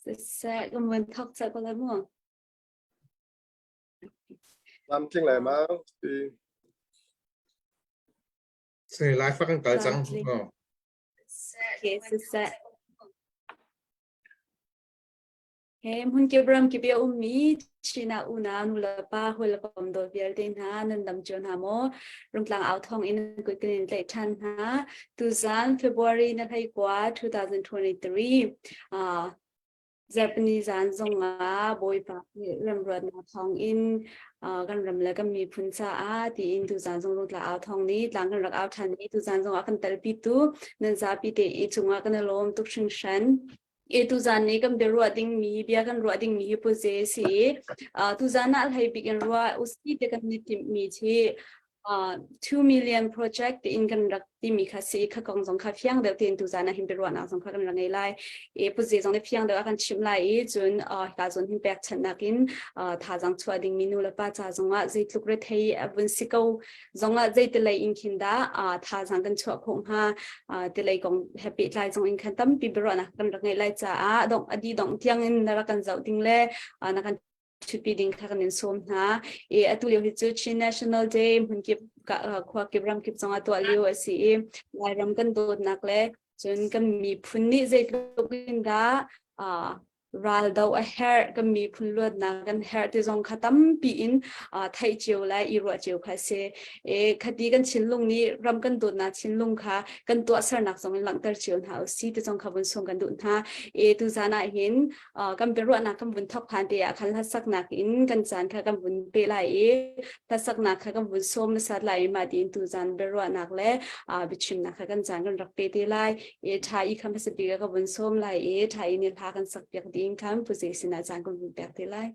Siseh, kan vun thawk cah ko lai mu. Tlamtling lai ma ti. Si lai fa kan kal cang. Tlamtling. Okay, siseh. He hmunkip ramkip i a ummi Chin ah unau nulepa hawikom dawt vialte hna nan dam cio hna maw? Rungtlang au thawng in kut kan in tlaih ṭhan hna. Tuzan February na 19 2023 uh, Zarhpini zan zongah Bawipa nih remruatnak thawng in uh, kan ram le kan miphun caah tiin tuzan zong rungtlang au thawng nih tlang kan rak au ṭhan i tuzan zongah kan telpitu nan zapi te i cungah kan i lawm tuk hringhran. E tuzan ni kan biaruah dingmi bia kan ruah dingmi hi puze si i uh, tuzan ah hlei bik in ruah usi te kan ni timhmi khi uh, 2 million project in kan rak timi kha si kha kong zong kha fiang deuh tein tuzan ah hin biaruahnak zong kha kan rak ngei lai e puze zong nih fiang deuh a kan chimh lai i cun uh, hika zawn hin pek channak in uh, thazang chuah dingmi nu le pa ca zongah zeitluk rethei a vun si ko zongah zeitilei in khin dah uh, thazang kan chuah khawh hnga uh, tilei kong he pehtlai zong in khan tampi biaruahnak kan rak ngeih lai caah dong adi dong tiang in na rak kan zoh ding le uh, na kan ṭhutpi ding kha kan in sawm hna. I atu lio hi cu Chin National Day hmunkip khua kip ram kip zongah tuah lio a si i Lairam kan dawtnak le cun kan miphun nih zeitluk in dah uh, raldo a herh kan miphun luatnak kan herh ti zong kha tampi in theih cio le i ruah cio kha si e khati kan thinlung nih ram kan dawtnak thinlung kha kan tuahsernak zong in langhter cio hna usi ti zong kha vun sung kan duh hna e tu zan ah hin kan biaruahnak kan vun thok phan te ah khan hlasaknak in kan caan kha kan vun pe lai i hlasaknak kha kan vun sawm hmasat lai i mah tiin tu zan biaruahnak le biachimnak kha kan caan kan rak pe te lai e tha i kha hmasa bik ka vun sawm lai i tha i nih hla kan sak piak ding khan puze sinah caan kan vun pek te lai.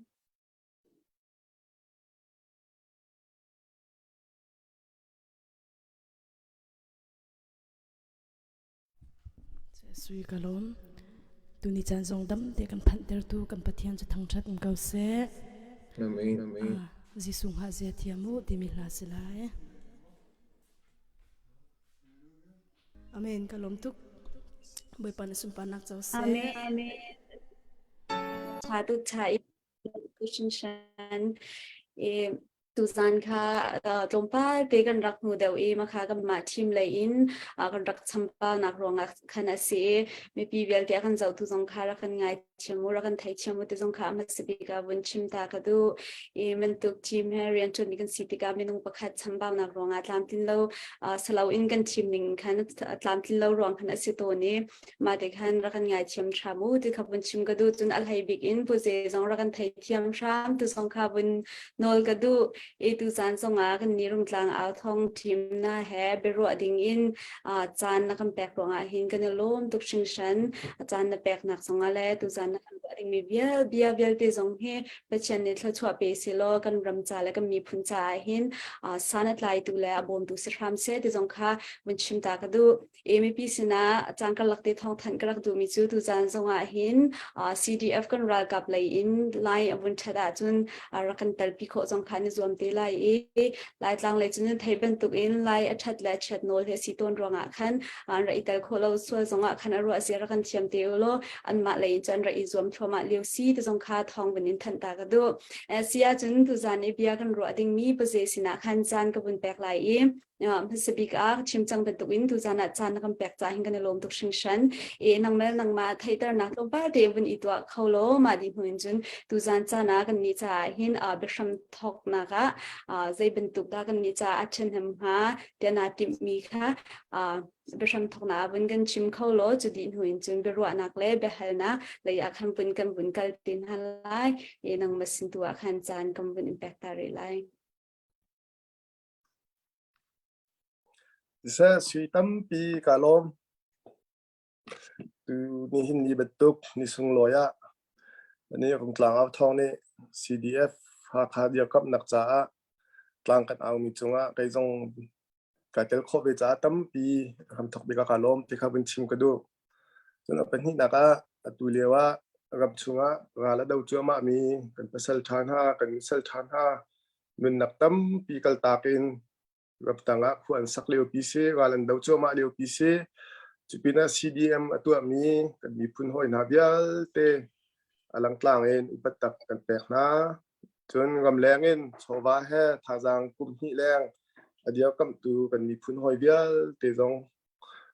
Sui ka lawm. Tuni caan zong dam te kan phanhtertu kan Pathian cu thangṭhat um ko seh. Amen. Amen. Jesuh hngah zia thiam u timi hla si lai. Amen. Ka lawm tuk. Bawipa na sunparnak co seh. Amen. Amen. Tha tu tha i hrinhran i tuzan kha tlawmpal te kan rak hnu deuh i makha kan mah team lei in kan rak champaunak ruangah khan a si i mipi vialte a kan zohtu zong kha rak kan ngai thiam u rak kan thei thiam u ti zong kha a hmasa bik ah vun chim ta ka duh i bantuk team he rianṭuanmi kan si tikah minung pakhat chambaunak ruangah tlamtlin lo salo in kan team ning khan tlamtlin lo ruang khan a si tawn i mah te khan rak kan ngaithiam hram u ti kha vun chim ka duh cun a hlei bik in pu ze zong rak kan theithiam hram tu zong kha vun nawl ka duh i tu caan zongah kan ni rungtlang au thong team na he biaruah ding in caan na kan pek ruangah hin kan i lawm tuk hringhran caan na peknak zongah le tu caan na kan ruah dingmi vial bia vialte zong hi Pathian nih thluachuah pe selaw kan ram ca le kan miphun caah hin san a tlaitu le a bawmtu si hram seh ti zong kha vun chim ta ka duh. Mipi sinah caan karlak te thawng thanh ka rak duhmi cu tuzaan zongah hin CDF kan ralkap lei in lai a vun ṭhat ahcun rak kan telpi khawh zong kha an i zuam te lai i Laitlang lei cun thei bantuk in lai a ṭhat le a chiat nawl hi a si tawn ruangah khan an rak i tel khawh lo sual zongah khan a ruah zia rak kan thiam te u law anmah lei in cun rak i zuam thluahmah lio si ti zong kha thawng vun in thanh ta ka duh. Si ahcun tuzaan i bia kan ruah dingmi paze sinah khan caan ka vun pek lai i hmasa bik ah chim cang bantukin tuzaan ah caan na kan pek caah hin kan i lawm tuk hringhran. E nangmel nangmah theihternak tlawmpal te vun i tuah kho law mah dih hnu in cun tuzaan caan ah kan nih caah hin biahram thawknak ah zei bantuk dah kan nih caah a ṭhahnem hnga tiah naa timhmi kha biahram thawknak ah vun kan chim kho law cu dih hnu in cun biaruahnak le biahalnak lei ah khan vun kan vun kal te hna lai. E nangmah sin tu ah khan caan kan vun in pek ta rih lai. Siseh, sui tampi kaa lawm. Tu nihin ni bantuk ni sunglawi ah nih Rungtlang au thawng nih CDF Hakha dirkamhnak caah tlang kan aumi cungah kei zong kai tel khawh ve caah tampi hramthok bik ah kaa lawm ti kha vun chim ka duh. Cun a pahnihnak ah atu lio ah ram chungah ral a do cuahmah mi kan pasal ṭha hna, kan nusal ṭha hna nunnak tampi kaltak in ramtang ah khua an sak liopi si, ral an do cuahmah liopi si. Cupinah CDM a tuahmi kan miphun hawi hna vialte. A langtlang in upat tak kan pek hna. Cun ramleng in chawva he thazaang kum hnih leng a dirkamhtu kan miphun hawi vialte zong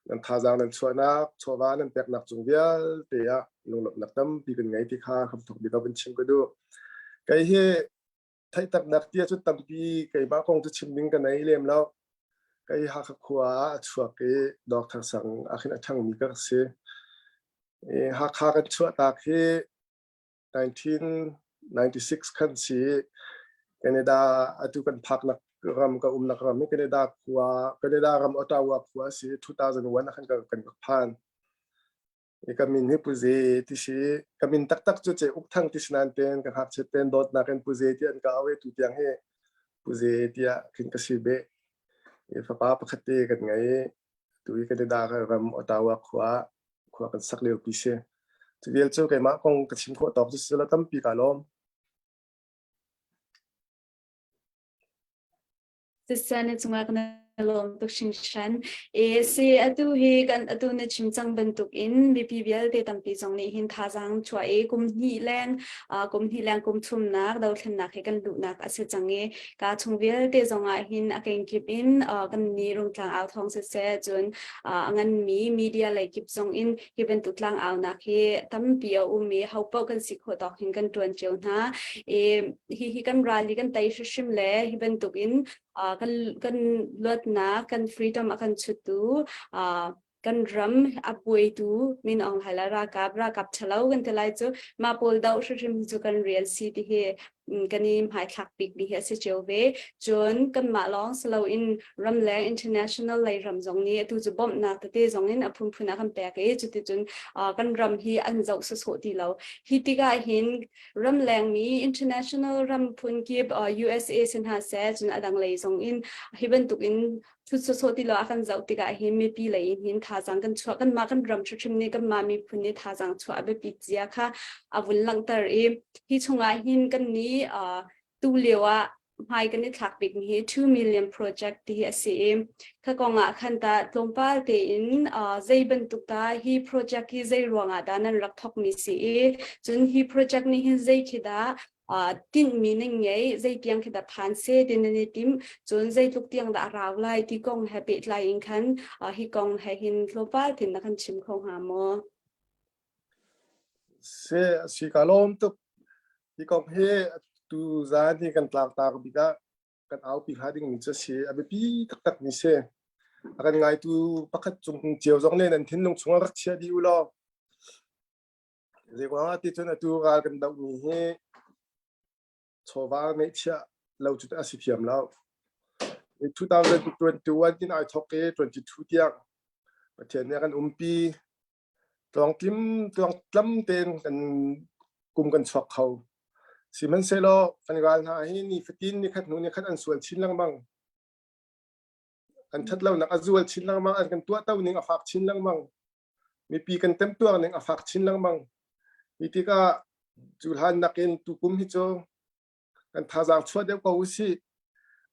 nan thazaang nan chuahnak, chawva nan peknak cung vialte ah lunglawmhnak tampi kan ngei ti kha hramthok bik ah vun chim ka duh. Kei hi theihtaknak tia cu tampi keimah kong cu chim ding ka nei lem lo. Kei Hakha khua ah a chuak i Dawkthar sang ah khin a ṭhangmi ka si. Hakha kan chuahtak hi 1996 khan si Canada atu kan phaknak ram ka umnak ram hi Canada khua Canada ram Ottawa khua si 2001 ah khan kan rak phan. I ka min hi Pu Ze ti si ka min taktak cu Ce Uk Thang ti si nain ten ka ngakchiat ten dawtnak in Pu Ze ti an ka au i tu tiang hi Pu Ze tiah khin ka si beh. I fapa pakhat te kan ngei tu hi Canada ram Ottawa khua khua kan sak lio pi si. Cu vial cu keimah kong ka chim khawh tawk cu si la tampi ka lawm. Siseh na cungah kan i lawm tuk hringhran. E si atu hi kan atu na chim cang bantukin mipi vialte tampi zong nih hin thazaang chuah i kum hnih leng kum hnih leng kum thumnak dothlennak he kan luhnak a si cang i ka chung vialte zong ah hin a kengkip in kan ni rungtlang au thawng siseh cun a nganmi media lei kip zong in hi bantuk tlang aunak hi tampi a um i ho paoh kan si khawh tawk hin kan tuan cio hna. I hi hi kan ral hi kan tei hrimhrim le hi bantuk in kan kan luatnak kan freedom a kan chuttu kan ram a buaitu Min Aung Hlaing le ralkap ralkap ṭhalo kan ti lai cu mah pawl doh hrimhrim cu kan rian si ti hi kan i hmaithlak bikmi hi a si cio ve. Cun kanmah lawng si loin ramleng international lei ram zong nih atu cu bawmhnak tete zong in a phunphun a kan pek i cuticun kan ram hi an zoh sawsawh ti lo. Hi tikah hin ramleng mi international ram phun kip USA si hna seh cun a dang lei zong in hi bantukin thut sawsawh ti lo a kan zoh tikah hin mipi lei in hin thazaang kan chuah kanmah kan ram hrimhrim nih kanmah miphun nih thazaang chuah a biapit zia kha a vun langhter i hi chungah hin kan nih tu lio ah hmai kan i thlak bik mi hi 2 million project ti hi a si i kha kong ah khan ta tlawmpal tein zei bantuk ta hi project hi zei ruangah dah nan rak thok mi si i cun hi project nih hin zei khi dah tinhmi nan ngei zeitiang khi dah phan seh ti nan i tim cun zeitluk tiang dah a rau lai ti kong he pehtlai in khan hi kong he hin tlawmpal tin na kan chim kho hnga maw? Se si ka lawm tuk hi kong hi tu zan hi kan tlangtar bik ah kan aupi hnga ding mi cu si a biapi taktak mi si a kan ngaitu pakhat cung cio zong nih nan thinlung chungah rak chia dih u law Zeiruangah ti cun atu ral kan dohmi hi chawva ngeihchiah lo cu a si thiam lo. 2021 tin ai thawk i 22 tiang Pathian nih a kan umpi. Tluangtlim tluangtlam tein kan kum kan chuak kho. Sihmanhsehlaw kan ral hna hi nifatin nikhat hnu nikhat an sual chin lengmang. An ṭhatlonak a zual chin lengmang, an kan tuahto ning a fak chin lengmang. Mipi kan temtuar ning a fak chin lengmang. Hi tikah cu hlan nakin tukum hi cu kan thazaang chuah deuh ko usih.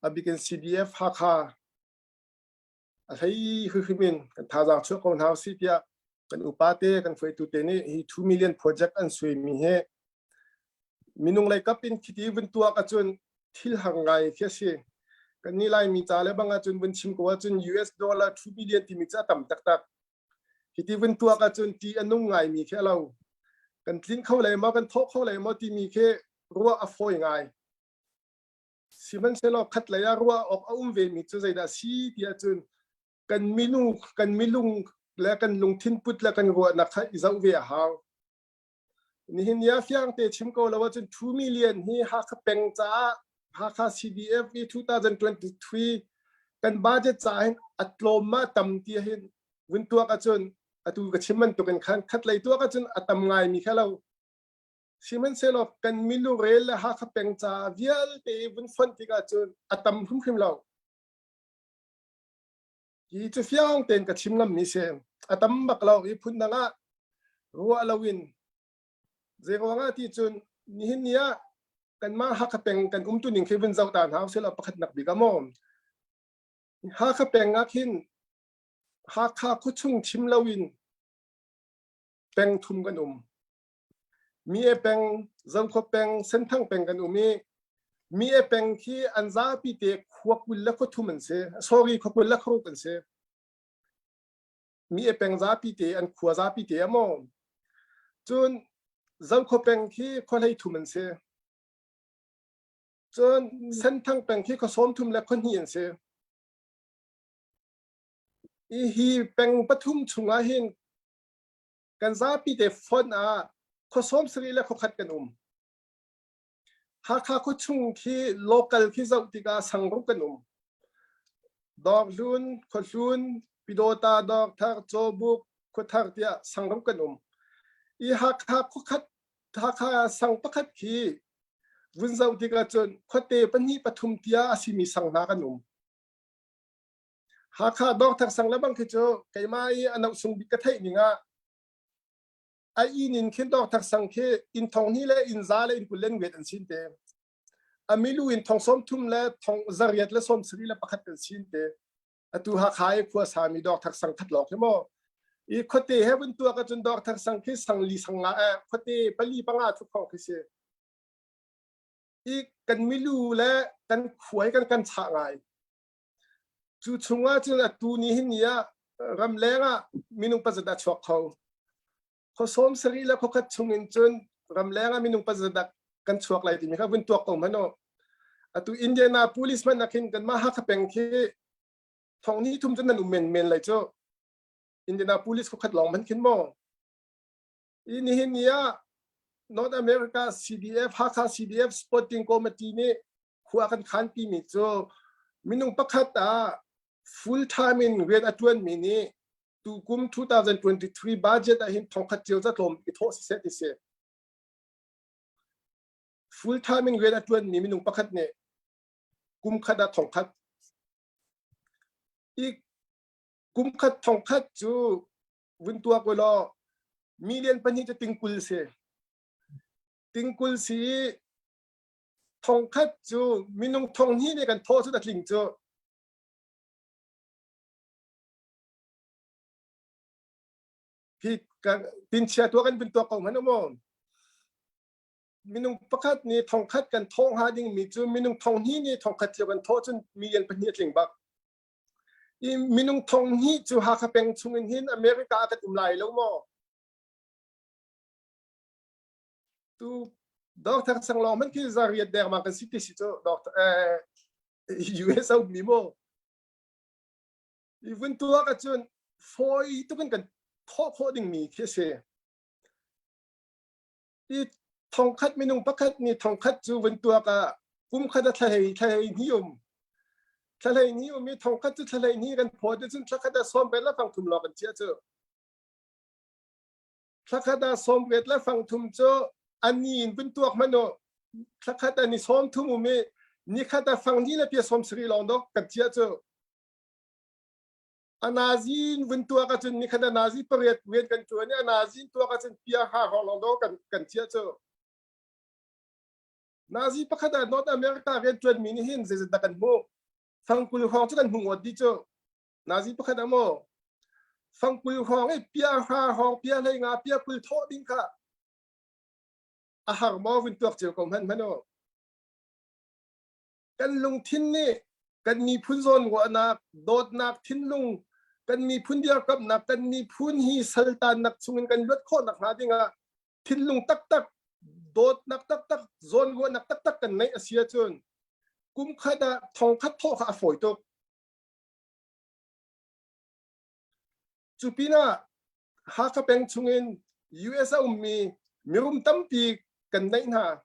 A bikin CDF Hakha a hlei hrimhrim in kan thazaang chuah ko hna usih tiah kan upa te kan hruaitu te nih hi 2 million project an suaimi hi minung lei kap in khiti vun tuak ahcun thil har ngai khi a si. Kan nih Laimi ca le bang ahcun vun chim ko ahcun US dollar 2 billion timi cu a tam taktak. Hiti vun tuak ahcun ti a nung ngaimi khi a lo. Kan tlin kho lai maw, kan thawh kho lai maw timi khi ruah a fawi ngai. Sihmanhsehlaw khat lei ah ruah awk a um vemi cu zeidah si ti ahcun kan minu kan milung le kan lungthin put le kan ruahnak kha i zoh ve a hau. Nihin ni ah fiang te chim ko lo ahcun 2 million hi Hakha peng caah Hakha CDF i 2023 kan budget caah hin a tlawm ma tam ti hin vun tuak ahcun atu ka chim bantuk in khan khat lei tuak ahcun a tam ngai mi kha lo sihmanhsehlaw kan milu rel le Hakha peng ca vialte vun fonh tik ahcun a tam hrimhrim lo Hi cu fiang tein ka chim ngammi si. A tam bak lo i phundang ah ruah loin zeiruang ah ti cun nihin ni ah kanmah Hakha peng kan umtu ning khi vun zoh ta hna usih law pakhatnak bik ah maw Hakha peng ah khin Hakha khuachung chim loin peng thum kan um. Mi e peng, Zokhua peng, Senthang peng kan um i mi e peng khi an zapi te khua 20 le khua thum an si. Sorry, khua 20 le khua ruk an si. Mi e peng zapi te an khua zapi te amaw. Cun Zokhua peng khi khua hlei thum an si. Cun Senthang peng khi khua 30 le khua hnih an si. I hi peng pathum chungah hin kan zapi te fonh ah khua 70 le khua khat kan um. Hakha khua chung khi local khi zoh tikah sangruk kan um. Dawrhlun, Khuahlun, Pidawta, Dawrthar, Cawbuk, Khuathar tiah sangruk kan um. I Hakha khuakhat Hakha sang pakhat khi vun zoh tikah cun khuate pahnih pathum tiah a simi sang hna kan um. Hakha Dawrthar sang le bang khi cu keimah i a noh sung bik ka theih ning ah a inn in khin Dawrthar sang khi inn thong hnih le inn za le inn 20 le ngriat an sin te. A milu in thong 30 le thong zariat le 70 le pakhat kan sin te. Atu Hakha i khua sami Dawrthar sang khat lawng khi maw. I khuate he vun tuak ahcun Dawrthar sang khi sang li sang nga eh khuate pali panga thuk khong khi si. I kan milu le kan khua hi kan kan chah ngai. Cu chungah cun atu ni hin ni ah ramleng ah minung pazat a chuak kho. Khua 70 le khua khat chung in cun ramleng ah minung pazat dah kan chuak lai timi kha vun tuak ko hmanh u. Atu Indiana police hmanh ah khin kanmah Hakha peng khi thong ni thum cun nan um menmen lai cu. Indiana police khua khat lawng hmanh khin maw. I nihin ni ah North America CDF Hakha CDF Sporting Committee nih khua kan khan timi cu minung pakhat ah full time in rian a tuanmi nih tukum 2023 budget ah hin thongkhat cio ca tlawm i thawh siseh ti si. Full time in rian a tuanmi minung pakhat nih kum khat ah thongkhat i kum khat thongkhat cu vun tuak law million pahnih cu tingkul si. Tingkul si i thongkhat cu minung thong hnih nih kan thawh cu a tling cu. Hi kan tinchia tuah kan vun tuak ko hmanh maw? Minung pakhat nih thongkhat kan thawh hnga ding mi cu minung thong hnih nih thongkhat cio kan thawh cun million pahnih a tling bak. I minung thong hnih cu Hakha peng chung in hin America ah kan um lai lo maw? Tu Doctor Sanglawng hmanh khi zariat dengmang kan si ti si cu Doctor eh, US a ummi maw? I vun tuak ahcun fawi tuk in kan thawh khawh dingmi khi a si. I thongkhat minung pakhat nih thongkhat cu vun tuak ah kum khat a thlahlei thlahlei hnih um. Thlahlei hnih um i thongkhat cu thlahlei hnih kan phawt ahcun thlakhat ah 18 le fang thum lawng kan chiah cu. Thlakhat ah 18 le fang thum cu a ni in vun tuak hmanh u. Thlakhat ah ni 30 um i nikhat ah fang hnih le pia 70 lawng dok kan chiah cu. A nazi in vun tuak ahcun nikhat a nazi pariat rian kan ṭuan i a nazi in tuak ahcun pia ha hrawng lawng dok kan kan chiah cu. Nazi pakhat ah North America rian ṭuanmi nih hin zeizat dah kan hmuh? Fang 20 hrawng cu kan hmuh ngawt dih cu. Nazi pakhat ah maw? Fang 20 hrawng i pia hra hrawng pia hlei nga pia 20 thawh ding kha a har maw vun tuak cio ko hmanh hmanh u. Kan lungthin nih kan miphun zawnruahnak, dawtnak thinlung, kan miphun dirkamhnak, kan miphun hi saltannak chungin kan luat khawh nakhnga dingah thinlung taktak, dawtnak taktak, zawnruahnak taktak kan neih a si ahcun kum khat ah thong khat thawh kha a fawi tuk. Cu pinah Hakha peng chungin US a ummi mirum tampi kan neih hna.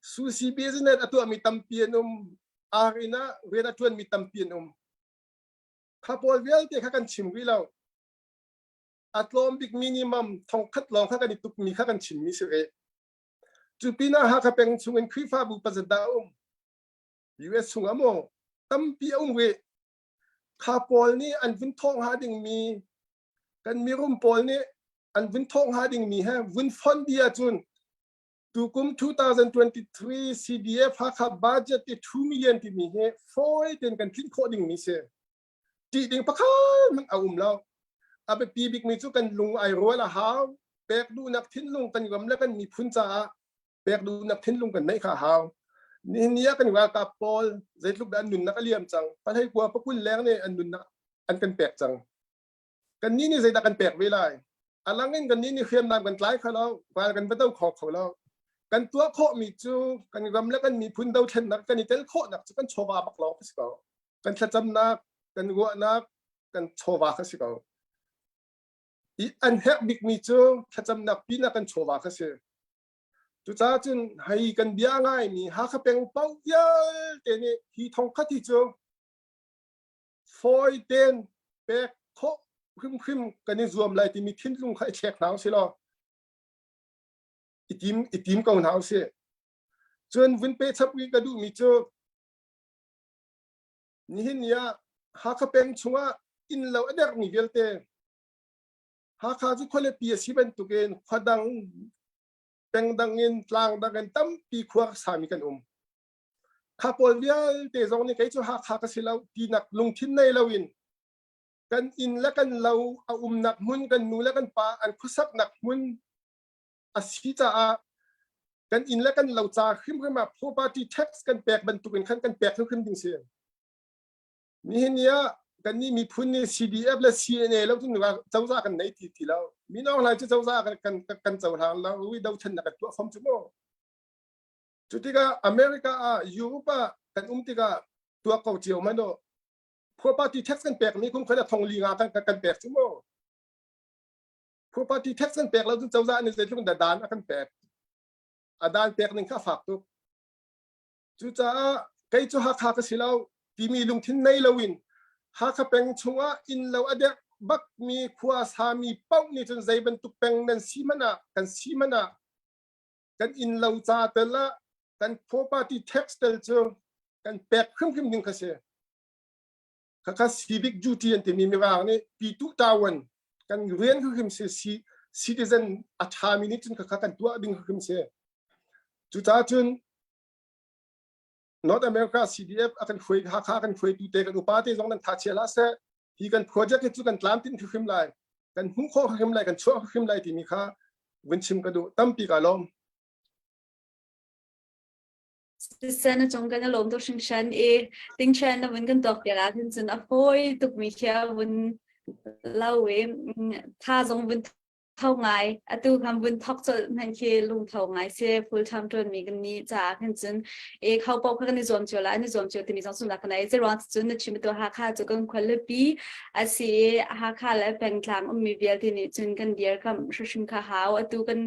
Sushi business a tuahmi tampi an um. Ar inn ah rian a ṭuanmi tampi an um. Kha pawl vialte kha kan chim rih lo. A tlawm bik minimum thongkhat lawng kha kan i tukmi kha kan chimmi si rih. Cu pinah Hakha peng chungin Khrihfabu pazat dah a um. US chungah maw tampi a um rih. Kha pawl nih an vun thawh hnga dingmi kan mirum pawl nih an vun thawh hnga dingmi he vun fon dih ahcun tukum 2023 CDF Hakha budget i 2 million timi hi fawi tein kan tlinh khawh dingmi si. Ṭih ding pakhat hmanh a um lo. A biapi bikmi cu kan lung ai rual a hau. Pek duhnak thinlung kan ram le kan miphun caah pek duhnak thinlung kan neih kha hau. Nihin ni ah kan ralkap pawl zeitluk dah an nunnak a liam cang. Pahlei kua pakul leng nih an nunnak an kan pek cang. Kannih nih zeidah kan pek ve lai? A lang in kannih nih hriamnam kan tlai kho lo, ral kan va do kho kho lo. Kan tuah khawhmi cu kan ram le kan miphun dothlennak kan i tel khawhnak cu kan chawva bak lawng a si ko. Kan thlacamnak, kan ruahnak, kan chawva kha si ko. I an herh bikmi cu thlacamnak pinah kan chawva kha si. Cucaah cun hei kan bia ngaimi Hakha peng paoh vialte nih hi thongkhat hi cu fawi tein pek khawh hrimhrim kan i zuam lai timi thinlung kha i thlek hna usih law i tim i tim ko hna usih. Cun vun pe chap rih ka duhmi cu nihin ni ah Hakha peng chungah innlo a dermi vialte Hakha cu khualipi a si bantukin khua dang peng dang in tlang dang in tampi khua sami kan um. Kha pawl vialte zong nih kei cu Hakha ka si lo tinak lungthin nei loin kan inn le kan lo a umnak hmun kan nu le kan pa an khuasaknak hmun a si caah kan inn le kan lo ca hrimhrim ah property tax kan pek bantukin khan kan pek hrimhrim ding si. Nihin ni ah kannih miphun nih CDF le CNA lo cun cozah kan nei ti ti lo. Min Aung Hlaing cu cozah kan kan kan cohlang lo. Ui dothlennak kan tuah fom cu mu. Cu tikah America ah Europe ah kan um tikah tuak ko cio hmanh u. Property tax kan pek mi kum khat thong li nga kan kan pek cu mu. Property tax kan pek lo cun cozah nih zeitluk in dah dan a kan pek. A dan pek ning kha a fak tuk. Cucaah kei cu Hakha ka si lo timi lungthin nei loin Hakha peng chungah inn lo a dek bakmi khua sami paoh nih cun zei bantuk peng nan si hmanh ah kan si hmanh ah kan inn lo ca tel ah kan property tax tel cu kan pek hrimhrim ding kha si. Khakha civic duty an timi mirang nih pitu tawan kan rian hrimhrim si citizen a ṭhami nih cun khakha kan tuah ding hrimhrim si. Cucaah cun North America CDF a kan hruai Hakha a kan hruaitu te kan upa te zong nan tha chia hlah seh. Hi kan project hi cu kan tlamtlinh hrimhrim lai. Kan hmuh khawh hrimhrim lai, kan chuah hrimhrim lai timi kha vun chim ka duh. Tampi ka lawm. Siseh na cung kan i lawm tuk hringhran i tingchen na vun kan tuak piak ahcun cun a fawi tukmi khi a vun lo i tha zong vun tho ngai atu kan vun thok colh hmanh khi lungtho ngai si full time ṭuan mi kan ni caah khan cun e kho paoh kha kan i zuam cio la an i zuam cio timi zong sumnak kan ai zeiruang cun na chim tu Hakha cu kan khualipi a si i Hakha le pengtlang ummi vialte nih cun kan dirkamh hrimhrim kha hau atu kan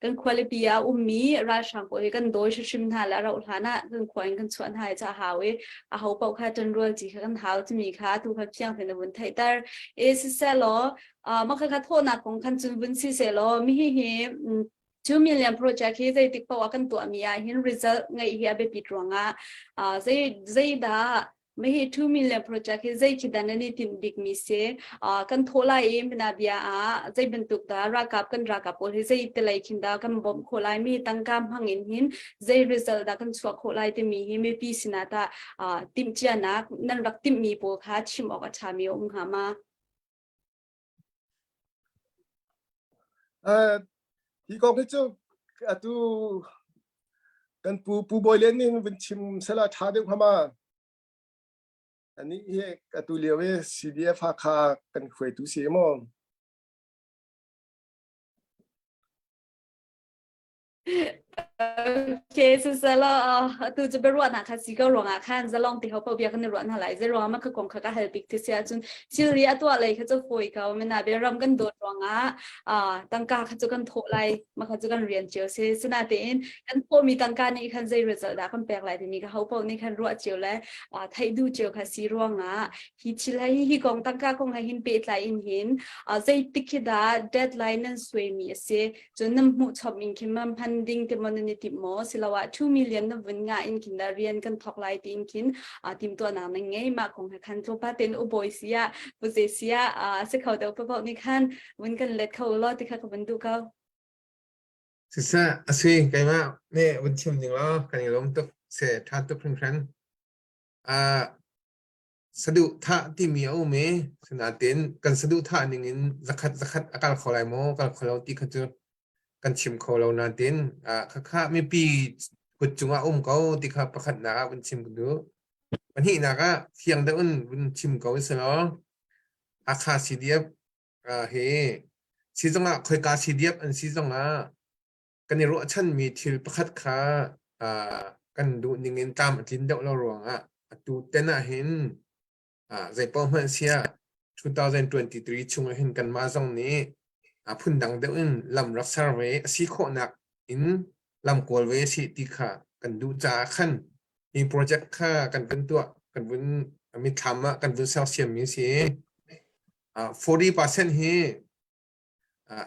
kan khualipi ah ummi ralhrang pawl hi kan dawi hrimhrim hna le a rauh hlan ah kan khua in kan chuah hna i ca hau i a ho paoh kha ṭanrual ci kha kan hau timi kha atu kha fiang tein na vun theihter e siseh law mah kha thawhnak kong khan cun vun si seh law mi hi hi 2 million project hi zeitik paoh ah kan tuahmi ah hin result ngeih hi a biapit ruangah zei zeidah Mah 2 million project hi zei khi dah nan i tinh bikmi si? Kan thawh lai i mina bia ah zei bantuk dah ralkap kan ralkap pawl hi zei te lei khin dah kan bawmh khawh lai mi tangka hmang in hin zei result dah kan chuah khawh lai timi hi mipi sinah tah timhcianak nan rak timhmi pawl kha chim awk a ṭhami a um hnga ma? Hi kong hi cu atu kan pu Pu Bawi Lian nih vun chim sela ṭha deuh hnga ma? Anih hi atu lio hi CDF Hakha kan hruaitu si maw? Okay, siselaw atu cu biaruahnak kha si ko ruangah khan zalong ti ho paoh bia kan i ruah hna lai. Zei ruangah mah kha kong kha ka hal bik ti si ahcun thilri a tuah lei kha cu fawi ko. Mina bia ram kan dawt ruangah tangka kha cu kan thawh lai. Mah kha cu kan rian cio si. Sinatein kan thawhmi tangka nih khan zei result dah kan pek lai timi kha ho paoh nih khan ruah cio le theih duh cio kha si ruangah hi thil hi hi kong tangka kong he hin pehtlai in hin zeitik khi dah deadline nan suaimi a si. Cun nan hmuh chom in khin man hman ding te maw nan i timh maw siloah 2 million na vun ngah in khin dah rian kan thawk lai tiin khin timhtuahnak nan ngei mah kong he khan tlawmpa tein ubawi si ah puze si ah si kho deuh paoh nih khan vun kan let kho law ti kha ka vun duh ko. Siseh a si keimah nih vun chim ding law kan i lawm tuk se ṭha tuk hringhran. Uh, saduhthah timi a um i sinain kan saduhthah ning in zakhat zakhat a kal kho lai maw kal kho lo ti kha cu. kan chim kho lo nain khakha mipi kut cungah um ko ti kha pakhatnak ah vun chim ka duh. Pahnihnak ah fiang deuh in vun chim ko selaw Hakha CDF hi si zongah khoika CDF an si zongah kan i ruahchanmi thil pakhat kha kan duh ning in tlam a tlin deuh lo ruangah atu ten ah hin zeipaoh hmanh siah 2023 chung ah hin kanmah zong nih phundang deuh in lam rak ser ve a si khawhnak in lam kawl ve si ti kha kan duh caah khan hi project kha kan vun tuah kan vun mitthlam ah kan vun sersiammi si. 40% hi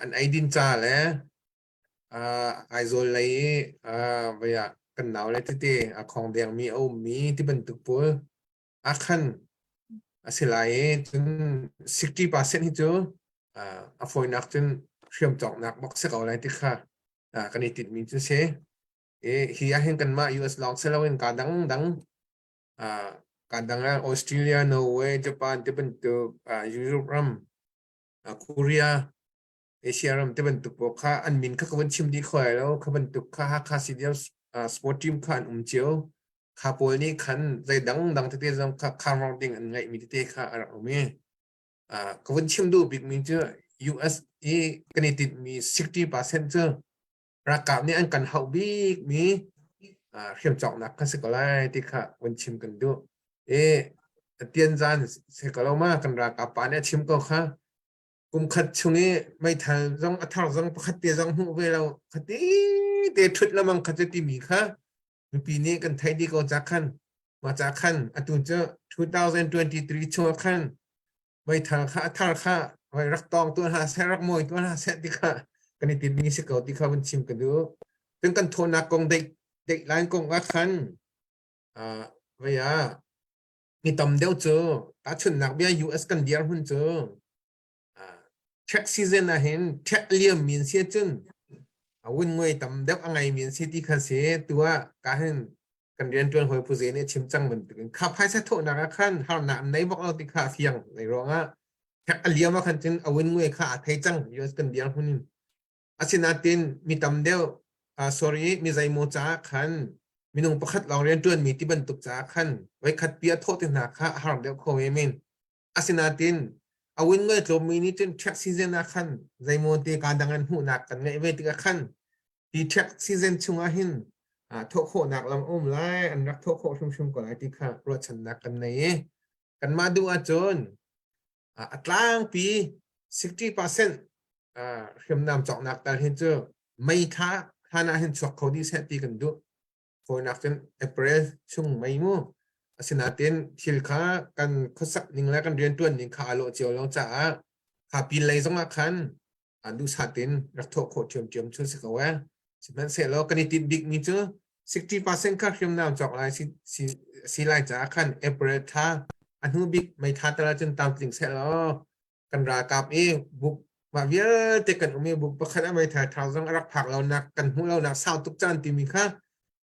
an eidin ca le Aizawl lei i vei ah kan nau le tete a khong dengmi a ummi ti bantuk pawl ah khan a si lai i cun 60% hi cu a fawinak cun hriam cawknak bak si ko lai ti kha kan i tinhmi cu si. I hi ah hin kanmah US lawng si loin ka dangdang ka dang ah Australia, Norway, Japan ti bantuk Europe ram, Korea, Asia ram ti bantuk pawl kha an min kha ka vun chim dih kho lai lo. Kha bantuk kha Hakha CDF sport team kha an um cio. Kha pawl nih khan zei dangdang tete zong kha cover ding an ngeihmi tete kha a rak um i ka vun chim duh bikmi cu US i kan i tinhmi 60% cu ralkap nih an kan hauh bikmi hriamcawknak kha si ko lai ti kha vun chim kan duh. I tianzan si ko lo ma kan ralkap pa nih a chim ko kha kum khat chung i meithal zong a thar zong pakhat te zong hmuh ve lo khati te ṭhut lamang kha cu timi kha mipi nih kan theih dih ko ca khan mah ca khan atu cu 2023 chung ah khan meithal kha a thar kha hoi rak tawng tu hna seh rak mawi tu hna seh ti kha kan i tinmi si ko ti kha vun chim ka duh cun kan thawnak kong deih deih line kong ah khan vei ah mi tam deuh cu tahchunhnak bia US kan dir hun cu Tax season ah hin tax liam mi an si ahcun a win ngoi tam deuh a ngei mi an si ti kha si tu ah ka hin kan rianṭuan hawi Pu Ze nih a chim cang bantukin kha phaisa thawhnak ah khan harnak an nei bak lo ti kha a fiang zei ruangah tax a liam ah khan cun a win ngoi kha a thei cang US kan dir hun in asinain mi tam deuh sorry mi zeimaw caah khan minung pakhat lawng rianṭuan mi ti bantuk caah khan voikhat pi a thawh te hna kha a har deuh kho men men Asinain a win ngai tlawmmi nih cun tax season ah khan zeimaw te ka dang an hmuhnak kan ngeih ve tikah khan hi tax season chungah hin thawh khawhnak lam a um lai an rak thawh khawh hrimhrim ko lai ti kha ruahchannak kan nei i kanmah duh ahcun a tlangpi 60% hriamnam cawknak tal hi cu mei thla hlan ah hin chuak kho dih seh ti kan duh. Fawinak cun April chung mei mu. Asinain thil kha kan khuasak ning le kan rianṭuan ning kha aa lawh cio lo caah kha pin lei zongah khan duhsah tein rak thawh khawh ṭhiamṭhiam cu si ko ee. Sihmanhsehlaw kan i tinh bikmi cu 60% kha hriamnam cawk lai si, si, si lai caah khan April thla a hnu bik mei thla tal ahcun tlamtling seh law kan ralkap i buk mah vialte kan um i buk pakhat ah meithal thar zong a rak phak lonak kan hmuh lonak sau tuk caan timi kha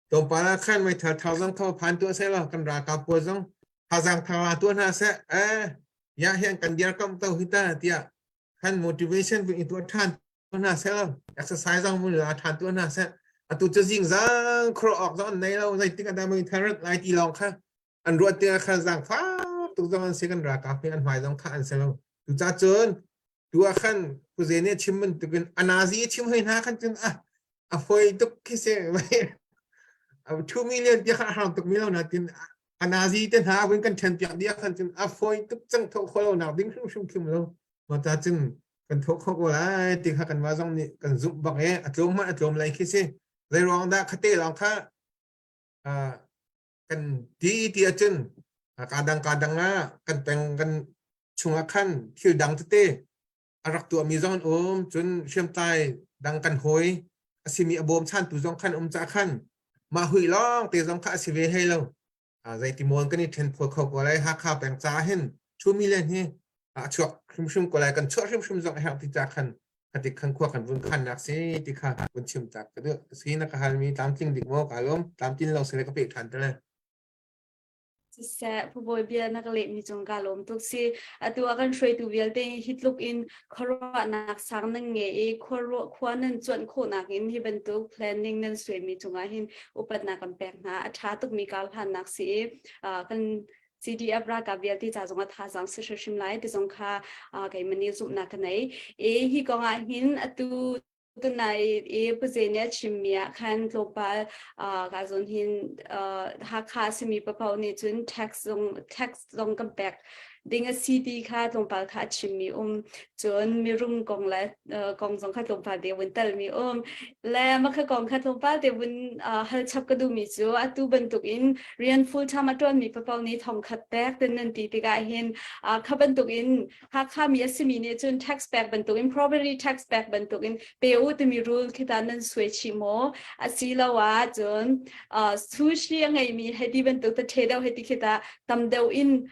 tlawmpal ah khan meithal thar zong kha phan tuah seh law kan ralkap pawl zong thazaang thar la tuah hna seh eh ya hian kan diar kam to hi ta tiah khan motivation vun i tuah ṭhan hna seh law exercise zong vun la ṭhan tuah hna seh atu cu zing zang khro awk zong an nei lo zeitik ah dah meithal rat lai ti lawng kha an ruat tikah khan zaangfak tuk zong an si kan ralkap hi an hmai zong thah an si lo cucaah cun tu ah khan puze nih a chim bantukin a nazi a chim hoi hna khan cun ah a fawi tuk khi si 2 million tiah khan a har tuk mi lo na tin a nazi te hna vun kan ṭhen piak dih khan cun a fawi tuk cang tho kho lo nak ding hrimhrim khim lo ma ta cun kan tho kho ko lai ti kha kan ma zong nih kan zumh bak e a tlawm hmanh a tlawm lai khi si zei ruang dah khate lawng kha kan ti ti ahcun kaa dang kaa dang ah kan peng kan chungah khan thil dang tete a rak tuahmi zong an um cun hriamtlai dang kan hawi a simi a bawmchantu zong khan um cah khan mah hui lawng te zong kha a si ve hlei lo zeiti mawn kan i ṭhen phaw kho ko lai Hakha peng caah hin 2 million hi a chuak hrimhrim ko lai kan chuah hrimhrim zong a herh ti ca khan khatik khan khua kan vun khannak si ti kha vun chim tak ka duh si na ka halmi tlamtling dik maw ka lawm tlamtlin lo sile ka peh ṭhan te le. Siseh, Phubawi bia na ka lehmi cung ka lawm tuk si. Atu ah kan hruaitu vialte hi tluk in khuaruahnak sang nan ngei i khua nan cuanh khawhnak in hi bantuk planning nan suaimi cungah hin upatnak kan pek hna. A ṭha tukmi karhlannak si i kan CDF ralkap vialte ca zong ah thazaang si hrimhrim lai ti zong kha keimah nih zumhnak ka nei. I hi kong ah hin atu Tunai i Puze nih a chimmi ah khan tlawmpal ka zawn hin Hakha a simi papaoh nih cun tax zong tax zong kan pek ding a si ti kha tlawmpal kha a chimmi um. Cun mirum kong le kong zong kha tlawmpal te vun telmi um. Le mah kha kong kha tlawmpal te vun hal chap ka duhmi cu atu bantuk in rian full time a ṭuanmi papaoh nih thongkhat pek ten nan ti tikah hin kha bantuk in Hakha mi a simi nih cun tax pek bantukin property tax pek bantukin pe u timi rule khi ta nan suai chih maw asiloah cun sushi a ngeimi hei ti bantuk ta ṭhe deuh hei ti khi ta tam deuh in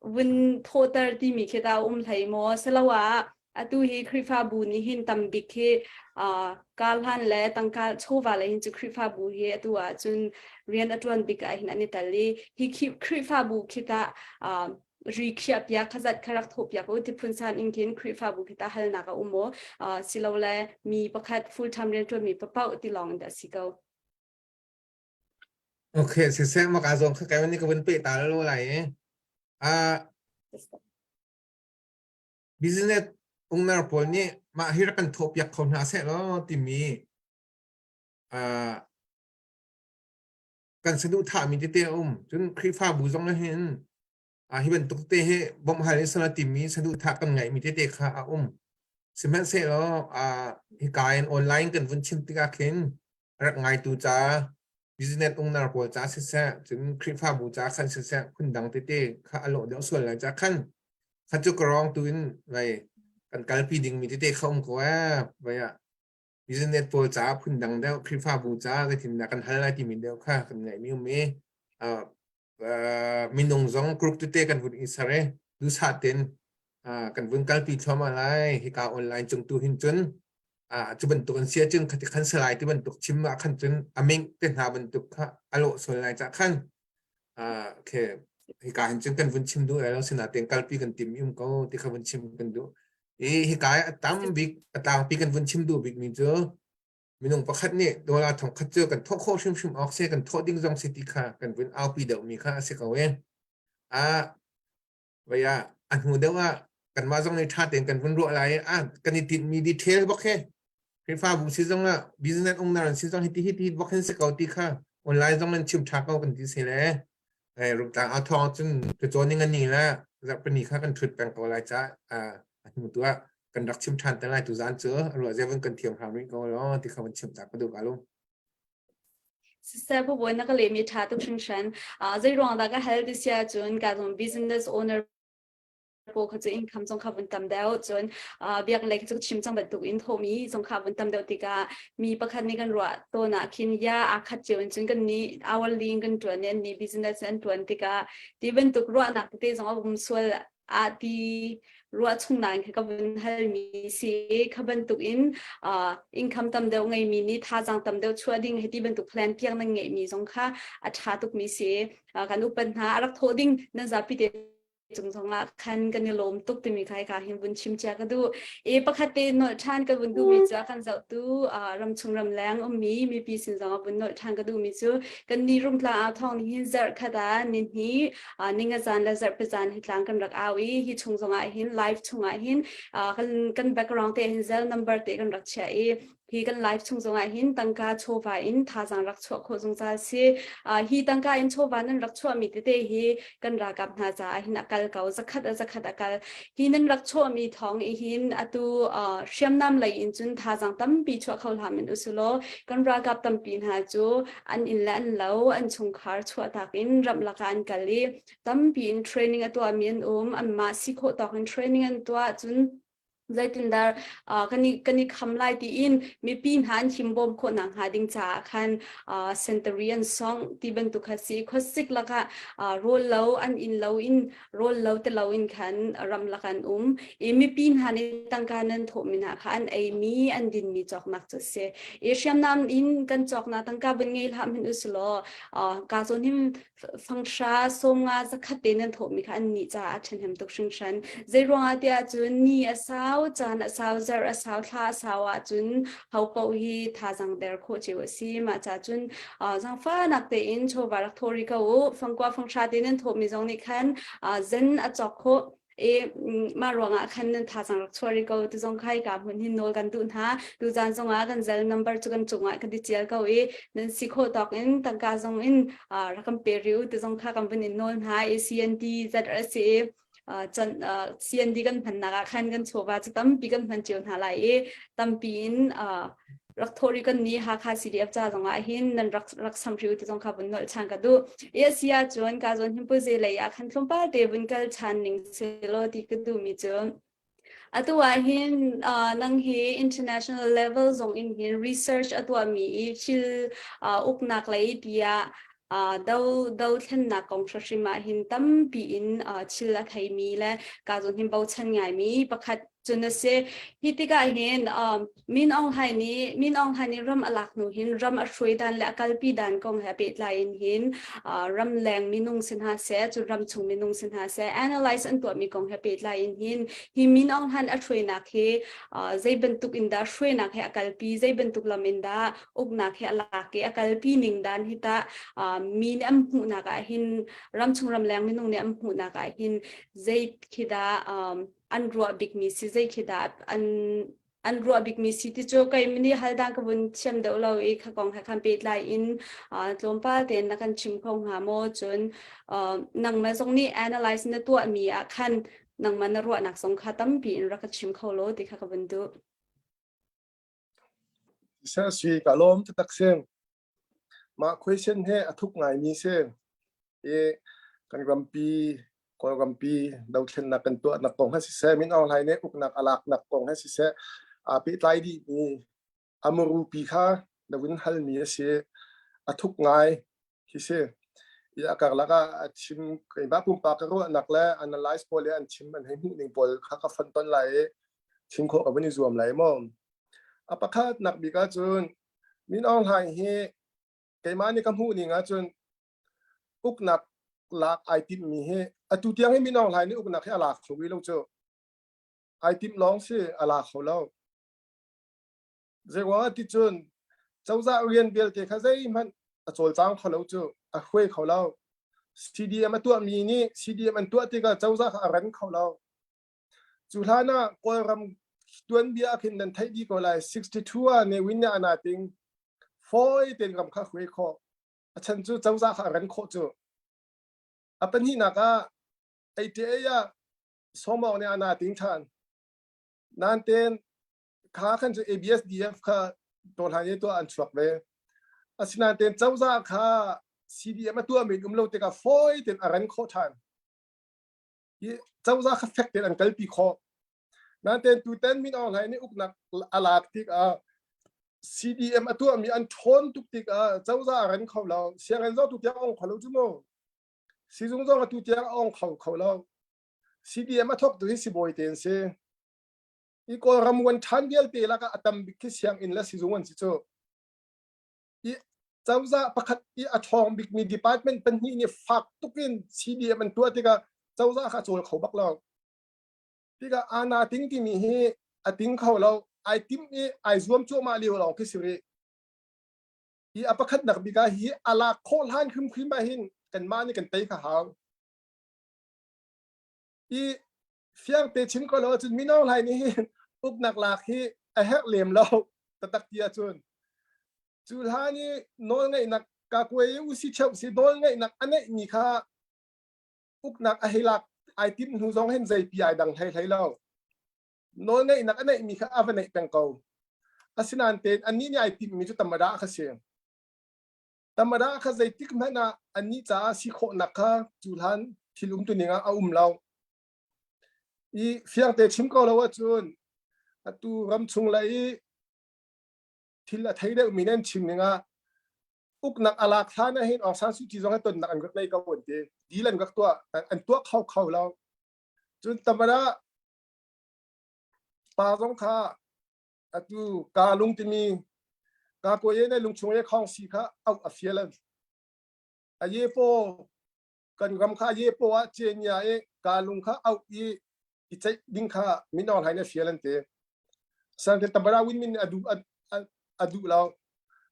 vun thawhter timi khi ta um hlei maw siloah atu hi Khrihfabu nih hin tam bik hi karhlan le tangka chawva le hin cu Khrihfabu hi atu ah cun rian a ṭuan bik ah hin an i tel i hi Khrihfabu khi ta ri khiah piak khazat kha rak thawh piak u ti phun san in khin Khrihfabu khi ta halnak a um maw silole mi pakhat full time rian ṭuan mi papauh ti lawng in dah si ko. Okay, siseh maka zong kha kai ni ka vun pe ta lo lai e. Ah business owner pawl nih mah hi rak kan thawh piak kho hna seh law timi ah kan saduhthahmi tete a um. Cun Khrihfabu zong ah hin hi bantuk te hi bawmh hal in sal a timi saduhthah kan ngeihmi tete kha a um. Sihmanhsehlaw hika in online kan vun chim tikah khin rak ngaitu ca business owner pawl ca siseh cun Khrihfabu ca khan siseh phundang tete kha a lawh deuh sual lai ca khan kha cu ka rawng tu in vai kan kalpi dingmi tete kha um ko ee vai ah Business pawl caah phundang deuh, Khrihfabu caah zeitindah kan hal lai timi deuh kha kan ngaihmi um i minung zong group tete kan vun i ser i duhsah tein kan vun kalpi thluahmah lai. Hika online cung tu hin cun cu bantuk an si ahcun khati khan si lai ti bantuk chim ah khan cun a ming te hna bantuk kha a lawh sual lai cah khan okay hika hin cun kan vun chim duh lai lo sinain kalpi kan tim um ko ti kha vun chim kan duh. I hika i a tam bik a tlangpi kan vun chim duh bikmi cu minung pakhat nih dollar thongkhat cu kan thawh khawh hrimhrim awk si kan thawh ding zong si ti kha kan vun aupi deuhmi kha a si ko i a vai ah a hnu deuh ah kanmah zong nih ṭha tein kan vun ruah lai i a kan i tinhmi detail bak he Khrihfabu si zong ah business owner an si zong hiti hiti bak hin si ko ti kha online zong in chim ṭha ko kan ti si le Rungtlang a thawng cun tucawn ning ani le zarhpini kha kan ṭhut peng ko lai ca a hnu tu ah kan rak chim ṭhan te lai tu zan cu ruah zia vun kan thiam hram rih ko law ti kha vun chim ta ka duh ka lu. Siseh bu na ka lehmi ṭha tuk hringhran. Zei ruang dah ka hal ti sia cun ka zong business owner pawl kha cu income zong kha vun tam deuh cun biak lei cu chim cang bantuk in thawhmi zong kha vun tam deuh tikah mi pakhat nih kan ruah tawn ah khin ya aa khat cio in cun kan nih hourly in kan tuan i an nih business an tuan tikah ti bantuk ruahnak tete zong a um sual ah ti ruah chung nain kha ka vun halmi si kha bantuk in income tam deuh ngeimi nih thazaang tam deuh chuah ding hei ti bantuk plan piak nan ngeihmi zong kha a ṭha tukmi si kan upat hna a rak thawh ding nan zapi te cung zongah khan kan i lawm tuk timi kha ka hin vun chim cia ka duh e pakhat te nolh ṭhan ka vun duhmi cu kan zohtu ramchung ramleng ummi mipi sin zongah vun nolh ṭhan ka duhmi cu kan ni rungtla au thawng nih hin zarh khat ah ni hni ninga zan le zarhpi zan hi tlang kan rak au i hi chung zongah hin live chungah hin kan kan background te hin zel number te kan rak chiah i Hi kan life chung zongah hin tangka chawva in thazaang rak chuah khawh zungzal si. Hi tangka in chawva nan rak chuahmi tete hi kan ralkap hna caah hin a kal ko. Zakhat a zakhat a kal. Hi nan rak chuahmi thawng i hin atu hriamnam lei in cun thazaang tampi chuah kho hlah men usulaw kan ralkap tampi hna cu an inn le an lo an chungkhar chuahtak in ramlak ah an kal i tampi in training a tuahmi an um. Anmah si khawh tawk in training an tuah cun. Zeitindah kan i kan i kham lai tiin mipi hna an himbawm khawh nakhnga ding caah khan sentari an song ti bantuk kha si. Khuasik lakah rawl lo an inn lo in rawl lo te lo in khan ram lak an um. I mipi hna nih tangka nan thawhmi hna kha an eimi an dinmi cawknak cu a si. I hriamnam in kan cawknak tangka vun ngei hlah hmanh usilaw ka zawn hin fanghra 50 zakhat te nan thawhmi kha an nih caah a ṭhahnem tuk hringhran. Zeiruangah tiah cun ni a sau, caan a sau, zarh a sau, thla a sau ahcun ho paoh hi thazang der khawh cio a si. Mah ca cun zaangfahnak tein chawva rak thawh rih ko u. Fangkua fanghra te nan thawhmi zong nih khan zen a cawk khawh. I mah ruangah khan nan thazang rak chuah rih ko ti zong kha hika hmun hin nawl kan duh hna. Tuzaan zongah kan zel number cu kan cungah kan i tial ko i nan si khawh tawk in tangka zong in rak kan pe rih u ti zong kha kan vun in nawl hna i CND ZRC can CND kan hmannak ah khan kan chawva cu tampi kan hman cio hna lai i tampi in rak thawh rih kan ni Hakha CDF ca zong ah hin nan rak rak sam rih u ti zong kha vun nolh chan ka duh. I a si ahcun ka zawn hin puze lei ah khan tlawmpal te vun kal chan ning selaw ti ka duh mi cu atu ah hin nang hi international level zong in hin research a tuah mi i thil uknak lei tiah do do thlennak kong hrim ah hin tampi in thil a thei mi le ka zawn hin bochan ngai mi pakhat cun a si. Hi tikah hin Min Aung Hlaing nih Min Aung Hlaing nih ram a lak hnu hin ram a hruai dan le a kalpi dan kong he pehtlai in hin ramleng minung si hna seh, cun ramchung minung si hna seh, analyze an tuahmi kong he pehtlai in hin hi Min Aung Hlaing a hruainak hi zei bantuk in dah hruainak he a kalpi, zei bantuk lam in dah uknak he a lak i a kalpi ning dan hi tah mi nih an hmuhnak ah hin ramchung ramleng minung nih an hmuhnak ah hin zei khi dah an ruah bikmi si zei khi dah an an ruah bikmi si ti cu kei mini hal dang ka vun thiam deuh lo i kha kong he khan pehtlai in tlawmpal tein na kan chim kho hnga maw cun nangmah zong nih analyze na tuahmi ah khan nangmah na ruahnak zong kha tampi in rak ka chim kho law ti kha ka vun duh. Sir sui ka lawm taktak si. Mah question he a thuk ngaimi si. I kan rampi Kawlrampi dothlennak kan tuahnak kong he siseh, Min Aung Hlaing nih uknak a laknak kong he siseh, aa pehtlai dihmi a murupi kha na vun halmi a si. A thuk ngai khi si. I a karlak ah a chim keimah pumpak ka ruahnak le analyze pawl le an chim an hei hmuh ning pawl kha ka fonh ton lai i chim khawh ka vun i zuam lai maw. A pakhatnak bik ahcun Min Aung Hlaing hi keimah nih ka hmuh ning ahcun uknak lak ai timhmi hi atu tiang hi Min Aung Hlaing nih uknak hi a lak kho rih lo cu. Ai timh lawng si a la kho lo. Zeiruang ah ti cun cozah rian vialte kha zeihmanh a cawlcang kho lo cu a hruai kho lo. CDM a tuahmi nih CDM an tuah tikah cozah kha a ran kho lo. Cu hlan ah Kawlram tuanbia ah khin nan theih dih ko lai 62 ah Ne Win nih a nating fawi tein ram kha a hruai khawh. A chan cu cozah kha a ran khawh cu. A pahnihnak ah 88 ah Sawmawng nih a nating ṭhan. Nain kha khan cu ABSDF kha tawhlan i tuah an chuak ve. Asinain tein cozah kha CDM a tuahmi um lo tikah fawi tein a ran khawh ṭhan. Hi cozah kha fek tein an kalpi khawh. Nain tutan Min Aung Hlaing nih uknak a lak tikah CDM a tuahmi an ṭhawn tuk tikah cozah a ran kho lo. Sianginn zong tu tiang a ong kho lo cu mu. Sizung zong atu tiang a ong kho kho lo. CDM a thawktu hi sibawi te an si. I Kawlram wan ṭhan vialte lakah a tam bik khi sianginn le sizung an si cu. I cozah pakhat i a ṭhawng bikmi department pahnih nih fak tuk in CDM an tuah tikah cozah kha a cawl kho bak lo. Tikah ana ting timi hi a ting kho lo. Ai tim i ai zuam cuahmah lio lawng khi si rih. Hi a pakhatnak bik ah hi a lak khawh hlan hrimhrim ah hin kanmah nih kan tei kha hau. I fiang te chim ko lo ahcun mino hlai nih hin uknak lak hi a herh lem lo taktak ti ahcun cu hlan i nawlngeihnak kakuai usi cheu si nawlngeihnak a neihmi kha uknak a hei lak ai tim hnu zong hin zeipi ai dang hlei hlei lo nawlngeihnak a neihmi kha a va neih peng ko asinain tein annih nih ai timmi cu tamada kha si tamada kha zeitik hmanh ah annih caah si khawhnak kha cu hlan thil umtuning ah a um lo i fiangte chim ko lo ahcun. Atu ramchung lei i thil a thei deuhmi nih an chim ning ah uknak a lak hlan ah hin Aung San Suu Kyi zong hi tonnak an rak nei ko an ti. Deal an rak tuah an tuah kho kho lo. Cun tamara pa zong kha atu ka lung timi ka ko ye ne lungchung ye khong si kha au a fial an. A ye po kan ram kha ye po ah chen ya e ka lung kha au i i ceih ding kha min Aung Hlaing nih fial an ti. San Tamara Win Min a duh a duh lo.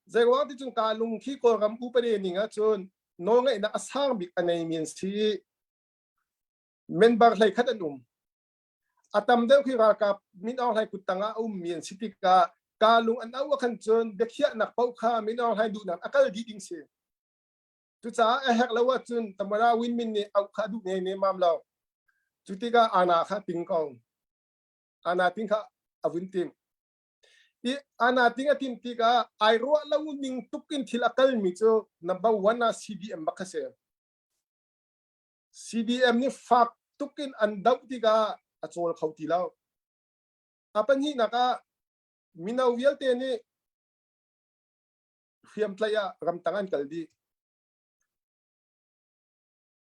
Zei ruang ti cun ka lung khi Kawlram upade ning ahcun nawlngeihnak a sang bik a neimi an si. Member hlei khat an um. A tam deuh khi ralkap Min Aung Hlaing kut tang ah a ummi an si tikah ka lung an auh ahkhan cun biakhiahnak paoh kha Min Aung Hlaing duhnak a kal dih ding si. Cucaah a herh lo ahcun Tamara Win Min nih auh kha a duh ne nemam lo. Cu tikah Ana kha ting ko. Ana ting kha a vun tim. I Ana ting a tim tikah ai ruah lo ning tuk in thil a kalmi cu number one ah CDM bak kha si. CDM nih fak tuk in an doh tikah a cawl kho ti lo. A pahnihnak ah mino vialte nih hriamtlaih ah ramtang an kal dih.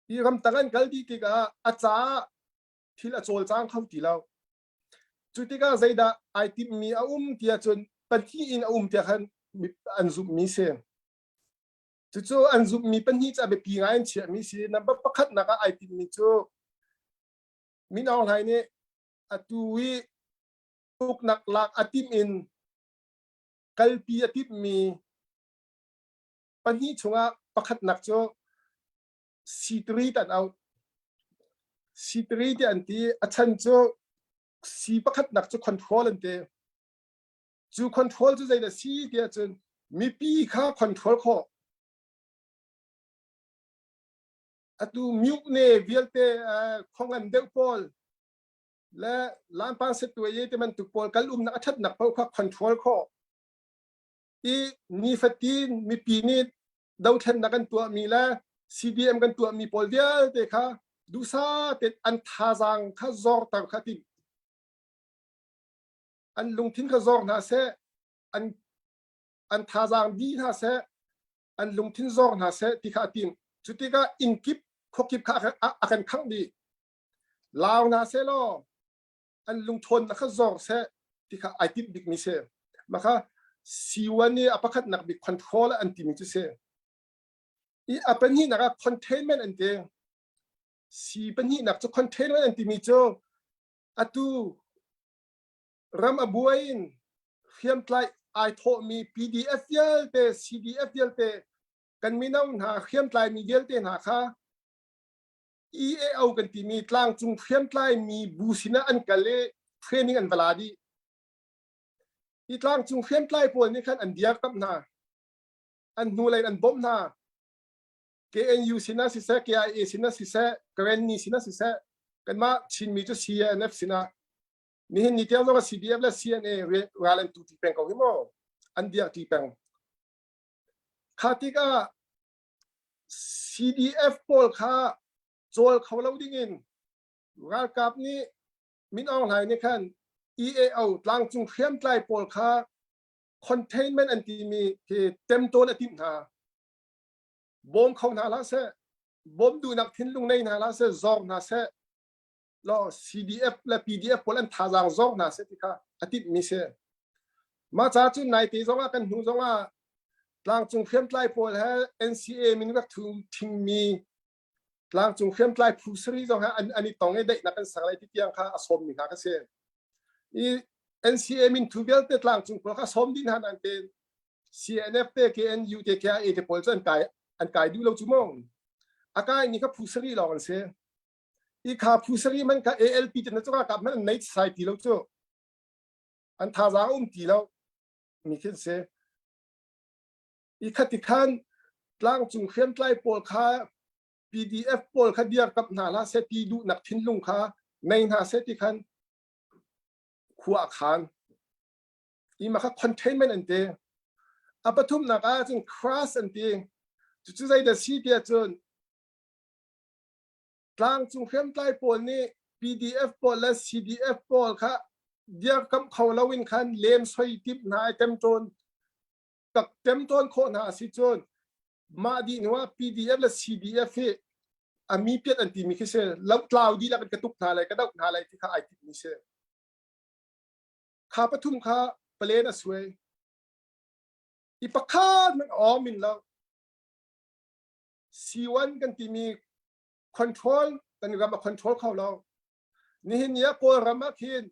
Hi ramtang an kal dih tikah a caah thil a cawlcang kho ti lo. Cu tikah zeidah ai timhmi a um tiah cun pahnih in a um tiah khan an zumhmi si. Cucu an zumhmi pahnih cu a biapi ngai an chiahmi si. Number pakhatnak ah ai timhmi cu Min Aung Hlaing nih atu i uknak lak a timh in kalpi a timhmi pahnih chungah pakhatnak cu C3 an auh. C3 ti an ti a chan cu C pakhatnak cu control an ti. Cu control cu zeidah si tiah cun mipi kha control khawh. Atu mute vialte khongan deuh pawl le lampang settuai ye te bantuk pawl kal umnak a thatnak paoh kha control khawh i nifatin mipi nih dothlennak kan tuahmi le CDM kan tuahmi pawl vialte kha duhsa tein an thazaang kha zorter kha tim an lungthin kha zor hna seh an an thazaang di hna seh an lungthin zor hna seh ti kha a tim cu tikah inn kip khuakip kha a kan khangh dih Lau hna seh law an lungthawnnak kha zor seh ti kha ai timh bikmi si. Mah kha C1 i a pakhatnak bik control an timi cu si. I a pahnihnak ah containment an ti. C pahnihnak cu containment an timi cu atu ram a buai in hriamtlai ai thawhmi PDF vialte CDF vialte kan mino hna hriamtlai mi vialte hna kha EAO kan timi tlangcung hriamtlai mi bu sinah an kal i training an va la dih. Hi tlangcung hriamtlai pawl nih khan an diarkamh hna. An hnulei an bawmh hna. KNU sinah siseh, KIA sinah siseh, Karenni sinah siseh, kanmah Chinmi cu CNF sinah nihin ni tiang zong ah CDF le CNA ral an tu ti peng ko hi maw an diar ti peng. Kha tikah CDF pawl kha cawl kho lo dingin ralkap nih Min Aung Hlaing nih khan EAO tlangcung hriamtlai pawl kha containment an timi hi temtawn a timh hna. Bawm kho hna hlah seh, bawm duhnak thinlung nei hna hlah seh, zor hna seh, law CDF le PDF pawl an thazaang zor hna seh ti kha a timhmi si. Mah ca cu naite zongah kan hnu zongah tlangcung hriamtlai pawl he NCA min rak thu thingmi tlangcung hriamtlai phu sari zong he an, an i tong i daihnak an ser lai ti tiang kha a sawmmi hna kha si. I NCA min thu vialte tlangcung pawl kha sawm dih hna nan te CNF te KNU te KIA te pawl cu an kai an kai duh lo cu mu. A kai ni kha phu sari lawng an si. I kha phu sari man kha ALP te na cu ralkap man an nei sai ti lo cu. An thazaang um ti lo mi khin si. I khati khan tlangcung hriamtlai pawl kha PDF pawl kha dirkamh hna hlah seh ti duhnak thinlung kha nei hna seh ti khan khua a khan. I mah kha containment an ti. A pathumnak ah cun crash an ti. Cucu zeidah si tiah cun tlangcung hriamtlai pawl nih PDF pawl le CDF pawl kha dirkamh kho loin khan lem soi timh hna i temṭawn tak temṭawn khawh hna a si cun mah dih hnu ah PDF le CDF hi a mi piat an timi khi si lotlau dihlak in ka tuk hna lai ka doh hna lai ti kha ai timmi si. Kha pathum kha palen a suai. I pakhat hmanh awm in lo. C1 kan timi control kan ram a control kho lo. Nihin ni ah Kawlram ah khin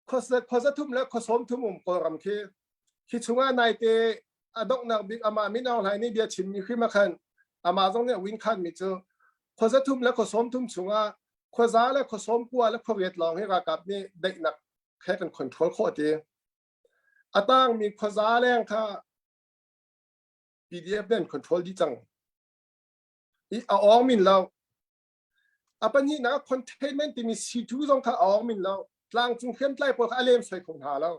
khuaza thum le khuasawm thum um Kawlram khi khi chungah naite a donghnak bik amah Min Aung Hlaing nih bia chimmi hrim ah khan amah zong nih a win khan mi cu khuaza thum le khuasawm thum chungah khuaza le khuasawm kua le khuariat lawng hi ralkap nih daihnak he kan control khawh ti. A tangmi khuaza leng kha PDF nih an control dih cang. I a awng min lo. A pahnihnak ah containment timi C2 zong kha a awng min lo. Tlangcung hriamtlai pawl kha a lem soi kho hna lo.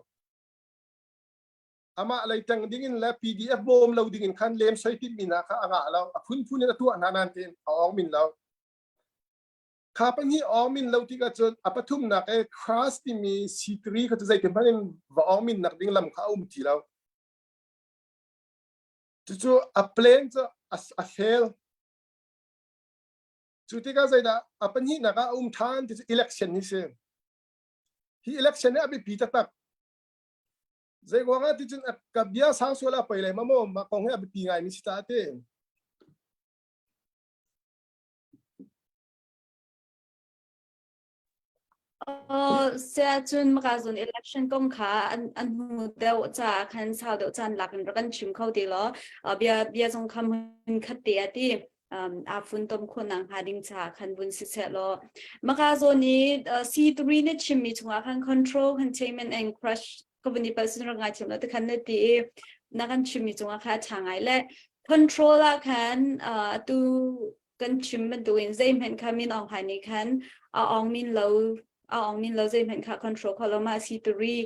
Amah lei tang ding in le PDF bawm lo ding in khan lem soi timmi hna kha a ngah lo. A phunphun in a tuah hna nain tiin a awng min lo. Kha pahnih awng min lo tikah cun a pathumnak e crash timi C3 kha cu zeitin hmanh in va awng min nak ding lam kha a um ti lo. Cucu a plan cu a fail. Cu tikah zeidah a pahnihnak ah a um ṭhan ti cu election hi si. Hi election hi a biapi taktak. Zei ruangah ti cun ka bia sang sual a poi lai ma maw mah kong hi a biapi ngaimi si caah ti. Saya cun maka zun election kong kha an an hnu deuh caah khan sau deuh caan lak in rak kan chim kho ti law bia bia zong kha hmun khat te a ti aa funtom khawh nak hnga ding caah khan vun si seh law maka zawn i C3 na chimmi chungah khan control containment and crush ka vun i pal sin rak ngai thiam lo ti khan na ti i na kan chimmi cungah kha a ṭha ngai le control ah khan atu kan chim bantukin zeihmanh kha Min Aung Hlaing nih khan a awng min lo a awng min lo zeihmanh kha control kho lo ma si turi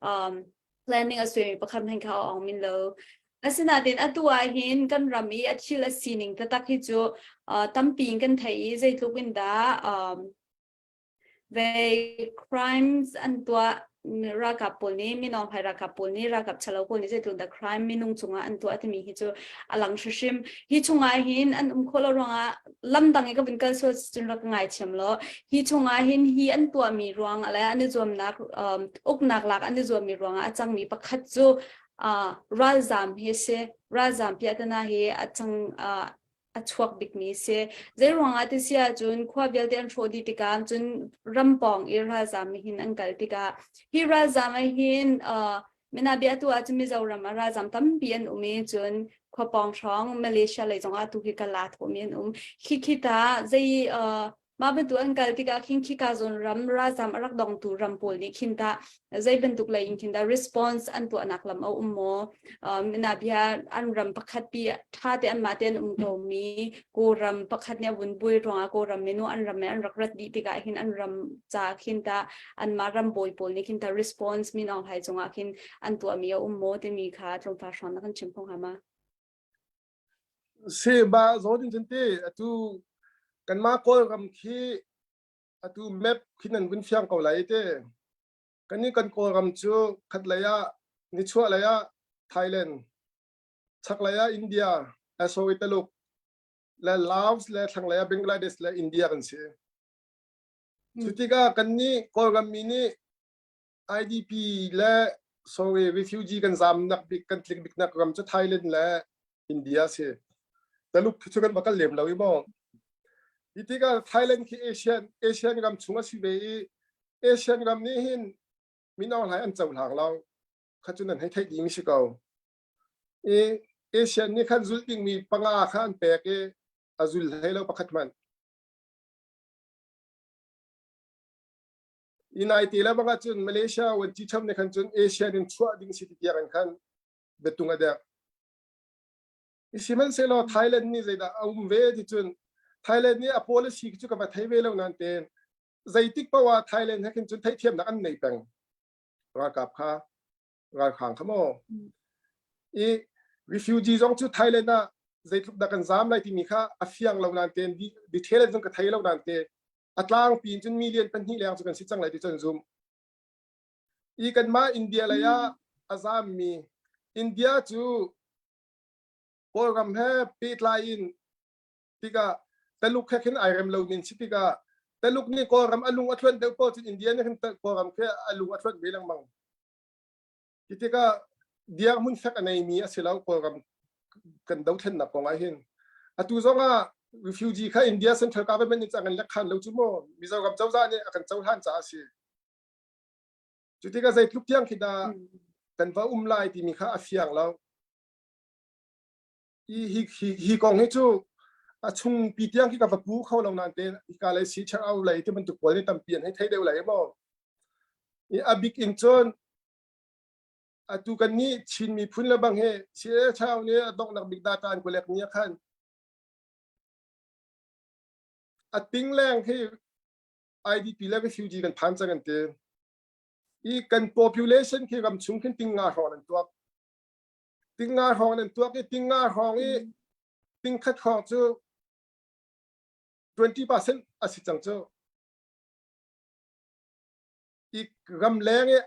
um, planning a suimi pakhat hmanh kha a awng min lo asinain atu ah hin kan ram i a thil a sining taktak hi cu uh, tampi in kan thei i zeitluk in dah um, Vei crimes an tuah ralkap pawl nih minawng hai ralkap pawl nih ralkap chalo pawl nih zeitluk dah crime minung cungah an tuah timi hi cu a lang hrimhrim. Hi chungah hin an um khawh lo ruangah lam dang i ka vun kal sual cun rak ngai thiam lo. Hi chungah hin hi an tuahmi ruang le an i zuamnak um, uknak lak an i zuammi ruangah a cangmi pakhat cu uh, ralzam hi a si. Ralzam piahtana hi a cang uh, a chuak bikmi si. Zei ruangah ti si ahcun khua vialte an hrawh dih tikah cun ram pawng i ralzam hin an kal tikah hi ralzam ah hin uh, mina bia tu ahcun Mizoram ah ralzam tampi an um i cun khua pawng hrawng Malaysia lei zongah tu hi kala thawmi an um. Khi khi ta zei uh, Mah bantuk an kal tikah khin khika zawn ram ralzam a rak dongtu ram pawl nih khin tah zei bantuk lei in khin dah response an tuahnak lam a um maw? Um, na bia an ram pakhat pi ṭha te anmah te an um komi Kawlram pakhat nih a vun bui ruangah Kawlram minu an ram an rak rat dih tikah hin an ram ca khin tah anmah ram bawi pawl nih khin tah response Min Aung Hlaing cungah khin an tuahmi a um maw timi kha tlawmpal hrawng na kan chim kho hnga ma? Si ba zawn in cun ti atu kanmah Kawlram khi atu map khi nan vun fiang ko lai te. Kannih kan Kawlram cu khatlei ah nichuah lei ah Thailand, chaklei ah India, eh, sorry Taluk le Laos le thlanglei ah Bangladesh le India kan si. Cu tikah kannih Kawlram mi nih IDP le sorry refugee kan zamnak bik kan tlik biknak ram cu Thailand le India si. Taluk cu kan va kal lem lo i maw. Hi tikah Thailand khi Asian Asian ram chung a si ve i Asian ram nih hin Min Aung Hlaing an cohlang lo. Kha cu nan hei theih dih mi si ko. I Asian nih khan zulh dingmi panga kha an pek i a zul hlei lo pakhat hmanh. United le bang ahcun Malaysia vuanci cham nih khan cun ASEAN in chuah ding si ti tiang in khan biatung a dek. Sihmanhsehlaw Thailand nih zeidah a um ve ti cun Thailand nih a policy cu ka va thei ve lo nain tein zeitik paoh ah Thailand he khin cun theihthiamnak an nei peng. Ralkap kha ralhrang kha maw. I refugee zong cu Thailand ah zeitluk dah kan zaam lai timi kha a fiang lo nain tein detail in cun ka thei lo nain te a tlangpi in cun million pahnih leng cu kan si cang lai ti cun zum. I kanmah India lei ah a zaammi India cu Kawlram he pehtlai in tikah Taluk he khin ai rem lo ning si tikah Taluk nih Kawlram a lung a thluanh deuh paoh cun India nih khin Kawlram khi a lung a thluanh ve lengmang. Hi tikah dirhmun fek a neimi a si lo Kawlram kan dothlennak kong ah hin. Atu zong ah refugee kha India central government nih cang an lek khan lo cu mu Mizoram cozah nih a kan cohlan caah a si. Cu tikah zeitluk tiang khi dah kan va um lai timi kha a fiang lo. Hi, hi, hi, hi kong hi cu a chung pi tiang khi ka va pu kho lo nain te hika lei si chang au lei ti bantuk pawl nih tampi an hei thei deuh lai maw. I a bik in cun atu kan nih Chin miphun le bang hi CA Chau nih a donghnak bik data an collect ni ah khan a ting leng khi IDP le refugee kan phan cang an ti. I kan population khi ram chung khin ting nga hrawng an tuak. Ting nga hrawng an tuak i ting nga hrawng i ting khat hrawng cu 20% a si cang cu. I ramleng i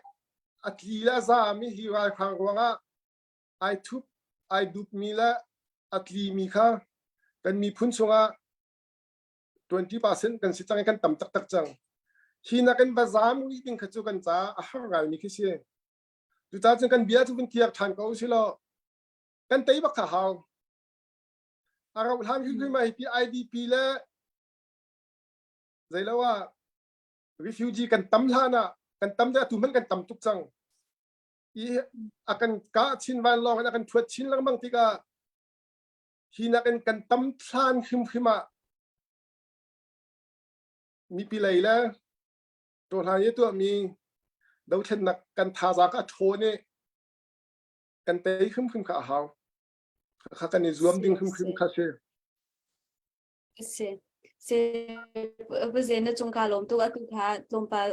a tli le a zaami hi ralhrang ruangah ai thup ai dupmi le a tlimi kha kan miphun chungah 20% kan si cang i kan tam taktak cang. Hi nakin va zaam rih ding kha cu kan caah a har ngaimi khi si. Cucaah cun kan bia cu vun kiak ṭhan ko usih law kan tei bak kha hau. A rauh hlan hrimhrim ah hipi IDP le zeilo ah refugee kan tam hlan ah kan tam deuh atu hmanh kan tam tuk cang. I a kan kah chin vanlawng in a kan thuat chin lengmang tikah hi nakin kan tam hlan hrimhrim ah mipi lei le ṭawhlan i tuahmi dothlennak kan thazaang a ṭhawn i kan tei hrimhrim kha a hau. Kha kan i zuam ding hrimhrim kha si. Si. Si buze na cung ka lawm tuk atu kha tlawmpal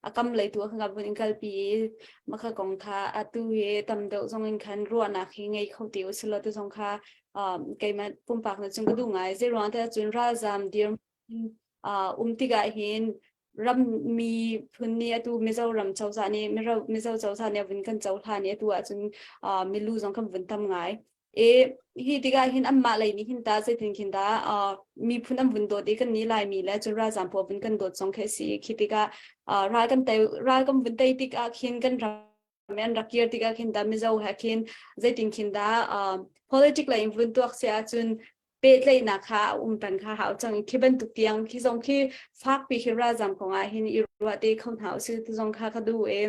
a kam lei tu kha vun in kalpi i makha kong kha atu hi tam deuh zong in khan ruahnak hi ngei kho ti usilo tu zong kha keimah pumpak na cung ka duh ngai zei ruang te cun ralzam dir um tikah hin ram mi phun nih atu Mizoram cozah nih Mizo cozah nih vun kan cohlan i atu ahcun milu zong kan vun tam ngai. E hi tikah hin anmah lei nih hin ta zeitin khin dah miphun an vun dawt i kan nih Laimi le cun ralzaam pawl vun kan dawt zong khi a si. Khi tikah ral kan tei ral kan vun tei tikah khin kan ram an rak kir tikah khin dah Mizo he khin zeitin khin dah politic lei in vun tuak si ahcun pehtlaihnak kha a um peng kha hau cang i khi bantuk tiang khi zong khi fakpi khi ralzam kong ah hin i ruah te kho hna usih ti zong kha ka duh i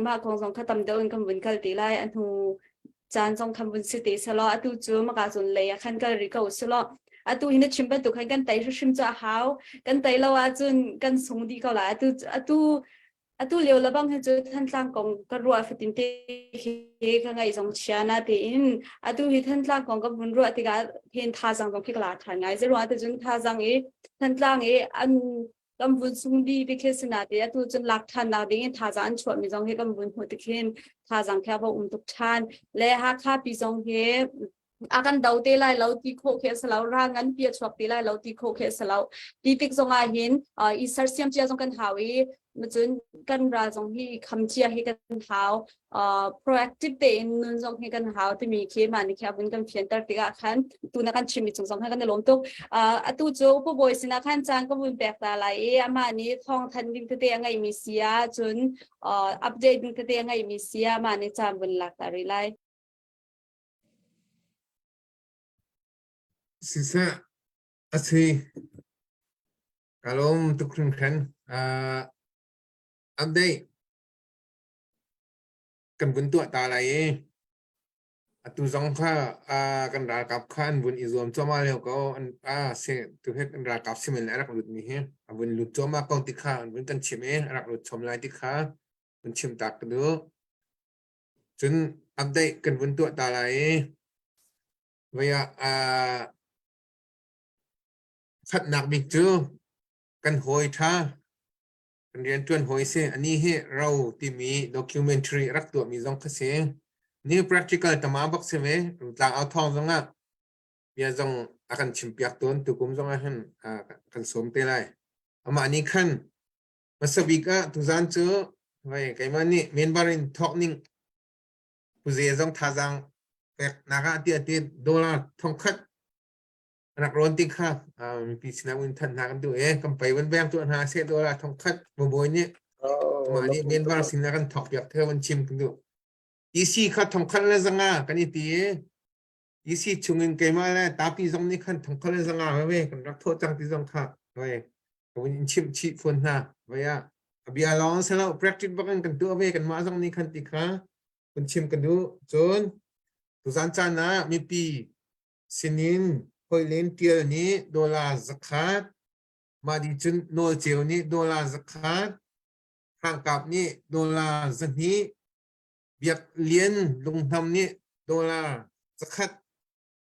mah kong zong kha tam deuh in kan vun kal te lai a hnu caan zong khan vun si te selaw atu cu maka cun lei ah khan kal rih ko selaw atu hi na chim bantuk khan kan tei hrimhrim cu a hau kan tei lo ahcun kan sung dih ko lai atu atu atu lio lebang hi cu Thantlang kong ka ruah fatin te khi ka ngaih zong chia na tein atu hi Thantlang kong ka vun ruah tikah hin thazang zong khi ka la ṭhan ngai zeiruang te cun thazang i Thantlang i an kan vun sung di ti khi sina te atu cun lak ṭhan nak ding in thazang an chuah mi zong hi kan vun hmuh tik hin thazang khi a va um tuk ṭhan le Hakha pi zong hi a kan do te lai lo ti khawh khi a si lo ral ngan pi a chuak te lai lo ti khawh khi a si lo ti tik zong ah hin i sersiam cia zong kan hau i cun kan ral zong hi kham cia hi kan hau proactive tein nun zong hi kan hau timi khi mah nih khi a vun kan fianter tikah khan tu na kan chimmi cung zong khan kan i lawm tuk atu cu upa bawi sinah khan caan ka vun pek ta lai i amah nih thawng than ding tete a ngeihmi si ah cun update ding tete a ngeihmi si ah mah nih caan vun lak ta rih lai Siseh, a si. Ka lawm tuk hringhran. Uh, update kan vun tuah ta lai i atu zong kha uh, kan ralkap kha an vun i zuam cuahmah lio ko an ah si tu hi kan ralkap simin le a rak lut mi hi a vun lut cuahmah ko ti kha an vun kan chim i a rak lut chom lai ti kha vun chim tak ka duh. Cun update kan vun tuah ta lai i voi ah aa khatnak bik cu kan hawi ṭha kan rianṭuan hawi si ani hi ro timi documentary rak tuahmi zong kha si. New practical tama bak si ve rungtlang au thawng zong ah bia zong a kan chimpiak tawn tukum zong ah hin kan sawm te lai. Amah nih khan hmasa bik ah tuzan cu Vai keimah nih member in thawk ning puze zong thazaang pek nak ah tiah ti dollar thongkhat rak rawn ti kha mipi sinah un than hna kan duh e kan pei van beng tu hna se dollar thongkhat bawi nih mah nih member sinah kan thawk piak theo an chim kan duh EC kha thongkhat le zanga kan i ti i EC chungin keimah le tapi zong nih khan thongkhat le zanga ve kan rak thawh cang ti zong kha ve ka vun in chimh chih fawn hna ve ah a bia lawng selo practice bak in kan tuah ve kan mah zong nih khan ti kha kun chim kan duh. Cun tuzan caan ah mipi sinin hoilen tial nih dollar zakhat mah di cun nawl ceu nih dollar zakhat Hrangkap nih dollar 200, Biak Lian Lunghnam nih dollar zakhat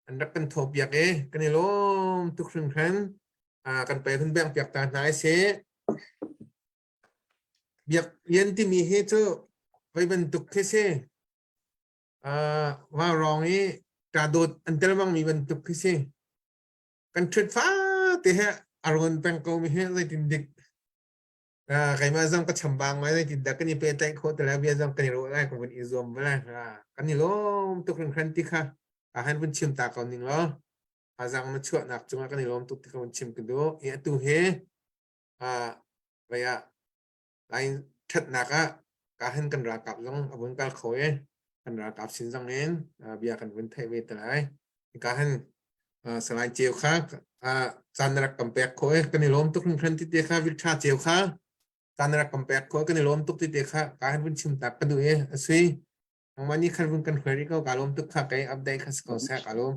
an rak kan thawhpiak i kan i lawm tuk hringhran. Kan pe hun beng piak ta hna i si. Biak Lian timi hi cu voi bantuk khi si. Vaurawng i ṭadawt an tel bangmi bantuk khi si. Kan ṭhut fate he a rawn peng ko mi hi zeitin dik Keimah zong ka chambang ngai zeitindah kan i pehtlaih khawh ti lai bia zong kan i ruah lai ka vun i zuam ve lai. Kan i lawm tuk hringhran ti kha han vun chim ta ko ning law azang na chuahnak cungah kan i lawm tuk ti kha vun chim ka duh. I atu hi vei ah lain ṭhatnak ah ka han kan ralkap zong a vun kal kho i kan ralkap sin zong in bia kan vun theih ve te lai. Ka han Salai Ceu kha caan na rak kan pek khawh i kan i lawm tuk hringhran ti te kha Victor Ceu kha caan na rak kan pek khawh kan i lawm tuk ti te kha ka han vun chim tak ka duh i a sui nangmah nih khan vun kan hruai rih ko ka lawm tuk kha kei update kha si ko seh ka lawm.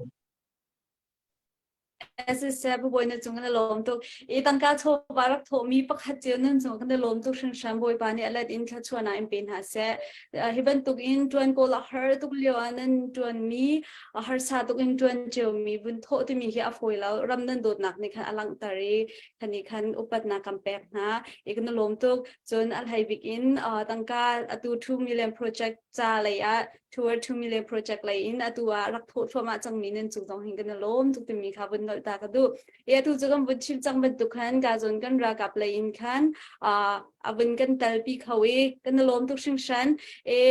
Siseh bawi na cung kan i lawm tuk. I tangka chawva rak thawhmi pakhat cio nan cung kan i lawm tuk hringhran Bawipa nih a let in thluachuahnak in pe hna seh. Hi bantuk in ṭuan kawl a har tuk lio ah nan ṭuanmi a harsa tuk in ṭuan ciomi vun thawh timi hi a fawi lo. Ram nan dawtnak nih khan a langhter i khan nih khan upatnak kan pek hna. I kan i lawm tuk. Cun a hlei bik in tangka atu 2 million project ca lei ah toward 2 million project lei in atu ah rak thawh thluahmah cangmi nan cung zong hin kan i lawm tuk timi kha vun nolh ta ka duh. I atu cu kan vun chim cang bantuk khan ka zawn kan ralkap lei in khan a vun kan talpi kho i kan i lawm tuk hringhran. I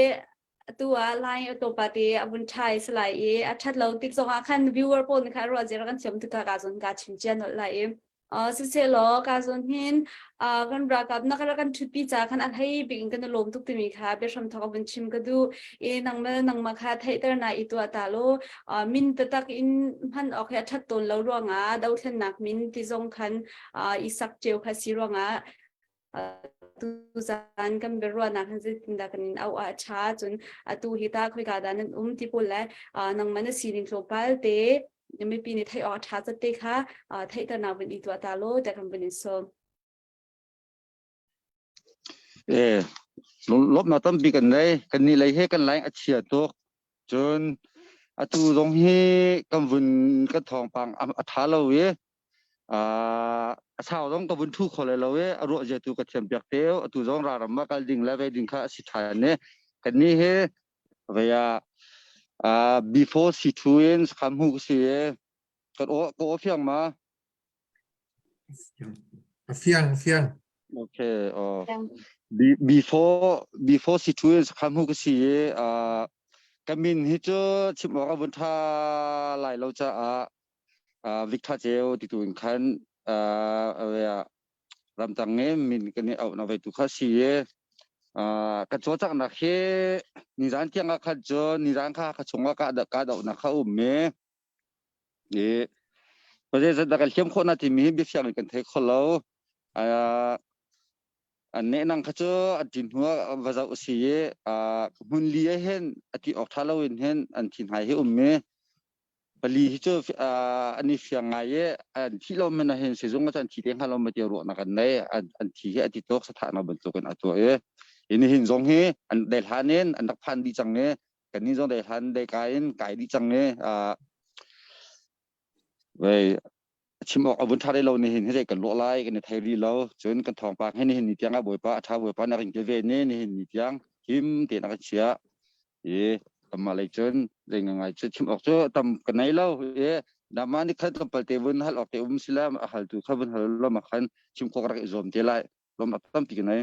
atu ah line auto pa te a vun ṭhai salai i a ṭhat lo tik zong ah khan viewer pawl nih khan ruah zia kan thiam tik ka zawn ka chim cia nolh lai i Siselaw ka zawn hin kan ralkap na kan ṭhutpi ca khan a hlei bik in kan i lawm tuk timi kha biahram thawk vun chim ka duh. I nangmah nangmah kha theihter na i tuah ta law min taktak in hman awk hi a ṭhat tawn lo ruangah dothlennak min ti zong khan i sak cio kha si ruangah tuzaan kan biaruahnak hin zeitindah kan in auh ah a ṭha cun atu hi tah khoika dah nan um ti pawl le nangmah na sining tlawmpal te mipi nih theih awk a ṭha zat te kha theihternak vun i tuah ta law tiah kan vun in sawm. Eh, lawmhnak tampi kan nei. Kan nih lei he kan laing a chia tuk. Cun atu zong hi kan vun kan thawngpang a ṭha lo i a sau zong ka vun ṭhu kho lai lo i a ruah zia tu ka thiam piak te atu zong raram ah kal ding le ve ding kha a si ṭhan i kannih hi vei ah before C2 in sakhan hmu ka si i kan aw ka aw fiang ma A fiang fiang. Okay oh before before C2 in sakhan hmu ka si i ka min hi cu chim awk a vun ṭha lai lo caah Victor Ceu ti tu in khan ramtang i min kan i auh na vei tu kha si i kan cawlcanghnak hi nizan tiang ah khan cun nizan kha ka chung ah ka dohnak kha um i i zeizat dah kan hliam khawh na timi hi biafiang in kan thei kho lo. An nehnang kha cu an ṭin hnu ah va zoh a si i hmun li ah hin a ti awk ṭha loin hin an thi hna hi um i pali hi cu an i fiang ngai i an thih lo men ahhin sizung ah cun thi te hnga lo ma ti ruahnak an nei an thi hi a ti tuk sathahnak bantukin a tuah i hi nihin zong hi an dai hlan in an rak phan dih cang i kannih zong dai hlan dai kai in kai dih cang i vei chim awk a vun ṭha lo nihin hi zei kan lawh lai kan i thei rih lo cun kan thawngpang hi nihin ni tiang ah bawipa a ṭha bawipa na ring ke ve ni nihin ni tiang him tein a kan chiah i kanmah lei cun zei ngai cu chim awk cu tam ka nei lo i nama ni khat tlawmpal te vun hal awk te um sila a haltu kha vun hal lo ma khan chim khawk rak i zuam te lai lom a tampi ka nei.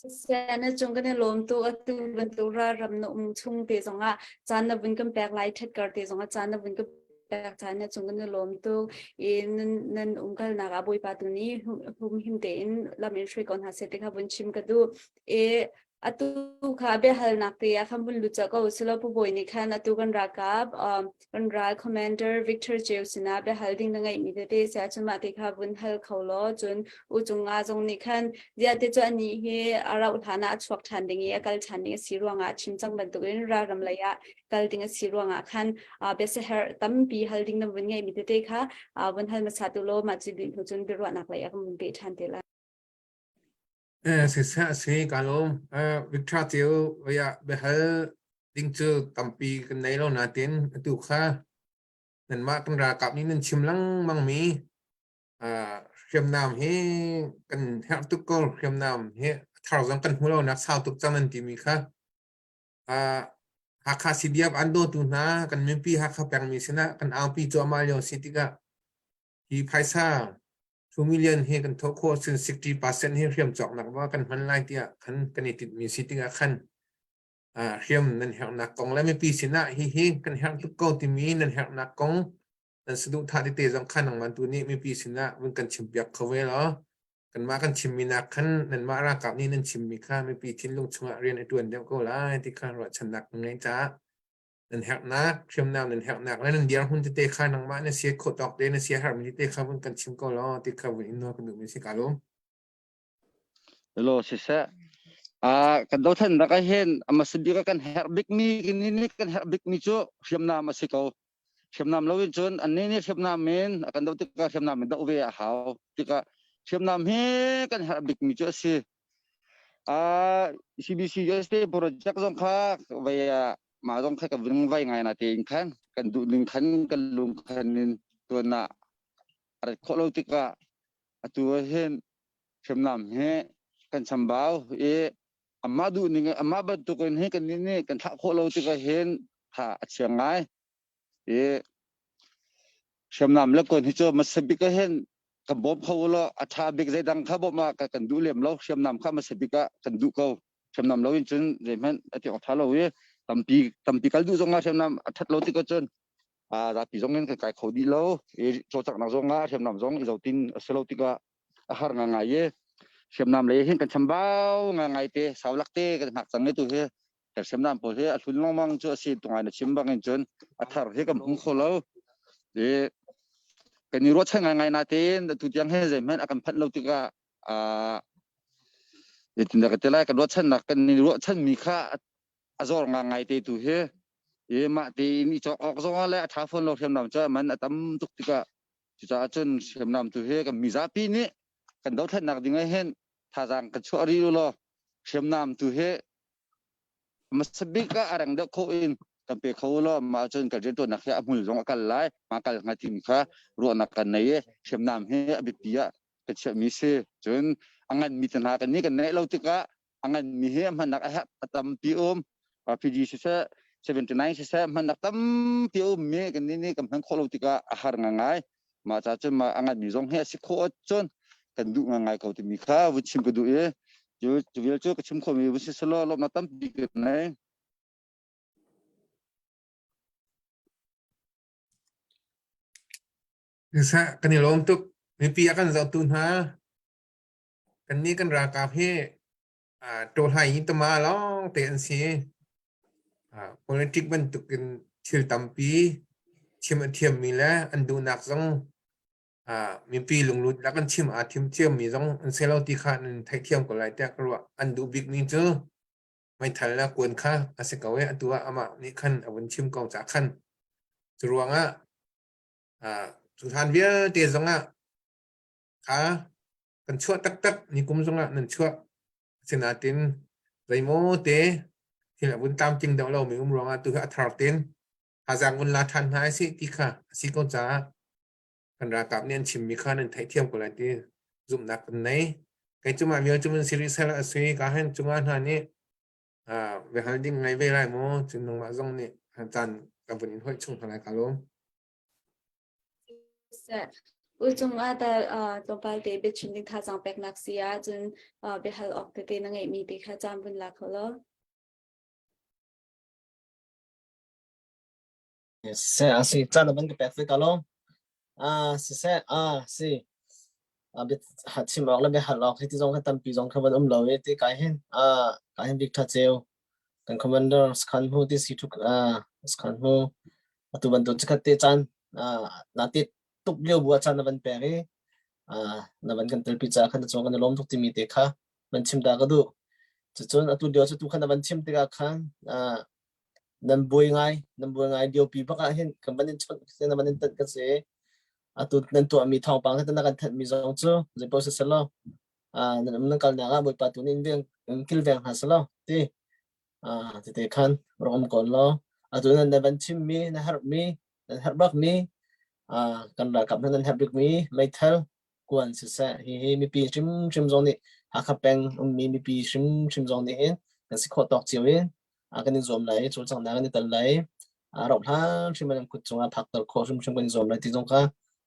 Siseh na cung kan i lawm tuk atu bantuk ralram na um chung te zongah caan na vun kan pek lai ṭhat kar te zongah caan na vun kan pek caan na cung kan i lawm tuk i nan nan umkalnak ah Bawipa tu nih humhim tein lam in hruai ko hna seh ti kha vun chim ka duh. I atu kha biahalnak te ah khan vun lut cawk ko silo Pu Bawi nih khan atu kan ralkap um, kan ral commander Victor Cheu sinah biahal ding na ngeihmi tete sia cun mah te kha vun hal kho law cun u cung nga zong nih khan ziah te cu anih hi a rauh hlan ah a chuak ṭhan ding i a kal ṭhan ding a si ruangah chim cang bantukin ralram lei ah kal ding a si ruangah khan biasaherh tampi hal ding na vun ngeihmi tete kha vun hal hmasa tu law mah cu dih hnu cun biaruahnak lei ah kan vun peh ṭhan te lai. Eh, siseh a si ka lawm. Eh, Victor Ceu vaya biahal ding cu tampi kan nei lo natin atu kha nanmah kan ralkap nih nan chim lengmang mi hriamnam hi kan herh tuk ko hriamnam hi thar zong kan hmu lo nak sau tuk cang nan timi kha Hakha CDF an dawtu hna kan mipi Hakha pengmi sinah kan aupi cuahmah lio si tikah hi phaisa 2 million hi kan thawh khawh cun 60% hi hriam cawknak va kan hman lai tiah khan kan i tinhmi si tikah khan hriam nan herhnak kong le mipi sinah hihi kan herh tuk ko timi nan herhnak kong nan saduhthah tete zong kha nangmah tu nih mipi sinah vun kan chimpiak kho ve law kanmah kan chimmi nak khan nanmah ralkap nih nan chimmi kha mipi thinlung chungah rian a ṭuan deuh ko lai ti kha ruahchannak kan ngei caah nan herhnak hriamnam nan herhnak le nan dirhmun tete kha nangmah na sia khawh tawk te na sia herhmi tete kha vun kan chim ko law ti kha vun in nawl kan duhmi si ka lawm. Hello siseh ah kan dothlennak ah hin a bik ah kan herh bikmi kan herh bikmi cu hriamnam a si ko hriamnam lo in cun annih nih hriamnam in a kan doh tikah hriamnam in doh ve a hau tikah hriamnam hi kan herh bikmi cu a si. Uh, CBC USA project zong kha vai mah zong kha ka vung vai ngai na tein khan kan duh ning khan kan lung khan in tuan ah a rat khawh lo tikah atu ah hin hriamnam hi kan chambau i amah duh ning amah bantukin hi kan nih kan thlah khawh lo tikah hin tha a chia ngai i hriamnam le kon hi cu hmasa bik ah hin kan bawm kho law a ṭha bik zeidang kha bawmh ah kan duh lem lo hriamnam kha hmasa bik ah kan duh ko hriamnam lo in cun zeihmanh a ti awk ṭha lo i tampi tampi kal duh zong ah hriamnam a ṭhat lo tikah cun zapi zong in kan kai kho dih lo i cawlcanghnak zong ah hriamnam zong i zotin a si lo tikah a har ngangai i hriamnam lei hin kan chambau ngangai te saulak te kan hngak cang i tu hi kan hriamnam pawl hi a hlun lengmang cu a si tungai na chim bangin cun a thar hi kan hmu kho lo i kan i ruahchan ngaingai natein tu tiang he zeihmanh a kan phanh lo tikah zeitindah ka ti lai kan ruahchannak kan i ruahchanmi kha a zor ngangai te tu hi i mah tein i cawk awk zong ah le a ṭha fawn lo hriamnam cu man a tam tuk tikah Cucaah cun hriamnam tu hi kan mizapi nih kan dothlennak ding ah hin thazaang kan chuah rih u law hriamnam tu hi hmasa bik ah a reng deuh khawh in kan pe kho u law mah cun kan rianṭuannak hi a hmul zong a kal lai ma kal hnga timi kha ruahnak kan nei i hriamnam hi a biapi ah kan chiahmi si cun a nganmi te hna kan nih kan neih lo tikah a nganmi hi a hmannak a herh a tampi um RPG siseh 79 siseh hmannak tampi a ummi kan nih nih kan hman khawh lo tikah a har ngangai mah ca cun mah a nganmi zong hi a si khawh ahcun kan duh ngangai ko timi kha vun chim ka duh i cu cu vial cu ka chim khawhmi vun si selaw lawmhnak tampi ka nei Siseh kan i lawm tuk. Mipi a kan zohtu hna Kannih kan ralkap hi ṭawhlai hi tama lawng te an si. Politic bantukin thil tampi chim a thiammi le an duhnak zong mipi lunglut lak an chim aa thim thiammi zong an si lo ti kha nan theihthiam ko lai tiah ka ruah. An duh bikmi cu meithal le kuan kha a si ko i atu ah amah nih khan a vun chim ko caah khan cu ruangah cu hlan vialte zongah kha kan chuah taktak ni kum zongah nan chuah asinain zeimaw te thil a vun tlamtling deuh lomi um ruangah tu hi a thar tin thazaang vun la ṭhan hna si ti kha a si ko caah kan ralkap nih an chimmi kha nan theihthiam ko lai ti zumhnak kan nei kei cu mah vial cu mun siri sel a sui ka hen cungah hna nih biahal ding ngai ve lai maw cun nangmah zong nih caan ka vun in hoih chung hna lai ka lawm. U cungah ta tlawmpal te biachim ding thazaang peknak si ah cun biahal awk tete na ngeihmi te kha caan vun la kho law. Siseh a si caan na van ka pek ve ka lo. Ah siseh ah si a bia chim awk le bia hal awk hi ti zong kha tampi zong kha van um lo i ti kai hin ah kai hin bik tha ceu kan commander skhan hu ti si thuk ah skhan hu atu bantuk chikhat te caan ah na ti tuk lio bu ah caan na van pek i ah na van kan telpi ca khan na cung kan i lawm tuk timi te kha van chim ta ka duh. Cucun atu lio cu tu khan na van chim tikah khan ah nan buai ngai nan buai ngai liopi bak ah hin kan van in chawnh na van in tanh ka si. Atu nan tuahmi thawngpang te na kan thanhmi zong cu zeipaoh si selaw ah nan um nan kalnak ah Bawipa tu nih in veng in kilveng hna selaw ti ah tete khan rak um ko law atu nan na van chimmi na herhmi nan herh bakmi ah kan ralkap hna nan herh bikmi meithal kuan siseh hihi mipi hrimhrim zong nih Hakha peng ummi mipi hrimhrim zong nih hin kan si khawh tawk cio in kan in zuam lai i cawlcanghnak kan i tel lai rauh hlan hrim an kut cungah phakter khawh hrimhrim kan i zuam lai ti zong kha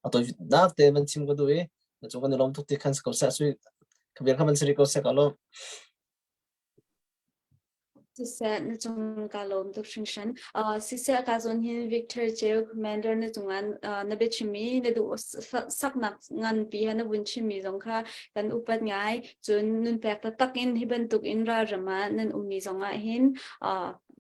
a tawinak te van chim ka duh i na cung kan i lawm tuk ti khan si ko seh sui ka bia kha van si rih ko seh ka lawm. Siseh, na cung ka lawm tuk hringhran. Siseh ka zawn hin Victor Cheu Commander na cungah na biachimmi na duh saknak nganpi ha na vun chimmi zong kha kan upat ngai. Cun nun pek taktak in hi bantuk in ralram ah nan ummi zong ah hin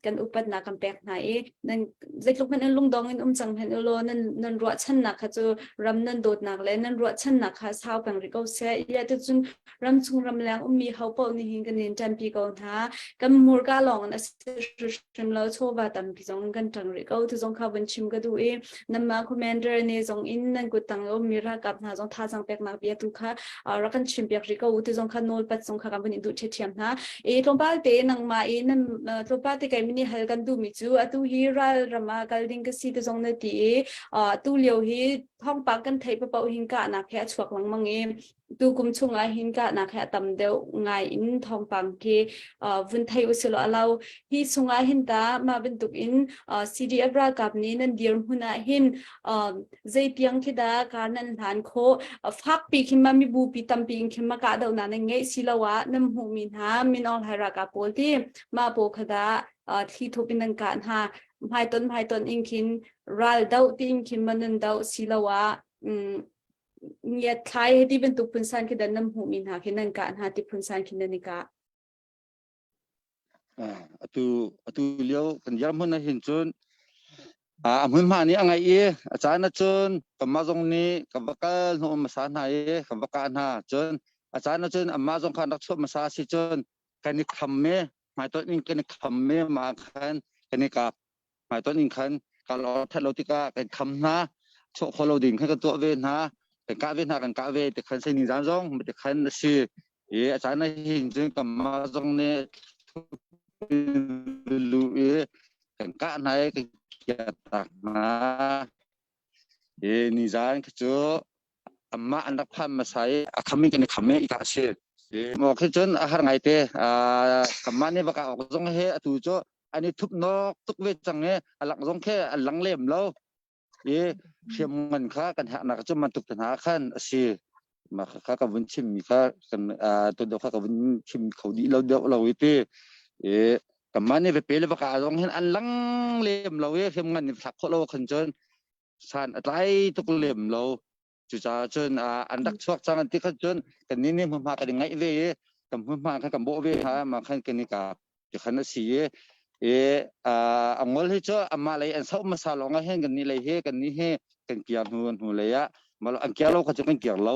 kan upatnak kan pek hna i nan zeitluk hmanh in lungdong in um cang hmanh ulaw nan nan ruahchannak kha cu ram nan dawtnak le nan ruahchannak kha sau peng rih ko seh. Ia tucun ramchung ramleng ummi ho paoh nih hin kan in ṭanpi ko hna. Kan hmurka lawng in a si hrim lo, chawva tampi zong kan ṭang rih ko. Tu zong kha vun chim ka duh i nanmah commander ne zong in nan kut tang ummi ralkap hna zong thazaang peknak bia tu kha rak kan chim piak rih ko u. Tu zong kha nawlpat zong kha kan vun in duh ṭhiamṭhiam hna. I tlawmpal te nangmah i nan tlawmpal te kei nih hal kan duhmi cu atu hi ral ram ah kal ding ka si tu zong na ti i tu lio hi thawngpang kan theih paoh hin kahnak he a chuak lengmang i Tukum chungah hin kahnak hi a tam deuh ngai in thawngpang khi vun thei usilaw a lo. Hi chungah hin ta mah bantuk in CDF ralkap nih nan dirhmun ah hin zeitiang khi dah kar nan hlan khawh? Fakpi khin ma mibupi tampi in khin ma kahdohnak nan ngeih siloah nan hmuhmi hna Min Aung Hlaing ralkap pawl ti mah pawl kha dah thli thup in nan kah hna. Hmaiton hmaiton in khin ral doh tiin khin ma nan doh siloah ngiatthlai he ti bantuk phunsan khi dan nan hmuhmi hna khi nan kah hna ti phunsan khi nan i kah. Atu atu lio kan dirhmun ah hin cun a hmunhma nih a ngaih i a caan ahcun kanmah zong nih kan va kal hnawh hmasa hna i kan va kah hna cun a caan ahcun anmah zong kha an rak chuah hmasa si cun kan i kham i hmaitonh in kan i kham i mah khan kan i kap hmaitonh in khan kal awk that lo tikah kan kham hna chuah kho lo ding khan kan tuah ve hna kan kah ve hna kan kah ve ti khan sei ningzan zong ti khan a si i a caan ah hin cun kanmah zong nih lu i kan kah hna i kan kiak tak hna i nizan khi cu amah an rak phan hmasa i a kham in kan i kham i ka a si maw khi cun a har ngai te kanmah nih va kah awk zong he atu cu an i thup nok tuk ve cang i a lak zong khi an lang lem lo i hriam ngan kha kan herhnak cu man tuk te hna khan a si mah kha ka vun chim mi kha kan tu deuh kha ka vun chim kho dih lo deuh lo i ti i kanmah nih vepe le vaka zong hin an lang lem lo i hriam ngan in thlak khawh lo khan cun san a tlai tuk lem lo Cucaah cun an rak chuak cang an ti khan cun kan nih nih hmunhma kan i ngaih ve i kan hmunhma khan kan bawh ve hna mah khan kan i kap ti khan a si i i a ngol hi cu amah lei an soh hmasa lawng ah hin kan nih lei hi kan nih hi kan kiar hnu hnu lei ah an kiar lo kha cu kan kiar lo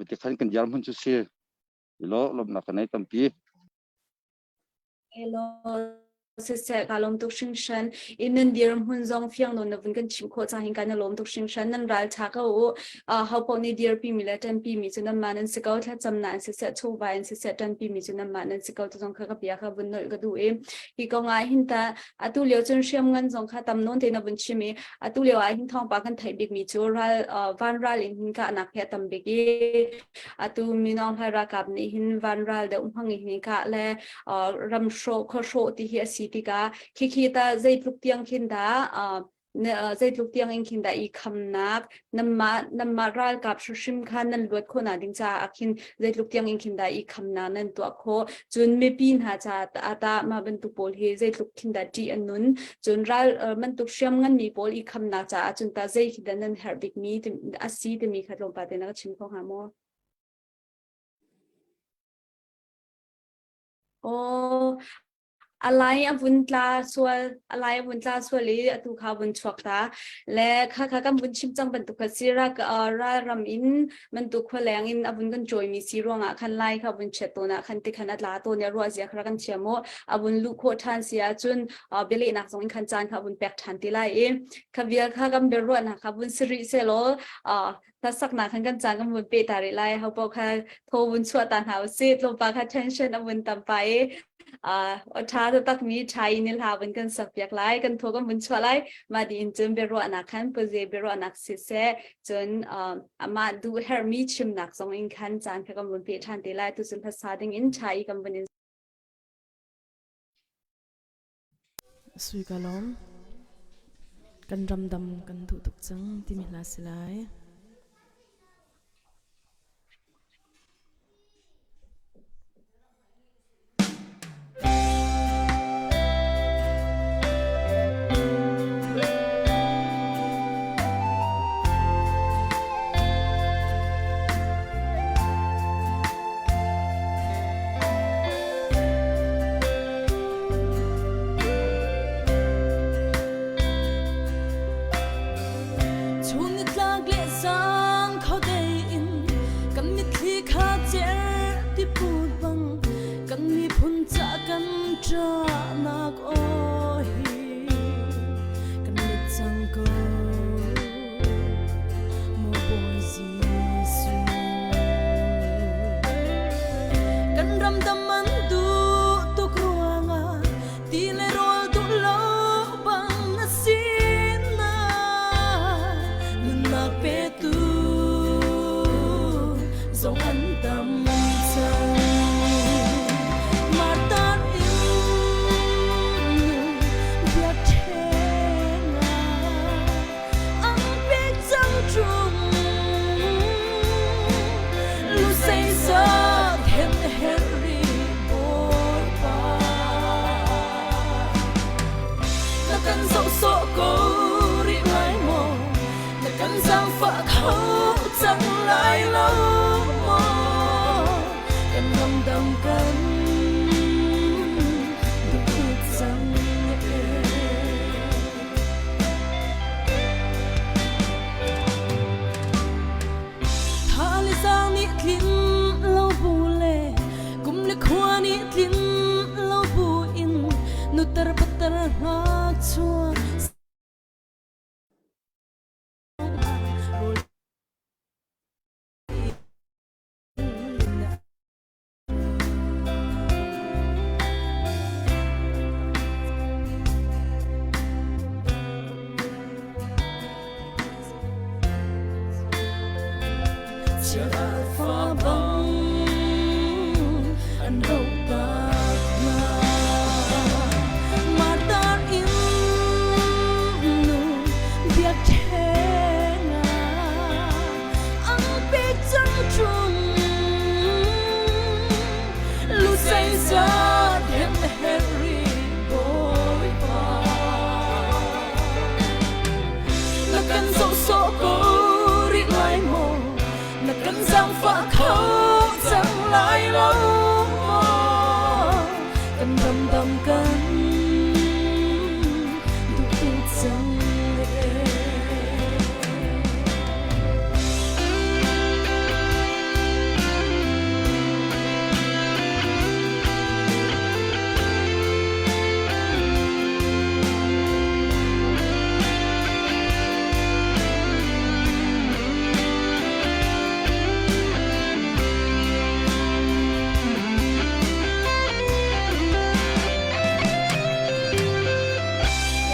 ti khan kan diar hmun cu si lo lawmhnak kan nei tampi. Hello, siseh ka lawm tuk hringhran. I nan dirhmun zong fiang nawn na vun kan chim khawh cang hin kan i lawm tuk hringhran. Nan ral ṭha ko u. Ho paoh nih dirpi mi le ṭanpi mi cu nanmah nan si ko. Thlacamnak in siseh, chawva in siseh, ṭanpi mi cu nanmah nan si ko. Tu zong kha ka bia kha vun nolh ka duh i hi kong ah hin ta atu lio cun hriam ngan zong kha tam nawn te na vun chim i atu lio ah hin thawngpang kan theih bik mi cu ral van ral in hin kahnak hi a tam bik i atu minong hlai ralkap nih hin van ral deuh hmang in hin kah le ram hrawh khua hrawh ti hi a si tikah khikhi ta zeitluk tiang khin dah. Zeitluk tiang in khin dah i khamnak nanmah ralkap hrimhrim kha nan luat khawh nak ding caah khin zeitluk tiang in khin dah i khamnak nan tuah khawh? Cun mipi hna caah tah mah bantuk pawl hi zeitluk khin dah ṭih an nun? Cun ral bantuk hriam nganmi pawl i khamnak caah cun tah zei khi dah nan herh bikmi a si timi kha tlawmpal te na ka chim kho hnga maw? Aw, a lai a vun tla sual a lai a vun tla sual i atu kha vun chuak ta le kha kha kan vun chim cang bantuk kha si ra ram in bantuk khua leng in a vun kan cawimi si ruangah khan lai kha vun chiat tawn ah khan ti khan a tla tawn i ruah zia kha kan thiam mu a vun luh khawh ṭhan si ahcun bialehnak zong in khan caan kha vun pek ṭhan ti lai i kha vial kha kan biaruahnak kha vun si rih sehlaw hlasaknak khan kan caan kan vun pe ta rih lai. Ho paoh kha thaw vun chuah ta hna usih. Tlawmpal kha tension a vun tam pa i a ṭha takmi ṭha in hla vun kan sak piak lai. Kan thaw kan vun chuah lai. Mah dih cun biaruahnak khan puze biaruahnak siseh cun amah duh herhmi chimnak zong in khan caan kha kan vun pe ṭhan te lai. Tucun hlasa ding in ṭha i kan vun in Sui ka lawm. Kan ramdam kan duh tuk cang timi hla si lai. Chun nitlak le zan khuadei in kan mitthli kha cer ti put bang kan miphun ca kan ṭahnak aw hi kan let cang ko. Maw Bawi Jesuh. Kan ram dam an duh tuk ruangah ti le rawl duh lo bang na sinah nunnak petu zong an tam cang. Martar in biakṭheng ah Ang pek cang ṭung lusei zat hen herri Bawipa na kan zoh sawh ko rih lai maw na kan zaangfah kho cang lai lo maw kan ramdang kan duh cang ee. Thalizang nih tlin lo bu le kum le khua nih tlin lo bu in nutar patar ngakchua Fa bang an ro tak hna Martar in nu biakṭheng ah ang pek cang ṭung Lusei zat hem Henry Bawipa Na kan zoh sawh ko rih lai maw na kan zaangfah kho cang lai lo maw kan ramdang kan duh tuk cang ee.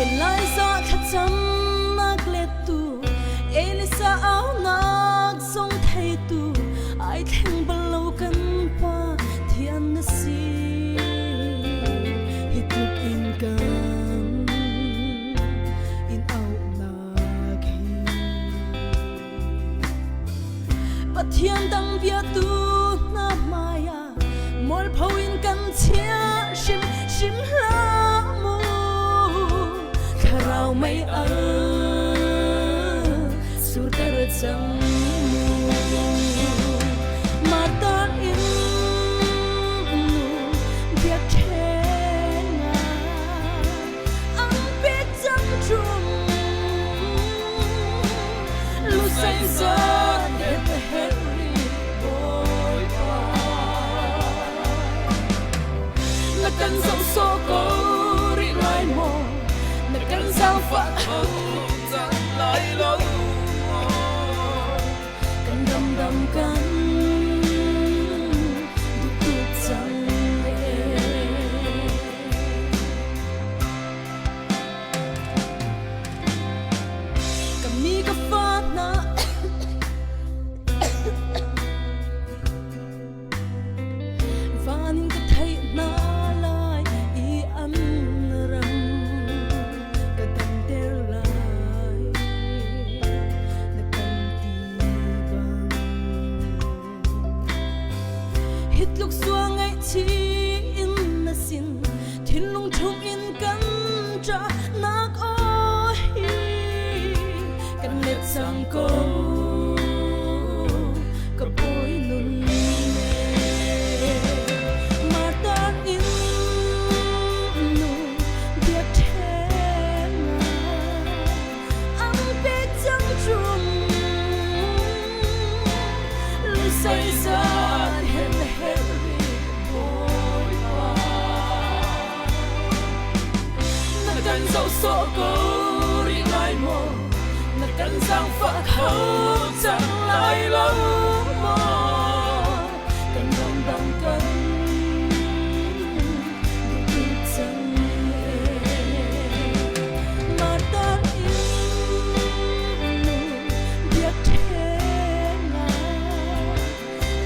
Eliza thlacam Pathian dang biatu hna hmai ah mualpho in kan chia hrim hrim hlah mu. Thlarau mei al surter cang mu. Martar in nu biakṭheng ah ang pek cang ṭung. Lusei zat het Henry Bawipa. Na kan zoh sawh ko rih lai maw? Na kan zaangfah kho cang lai lo maw? Kan ramdang kan duh tuk cang ee. Ka mi ka fa hna van in ka theih hna lai i an ram ka damter lai na kan ti bang hi tluk sual ngaihchih in na sin thinlung chung in kan ṭahnak aw hi kan let cang ko ka bawi nun Martar in nu biakṭheng ah ang pek cang ṭung Zeizat hen herh Bawipa Na kan zoh sawh ko rih lai maw Na kan zaangfah kho cang lai lo maw Kan ramdang kan duh cang Martar in biakṭheng ah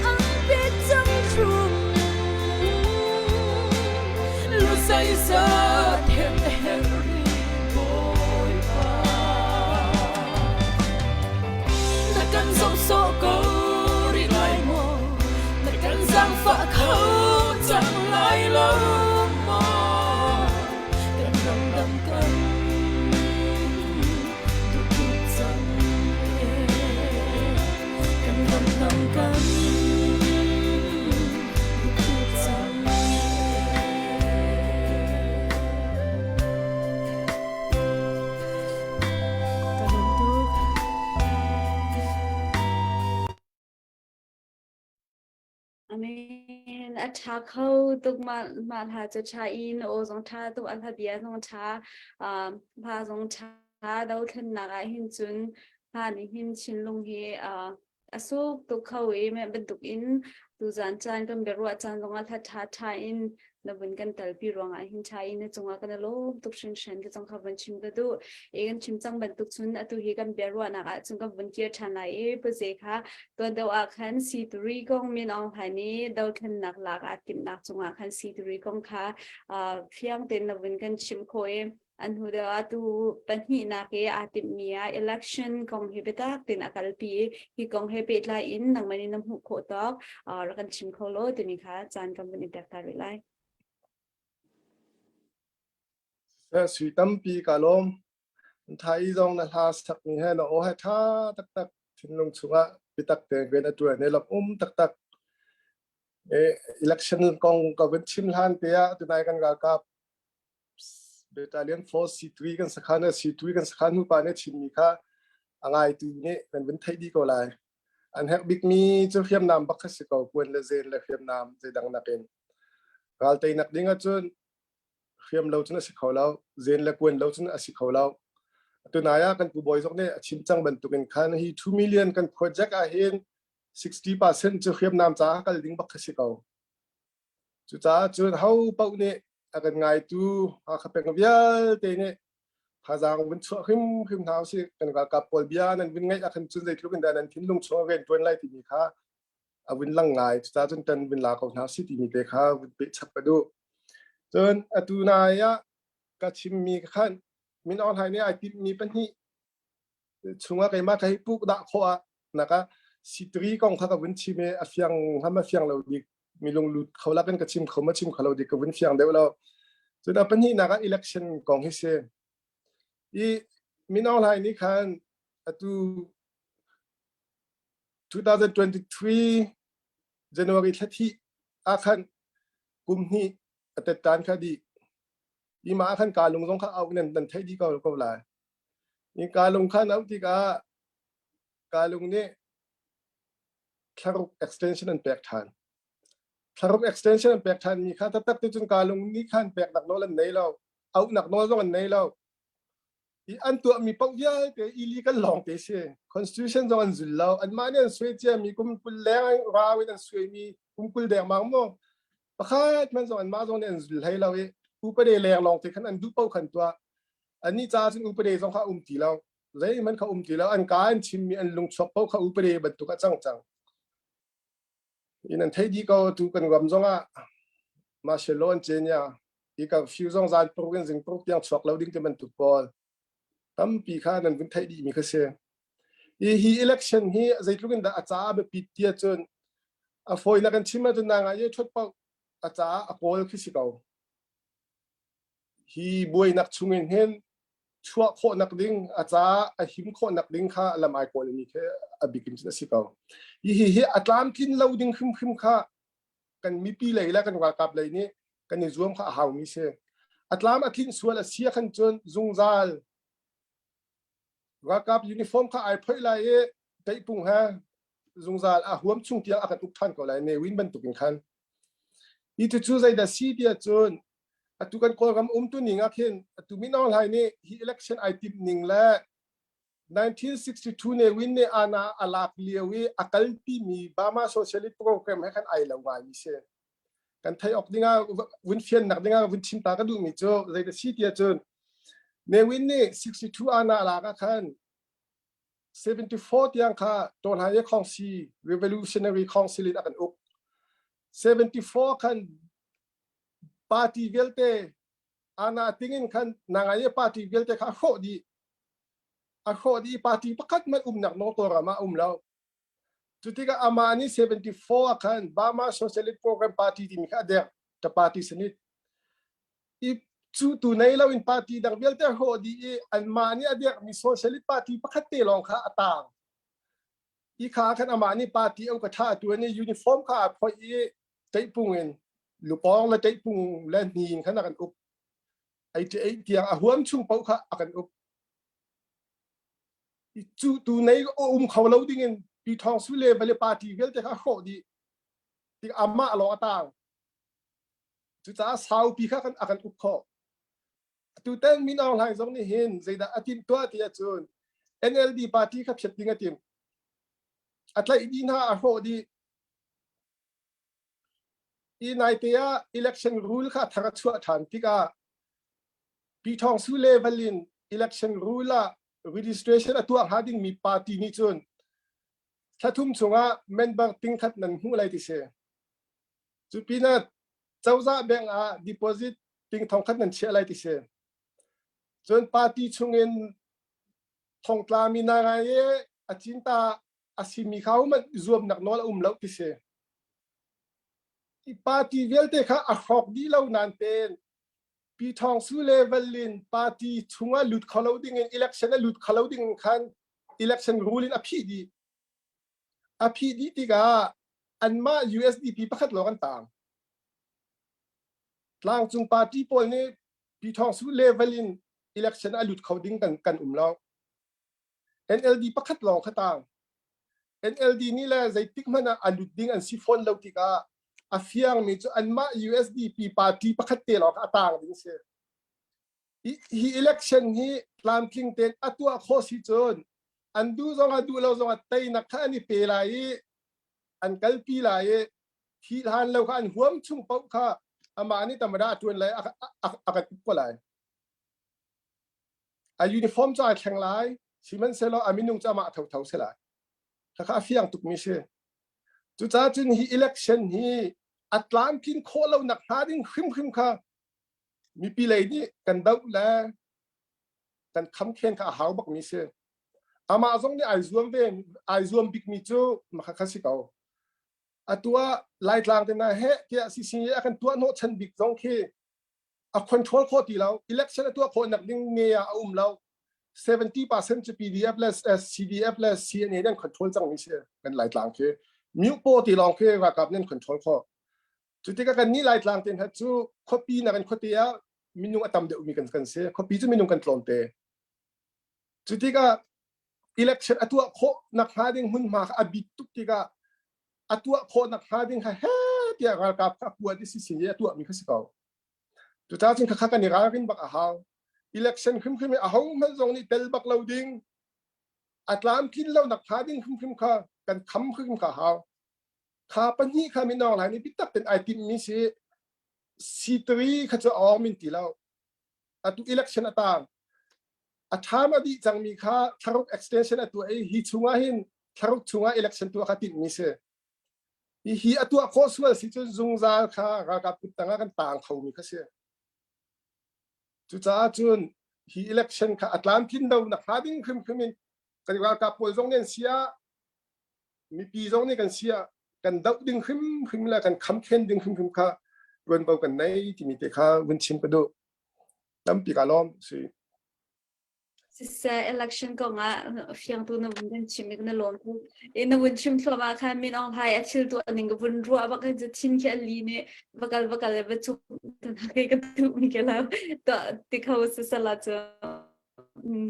ang pek cang ṭung Zeizat hen herh rih Bawipa Na kan zoh sawh ko rih lai maw Na kan zaangfah kho cang lai lo maw Kan ramdang kan duh tuk cang ee Kan ramdang kan duh tuk cang Ka lawm tuk. Amen. A ṭha kho tuk mah mah hla cu ṭha in aw zong ṭha tuk a hla bia zong ṭha uh, hla zong ṭha dothlennak ah hin cun hla nih hin thinlung hi uh, a suk tuk kho i meh bantuk in tuzan caan kan biaruah caan zongah hla ṭha ṭha in na vun kan talpi ruangah hin ṭha in na cungah kan i lawm tuk hringhran ka cong kha vun chim ka duh i kan chim cang bantuk cun atu hi kan biaruahnak ah cun kan vun kir ṭhan lai i puze kha tuan deuh ah khan C3 kong Min Aung Hlaing nih dothlennak lak aa timhnak cungah khan C3 kong kha fiang tein na vun kan chim khawh i an hnu deuh ah tu pahnihnak i aa timhmi ah election kong hi biatak tein a kalpi i hi kong he pehtlai in nangmah nih na hmuh khawh tawk rak kan chim kho law timi kha caan kan vun i pek ta rih lai. Sui tampi ka lawm. Thai zong na hla sakmi he na aw he ṭha taktak thinlung chungah biatak tein rian a ṭuan i lawmh um taktak. Election kong ka vun chim hlan te ah tunai kan ralkap Battalion Force C3 kan sakhan C3 kan sakhan hnu pa nih chimmi kha a ngaitu nih kan vun theih dih ko lai. An herh bikmi cu hriamnam bak kha si ko kuan le zen le hriamnam zeidang nakin. Ral teinak ding ahcun hriam lo cun a si kho lo, zen le kuan lo cun a si kho lo. Tunai ah kan pu bawi zong nih a chim cang bantukin khan hi 2 million kan project ah hin 60% cu hriamnam caah kal ding bak kha si ko. Cucaah cun ho paoh nih a kan ngaitu Hakha peng vialte nih thazaang vun chuah hrimhrim hna usih. Kan ralkap pawl bia nan vun ngaih ahkhan cun zeitluk in dah nan thinlung chung rian ṭuan lai timi kha a vun lang ngai. Cucaah cun ṭan vun la ko hna usih timi te kha vun pehchap ka duh. Cun atu nai ah ka chimmi khan Min Aung Hlaing nih ai timhmi pahnih chungah keimah ka hei puk dah khawh ah naka. C3 kong kha ka vun chim i a fiang ham a fiang lo dik mi lunglut kho lakin ka chim kho ma chim kho lo dik ka vun fiang deuh lo. Cun a pahnihnak ah election kong hi si. I Min Aung Hlaing nih khan atu 2023 January thla thih ah khan kum hnih a tettan kha dih. I mah ah khan kalung zong kha auh nan nan theih dih ko ko lai. I kalung kha an auh tikah kalung nih thlaruk extension an pek ṭhan. Thlaruk extension an pek ṭhan mi kha taktak te cun kalung nih khan peknak nawl an nei lo. Auhnak nawl zong an nei lo. I an tuahmi paoh vialte illegal lawng te si. Constitution zong an zul lo. Anmah nih an suai ciami kum 20 leng rau in an suaimi kum 20 dengmang mu. Pakhat hmanh zong anmah zong nih an zul hlei lo i upade leng lawng te khan an duh paoh khan tuah. Annih caah cun upade zong kha a um ti lo. Zeihmanh kha um ti lo. An ka an chimmi an lungchuak paoh kha upade bantuk a cang cang. In an thei dih ko tu kan ram zong ah martial law an cenya i curfew zong zan paruk in zing paruk tiang chuak lo ding ti bantuk pawl tampi kha nan vun theih dih mi kha si. Hi hi election hi zeitluk in dah a caah a biapit ti ahcun a fawinak kan chim ahcun na ngai i ṭhut paoh a caah a kawl khi si ko. Hi buainak chungin hin chuah khawhnak ding a caah a him khawhnak ding kha lam ai kawl mi khi a bik in a si ko. Hi hi hi a tlamtlin lo ding hrimhrim kha kan mipi lei le kan ralkap lei nih kan i zuam kha a haumi si. A tlam a tlinh sual a si khan cun zungzal ralkap uniform kha ai phoih lai i teihpung he zungzal a huam chung tiang a kan uk ṭhan ko lai Ne Win bantuk in khan. Hi cucu zeidah si tiah cun atu kan Kawlram umtu ning ah khin atu Min Aung Hlaing nih hi election ai timh ning le 1962 Ne Win nih ana a lak lio i a kalpi mi Burma Socialist Program he khan ai lo ngai mi si. Kan theih awk ding ah vun fiannak ding ah vun chim ta ka duh mi cu zeidah si tiah cun Ne Win nih 62 ana a lak ah khan 74 tiang kha Tawlhaye Khongsi Revolutionary Council in a kan uk. 74 khan party vialte ana tingin khan nangaye party vialte kha a hrawh dih. A hrawh dih party pakhat hmanh umnak nawl Kawlram ah um lo. Cutikah amah nih 74 ah khan Burma Socialist Program Party timi kha a derh. The party sanit. I cu tu nei lo in party dang vialte a hrawh dih i anmah nih a dirhmi Socialist Party pakhat te lawng kha a taang. I kha khan amah nih party au ka tha tuan i uniform kha aa phoih i ṭeihpung in lupawng le ṭeihpung le hni in khan a kan uk. 88 tiang a huam chung paoh kha a kan uk. I cu tu nei um kho lo ding in Pi Thawng Su le vale party vialte kha a hrawh dih. Tik amah lawng a taang. Cucaah saupi kha kan a kan uk khawh. Tutan Min Aung Hlaing zong nih hin zeidah a timh tuah ti ahcun NLD party kha phiat ding a timh. A tlaih dih hna, a hrawh dih. I naite ah election rule kha thar a chuah ṭhan tikah Pi Thawng Su level in election rule ah registration a tuah hnga dingmi party nih cun thla thum chungah member ting khat nan hmuh lai ti si. Cu pinah cozah bank ah deposit ting thong khat nan chiah lai ti si. Cun party chungin thongtla mi na ngai i a cinta a simi kha hmanh zuamnak nawl a um lo ti si. I party vialte kha a hrawk dih lo nan ten Pi Thawng Su le Vallin party chungah lut kho lo ding in election a lut kho lo ding khan election rule in a phih dih. A phih dih tikah anmah USDP pakhat lawng an taang. Tlangcung party pawl nih Pi Thawng Su level in election a lut kho ding kan, kan um lo. NLD pakhat lawng kha taang. NLD nih le zeitik hmanh ah a lut ding an si fawn lo tikah a fiangmi cu anmah USDP party pakhat te lawng kha a taang ding si. Hi, hi election hi tlamtling tein a tuah khawh si cun an duh zong ah duh lo zong ah teinak kha an i pe lai i an kalpi lai i thih hlan lo kha an huam chung paoh kha amah nih tamada a ṭuan lai a kan uk ko lai. A uniform cu ai thleng lai sihmanhsehlaw a minung cu amah thotho si lai. Khakha a fiang tukmi si. Cucaah cun hi election hi a tlamtlin khawh lo nak hnga ding hrimhrim kha mipi lei nih kan doh le kan khamkhen kha a hau bakmi si. Amah zong nih ai zuam ve ai zuam bikmi cu makha kha si ko. Atu ah Laitlang te na he tiah CCA a kan tuah hnawh chan bik zong khi a control khawh ti lo. Election a tuah khawh nak ding nge ah a um lo. 70% cu PDF le CDF le CNA nan control cang mi si kan Laitlang khi. Mute ti lawng khi ralkap nan control khawh. Cu tikah kan nih Laitlang te hna cu khuapi nakin khuate ah minung a tam deuhmi kan kan si. Khuapi cu minung kan tlawmte. Cu tikah election a tuah khawh nak hnga ding hmunhma kha a bit tuk tikah a tuah khawh nak hnga ding kha he tiah ralkap kha a kuat i sisi i a tuahmi kha si ko. Cucaah cun khakha kan i ralrin bak a hau. Election hrimhrim hi ahohmanh zong nih tel bak lo ding, a tlamtlin lo nak hnga ding hrimhrim kha kan kham hrim kha a hau. Kha pahnih kha Min Aung Hlaing nih biatak tein ai timhmi si C3 kha cu a awng min ti lo. Atu election a tang. A term a dih cangmi kha thlaruk extension a tuah i hi chungah hin thlaruk chungah election tuah kha timhmi si. Hi hi a tuah khawh sual si cun zungzal kha ralkap kut tangah kan tang khomi kha si. Cucaah cun hi election kha a tlamtlin lo nak hnga ding hrimhrim in kan ralkap pawl zong nih an si ah mipi zong nih kan si ah kan doh ding hrimhrim le kan khamkhen ding hrimhrim kha tuanvo kan nei timi te kha vun chim ka duh. Tampi ka lawm si. Siseh election kong ah fiangtu na vun kan chim i na lawm tuk. I na vun chim thluahmah khan Min Aung Hlaing a thil tuah ning ka vun ruah bak hin cu thin khi a li nih va kal va kal va chuk ka ka duh mi ke lo tuah ti kho sisala cu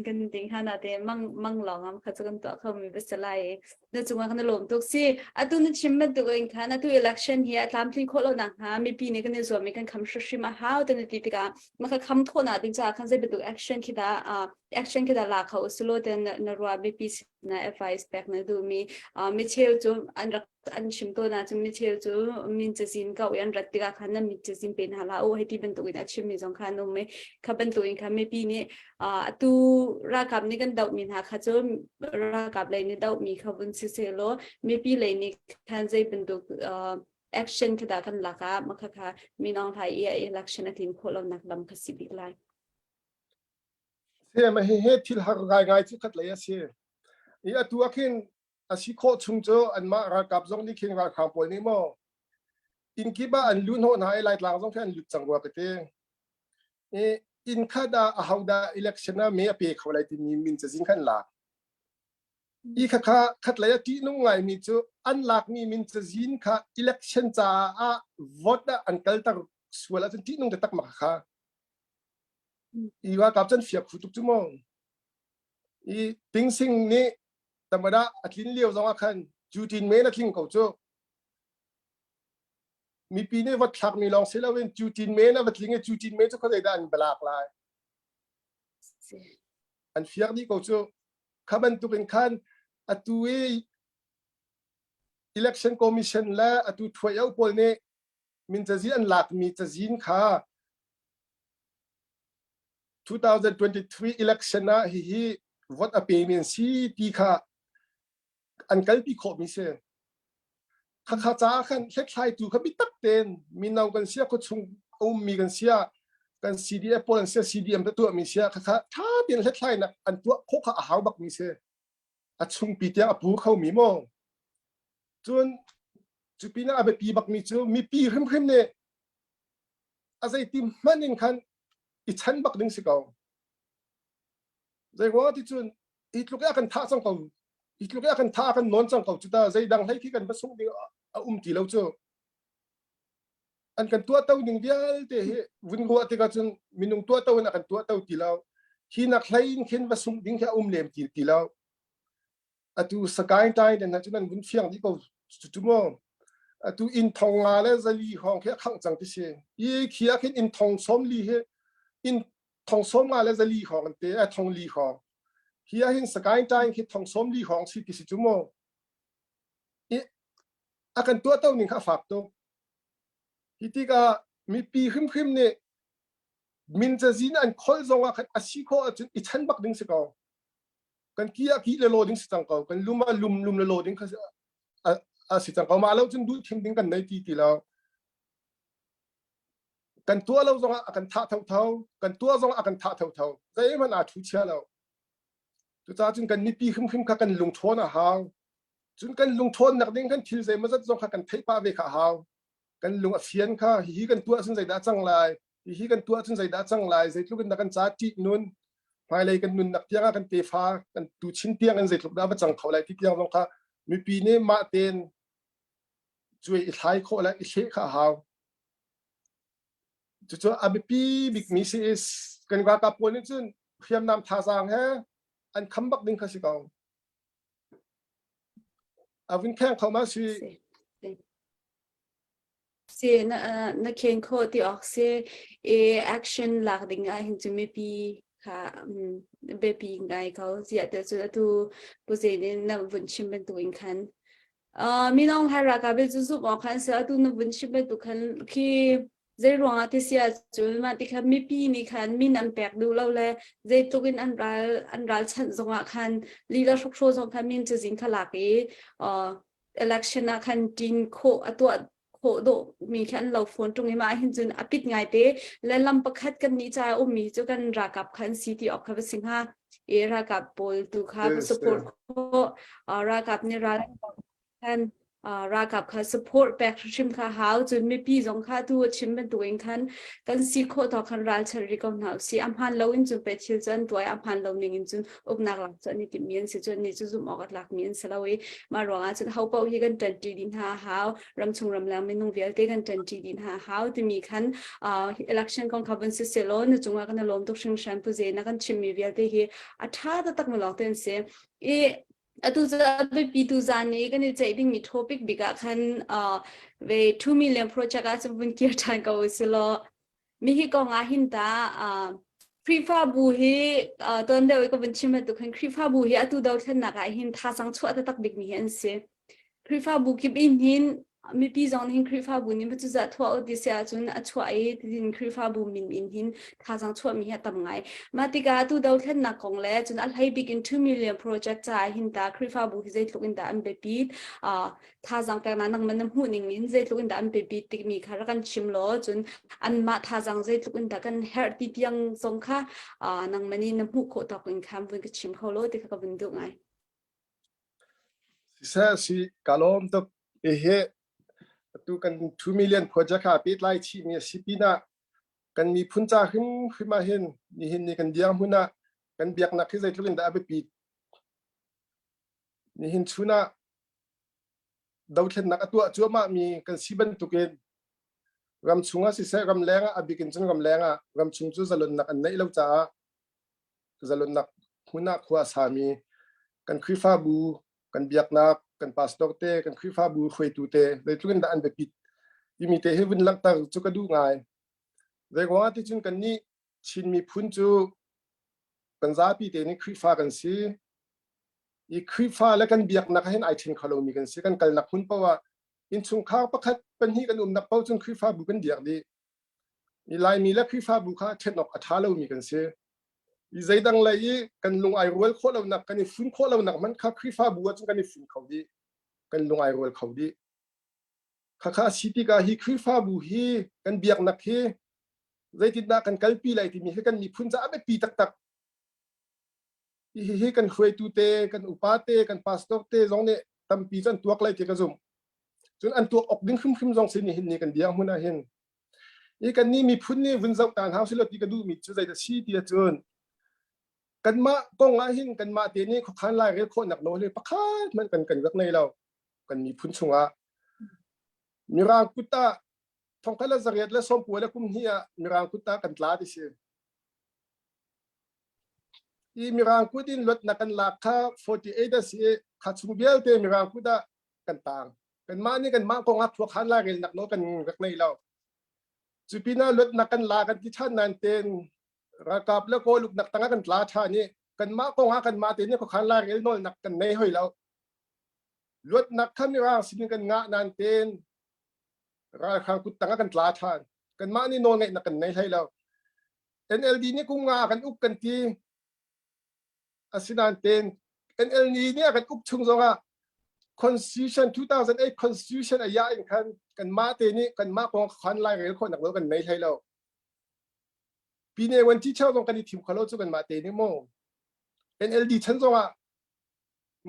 kan ding hana te mang mang lawng am kha chu kan tuah kho mi va si lai i na cungah kan i lawm tuk si atu na chim bantuk in khan atu election hi a tlamtling khawh lo nak hnga mipi nih kan i zuam i kan kham hrimhrim a hau te na ti tikah maka kham khawh na ding caah khan zei bantuk action khi dah action khi dah la kho usilo ten na ruah mipi na advice pek na duh mi mi cheu cu an rak an chim to na cun mi cheu cu min cazin ko i an rat tikah khan nan min cazin pe hna hlah u hei ti bantuk in a chim mi zong kha an um i kha bantuk in khan mipi nih atu ralkap nih kan doh mi hna kha cu ralkap lei nih doh mi kha vun si sehlaw mipi lei nih khan zei bantuk action kha dah kan lak ah makha kha Min Aung Hlaing i election a tlin khawh lonak lam kha si bik lai. Se ma hi he thil har ngai ngai cu khat lei a si. I atu ah khin a si khawh chung cu anmah ralkap zong nih khin ralhrang pawl nih maw inn kip ah an lu hnawh hna i Laitlang zong khi an lut cang rua ka ti. I inn khat ah ahodah election ah me a pe kho lai timi min cazin khan lak. I khakha khatlei a ṭihnung ngaimi cu an lakmi min cazin kha election caah vote ah an kalter sual ahcun ṭihnung taktak ma kha. I ralkap can fiak khu tuk cu mu. I Tingsing nih tamada a tlin lio zong ah khan cutin men a tling ko cu. Mipi nih vote thlakmi lawng si loin cutin men a va tling i cutin men cu khuazei dah an balak lai. An fiak dih ko cu. Kha bantuk in khan atu i election commission le atu thuai pawl nih min cazin an lakmi cazin kha 2023 election ah hihi vote a pemi an si ti kha an kalpi khawhmi si. Khakha caah khan hlethlaitu kha biatak tein mino kan sia khuachung a ummi kan sia kan CDF pawl an sia CDM ta tuahmi sia khakha ṭha tein hlethlainak an tuah khawh kha a hau bakmi si. A chungpi tiang a pu khomi maw? Cun cu pinah a biapi bakmi cu mipi hrimhrim nih a zeiti hmanh in khan i chan bak ding si ko. Zei ruangah ti cun hi tluk i a kan thah cang ko hi tluk i a kan thah a kan nawn cang ko cu ta zeidang hlei khi kan va sungh ding a um ti lo cu an kan tuahto ning vialte hi vun ruah tikah cun minung tuahto in a kan tuahto ti lo hi nak hlei in khin va sungh ding khi a um lem ti ti lo atu sakaing tai den cun an vun fiang dih ko cu mu atu inn thong nga le zali hrawng khi a khangh cang ti si i khi ah khin inn thong sawm li hi inn thong sawm nga le zali hrawng an te a thong li hrawng hi ah hin Sagaing Taing khi thong sawm li hrawng si ti si cu mu i a kan tuahto ning kha a fak tuk hi tikah mipi hrimhrim nih min cazin an khol zong ah khan a si khawh ahcun i chan bak ding si ko kan ki ah ki le law ding si cang ko kan lum ah lum lum le law ding kha a si cang ko mah lo cun duh thim ding kan nei ti ti lo Kan tuah lo zongah a kan thah thotho, kan tuah zongah a kan thah thotho. Zeihmanh aa thu chia lo. Cucaah cun kan mipi hrimhrim kha kan lungṭhawn a hau. Cun kan lungṭhawnnak ding kan thil zeimawzat zong kha kan theih pah ve kha a hau. Kan lung a fian kha hihi kan tuah cun zeidah a cang lai, hihi kan tuah cun zeidah a cang lai, zeitluk in dah kan ca ṭih nun, hmailei kan nunnak tiang ah kan tefa kan tuchin tiang in zeitluk dah va cang kho lai ti tiang zong kha mipi nih mah tein cuai i thlai khawh le i thleh kha a hau. Cucu a biapi bikmi si is kan ralkap pawl nih cun hriamnam thazaang he an kham bak ding kha si ko. A vun kheng kho ma si. Si na na khen kho ti awk si i action lak ding ah hin cu mipi kha biapi ngai ko ziah te cu atu pu Zein in na vun chim bantuk in khan minong hai ralkap cu zumh awk khan si atu na vun chim bantuk khan khi zei ruangah ti si ahcun mah ti khan mipi nih khan min an pek duh lo le zeitluk in an ral an ralchanh zongah khan lila hrokhraw zong khan min cazin kha lak i election ah khan ṭin khawh a tuah khawh dawh mi khi an lo fawn ṭung i mah hin cun a pit ngai te le lam pakhat kan nih ca ummi cu kan ralkap kha an si ti awk kha va si hnga i ralkap pawl tu kha va support khawh ralkap nih ral khan ralkap kha support pek hrim kha hau cun mipi zong kha tu a chim bantukin khan kan si khawh tawk khan ralchanh rih ko hna usih a hmaan lo in cun pe thil cu an tuah i a hmaan lo ning in cun uknak lak cu an i timhmi an si cun ni cu zumh awk a tlakmi an si lo i mah ruangah cun ho paoh hi kan ṭanṭi dih hna a hau ramchung ramleng minung vialte kan ṭanṭi dih hna a hau timi khan election kong kha vun si selaw na cungah kan i lawm tuk hringhran pu Ze na kan chimmi vialte hi a ṭha taktak mi lawng te an si i Atu cu a biapi tu zan i kan i ceih dingmi topic bik ah khan uh, ve 2 million project ah cun vun kir ṭhan ko usih law mi hi kong ah hin ta uh, Khrihfabu hi uh, tuan deuh i ka vun chim bantuk khan Khrihfabu hi atu dothlennak ah hin thazang chuah taktak bikmi hi an si. Khrihfabu kip in hin mipi zong nih hin Khrihfabu nih cu zah thuah u ti si ahcun a chuah i tin Khrihfabu min in hin thazaang chuahmi hi a tam ngai. Mah tikah atu dothlennak kong le cun a hlei bik in 2 million project caah hin ta Khrihfabu hi zeitluk in dah an biapit uh, thazaang peknak nangman na hmuh ning in zeitluk in dah an biapit timi kha rak kan chim law cun anmah thazaang zeitluk in dah kan herh ti tiang zong kha uh, nangman in na hmuh khawh tawk in khan vun ka chim kho law ti kha ka vun duh ngai. Siseh si ka lawm tuk. Hihi atu kan 2 million project ha pehtlai chihmi a si pinah kan miphun ca hrimhrim ah hin nihin ni kan dirhmun ah kan biaknak hi zeitluk in dah a biapit. Nihin chun ah dothlennak a tuah cuahmah mi kan si bantukin ramchung ah siseh ramleng ah a bik in cun ramleng ah ramchung cu zalonnak an neih lo caah zalonnak hmun ah khua a sami kan Khrihfabu, kan biaknak, kan pastor te, kan Khrihfabu hruaitu te zeitluk in dah an biapit timi te hi vun langhter cu ka duh ngai. Zei ruangah ti cun kannih Chin miphun cu kan zapi te nih Khrihfa kan si. I Khrihfa le kan biaknak hin ai ṭhen kho lomi kan si. Kan kalnak hmun paoh ah innchungkhar pakhat pahnih kan umnak paoh cun Khrihfabu kan biak dih. I Laimi le Khrihfabu kha ṭhen awk a ṭha lomi kan si. I zeidang lei i kan lung ai rual khawh lonak, kan i fun khawh lonak hmanh kha Khrihfabu ahcun kan i fun kho dih. Kan lung ai rual kho dih. Khakha a si tikah hi Khrihfabu hi kan biaknak hi zeitindah kan kalpi lai timi hi kan miphun caah a biapi taktak. Hihi kan hruaitu te, kan upa te, kan pastor te zong nih tampi cu an tuak lai ti ka zumh. Cun an tuak awk ding hrimhrim zong si nihin ni kan dirhmun ah hin. I kannih miphun nih vun zoh ta hna usih ti ka duhmi cu zeidah si ti ahcun kanmah kong ah hin kanmah te nih khuakhan lairel khawhnak nawl hi pakhat hmanh kan kan rak nei lo kan miphun chungah mirang kut ah thongkhat le zariat le sawmpua le kum hnih ah mirang kut ah kan tla ti si i mirang kut in luatnak kan lak kha 48 a si i kha chung vialte mirang kut ah kan tang kanmah nih kanmah kong ah khuakhan lairelnak nawl kan rak nei lo cu pinah luatnak kan la kan ti ṭhan nain ten ralkap le kawl uknak tangah kan tla ṭhan i kanmah kong ah kanmah te nih khuakhan lairel nawlnak kan nei hoi lo luatnak kha mirang sinin kan ngah nain ten ralhrang kut tangah kan tla ṭhan kanmah nih nawlngeihnak kan nei hlei lo NLD nih kum nga kan uk kan ti asinain ten NLD nih a kan uk chung zongah Constitution 2008 Constitution a ya in khan kanmah te nih kanmah kong khan lai rel khawhnak lo kan nei hlei lo. Pine wan teacher zong kan i thim kho lo cu kanmah te nih mu. NLD chan zongah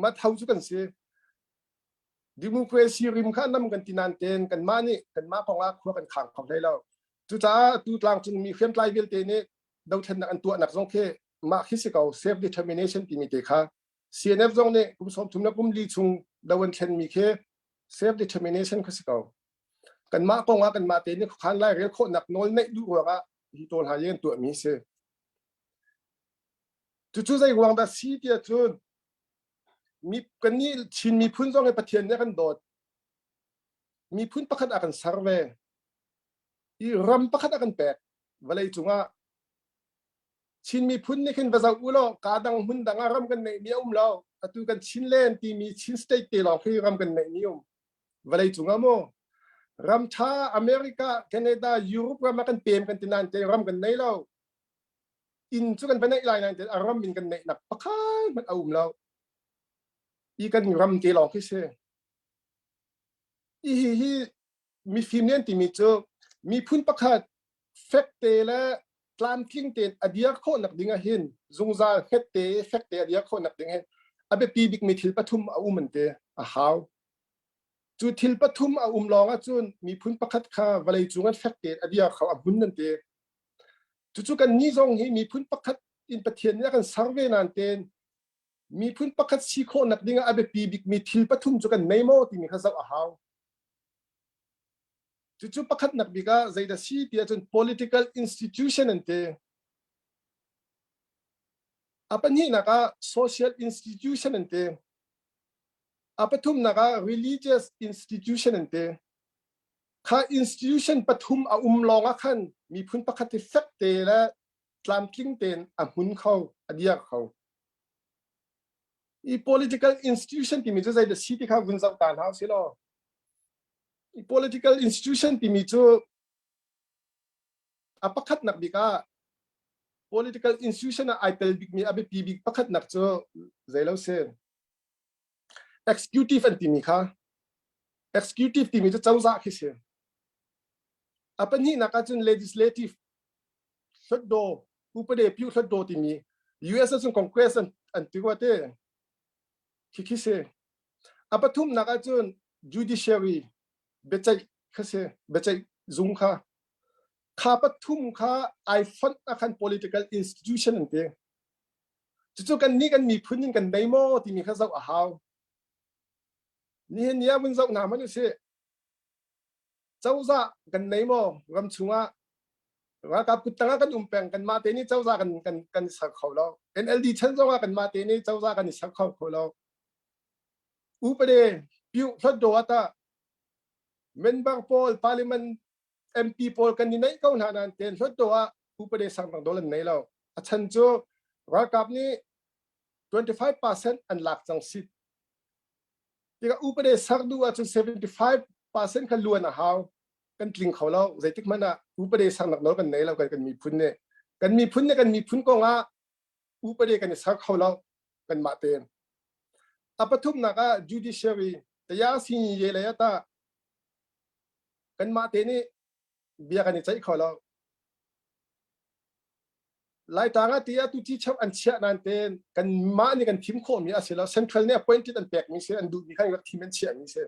mathau cu kan si. Democracy rim kha nam kan ti nain ten kanmah nih kanmah kong ah khua kan khang kho hlei lo. Cucaah tu tlangcung mi hriamtlai vialte nih dothlennak an tuahnak zong khi mah khi si ko self determination timi te kha CNF zong nih kum 30 le kum li chung do an thlenmi khi self determination kha si ko. Kanmah kong ah kanmah te nih khuakhan lai rel khawhnak nawl neih duh ruangah hi tawl hna hi an tuahmi si. Cucu zei ruang dah si tiah cun mi kan nih Chin miphun zong hi Pathian nih a kan dawt. Miphun pakhat a kan ser ve. I ram pakhat a kan pek vawlei cungah Chin miphun nih khin va zoh u law ka dang hmun dang ah ram kan neihmi a um lo. Atu kan Chinland timi Chin state te lawng khi ram kan neihmi um. Vawlei cungah mu ram tha America, Canada, Europe ram ah kan pem kan ti nain te ram kan nei lo. Inn cu kan va neih lai nain te a ram in kan neihnak pakhat hmanh a um lo. I kan ram te lawng khi si. Hi hi hi mifim nih an timi cu miphun pakhat fek te le tlamtling tein a dir khawhnak ding ah hin zungzal hnget te fek te a dir khawhnak ding hin a biapi bikmi thil pathum a um an ti a hau. Cu thil pathum a um lawng ahcun miphun pakhat kha vawlei cung an fek tein a dir kho a hmun an ti. Cucu kan nih zong hi miphun pakhat in Pathian nih a kan ser ve nain tein miphun pakhat si khawhnak ding ah a biapi bikmi thil pathum cu kan nei maw timi kha zoh a hau. Cucu pakhatnak bik ah zeidah si ti ahcun political institution an ti. A pahnihnak ah social institution an ti. A pathumnak ah religious institution an ti. Kha institution pathum a um lawng ah khan miphun pakhat hi fek te le tlamtling tein a hmun kho, a dir kho. I political institution timi cu zeidah si ti kha vun zoh ta hna usih law. I political institution timi cu a pakhatnak bik ah political institution ah ai tel bikmi a biapi bik pakhatnak cu zeilo si. Executive an timi kha executive timi cu cozah khi si. A pahnihnak ahcun legislative hlutdaw upade pyu hlutdaw timi US ahcun Congress an, an ti rua te khi khi si. A pathumnak ahcun judiciary biaceih kha si biaceih zung kha kha pathum kha ai fonh ah khan political institution an ti. Cucu kan nih kan miphun in kan nei maw timi kha zoh a hau. Nihin ni ah vun zoh hna hmanh usih. Cozah kan nei maw ram chungah ralkap kuttang ah kan um peng kanmah te nih cozah kan kan kan i ser kho lo. NLD chan zong ah kanmah te nih cozah kan i ser kho kho lo. Upade piu hlot do ata member pawl parliament MP pawl kan i neih ko hna nain ten hlot do ah upade sang dol an nei lo. A chan cu ralkap nih 25% an lak cang si. Tikah upade ser duh ahcun 75% kha luan a hau. Kan tling kho lo. Zeitik hmanh ah upade sernak nawl kan nei lo kan, kan miphun nih. Kan miphun nih kan miphun kong ah upade kan i ser kho lo kanmah tein. A pathumnak ah judiciary taya sin ye le ta kanmah te nih bia kan i ceih kho lo. Laitlang ah ti ah tuti cheu an chiah nain ten kanmah nih kan thim khawhmi a si lo. Central nih appointed an pekmi si an duhmi khan rak thim an chiahmi si.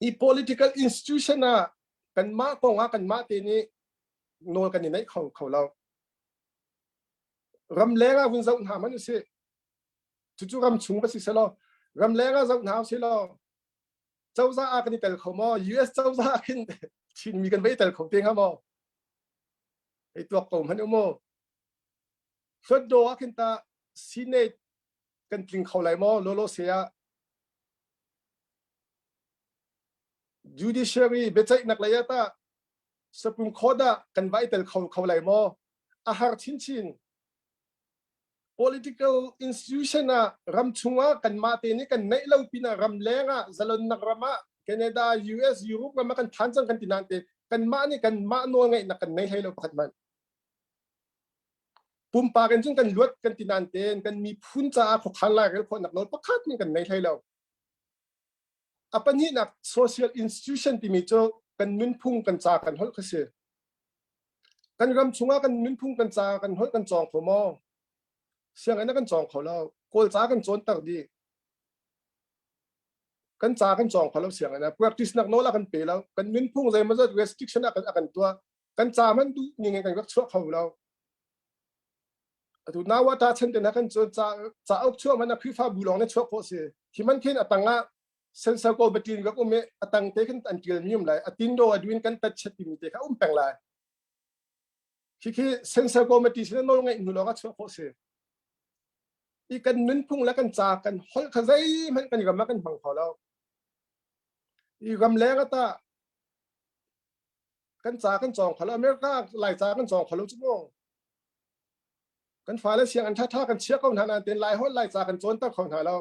I political institution ah kanmah kong ah kanmah te nih nawl kan i neih kho kho lo. Ramleng ah vun zoh hna hmanh usih. Cucu ram chung va si selaw ramleng ah zoh hna usih law cozah ah kan i tel kho maw? US cozah ah khin Chinmi kan va i tel kho te hnga maw? Hei tuak ko hmanh u mu. Hlutdaw ah khin ta Senate kan tling kho lai maw? Lolo se ah judiciary biaceihnak lei ah ta Supreme Court ah kan va i tel kho kho lai maw? A har chinchin. Political institution ah ram chungah kanmah te nih kan neih lo pinah ram leng ah zalonnak ram ah Canada, US, Europe ram ah kan phan cang kan ti nain te kanmah nih kanmah nawl ngeihnak kan nei hlei lo pakhat hmanh. Pumpak in cun kan luat kan ti nain tein kan miphun caah khuakhan lairel khawhnak nawl pakhat nih kan nei hlei lo. A pahnihnak social institution timi cu kan nunphung kan ca kan holh kha si. Kan ram chungah kan nunphung kan ca kan holh kan cawng kho maw? Sianginn ah kan cawng kho lo. Kawl ca kan cawnter dih. Kan ca kan cawng kho lo sianginn ah. Practice nak nawl a kan pe lo. Kan nunphung zeimawzat restriction a kan a kan tuah. Kan ca man duh ning in kan rak chuah kho lo. Atu nawata chan te na kan cun ca cauk chuah man a Khrihfabu lawng nih chuah khawh si. Hi man khin a tang ah sensor ko batin rak um i a tang te khin an tial mi um lai. A tin do a duin kan tat chet timi te kha um peng lai. Khi khi sensor committee sin nawl ngeih hnu lawng ah chuah khawh si. I kan nunphung le kan ca kan holh kha zeihmanh kan ram ah kan hmang kho lo. I ram leng ata kan ca kan cawng kho lo. America lai ca kan cawng kho lo cu mu. Kan fale siang an ṭhaṭha kan chia ko hna nain ten lai holh lai ca kan cawnter kho hna lo.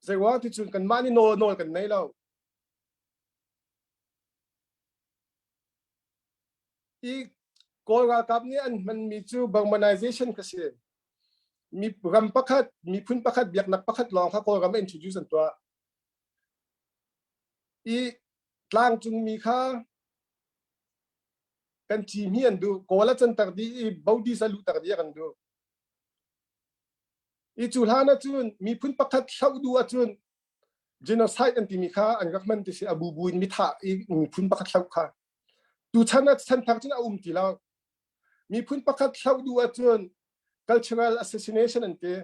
Zeiruang ti cun kanmah nih nawl nawl kan nei lo. I Kawl ralkap nih an hmanmi cu Burmanization kha si. Mi ram pakhat, miphun pakhat, biaknak pakhat lawng kha Kawlram ah introduce an tuah. I tlangcungmi kha kan ci hmi an duh. Kawl a canter dih i Buddhist a luhter dih a kan duh. I cu hlan ahcun miphun pakhat hloh duh ahcun genocide an timi kha an rak hman ti si a bubu in mithah i miphun pakhat hloh kha. Tuchan ah chanthar cun a um ti lo. Miphun pakhat hloh duh ahcun cultural assassination an ti.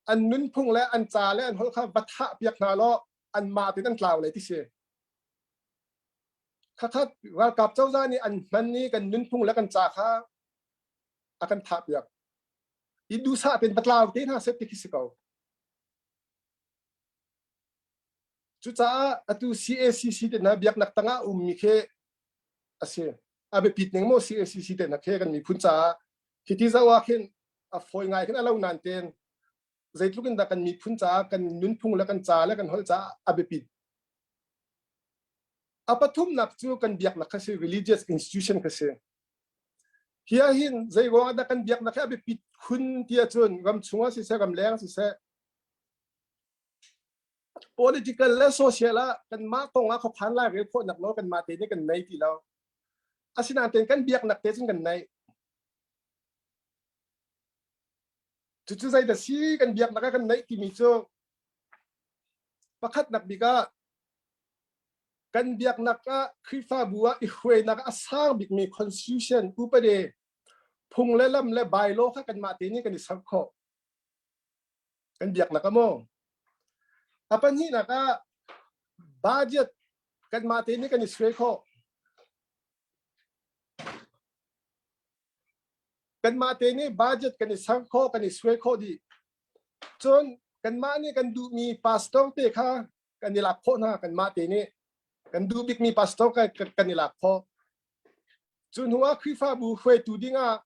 An nunphung le an ca le an holh kha va thah piak hna law anmah tein an tlau lai ti si. Khakhat ralkap cozah nih an hman i kan nunphung le kan ca kha a kan thah piak. I duhsah tein va tlau te hna seh ti khi si ko. Cucaah atu CACC te hna biaknak tangah ummi khi a si. A biapit ning maw CACC te hna khi kan miphun caah khi ti zoh ah khin a fawi ngai khin a lo nain tein zeitluk in dah kan miphun caah kan nunphung le kan ca le kan holh caah a biapit. A pathumnak cu kan biaknak kha si religious institution kha si. Hi ah hin zei ruang ah dah kan biaknak hi a biapit khun ti ahcun ram chungah siseh ram leng siseh political le social ah kanmah kong ah khuakhan lai rel khawhnak nawl kanmah te nih kan nei ti lo. Asinain tein kan biaknak te cun kan nei. Cucu zeidah si kan biaknak ah kan neih timi cu pakhatnak bik ah kan biaknak ah Khrihfabu ah i hruainak a sang bikmi constitution upade phung le lam le bylaw kha kanmah te nih kan i ser khawh. Kan biaknak ah maw? A pahnihnak ah budget kanmah te nih kan i suai khawh. Kanmah te nih budget kan i ser khawh, kan i suai khawh dih. Cun kanmah nih kan duhmi pastor te kha kan i lak khawh hna kanmah te nih. Kan duh bikmi pastor kan i lak khawh. Cu hnu ah Khrihfabu hruaitu dingah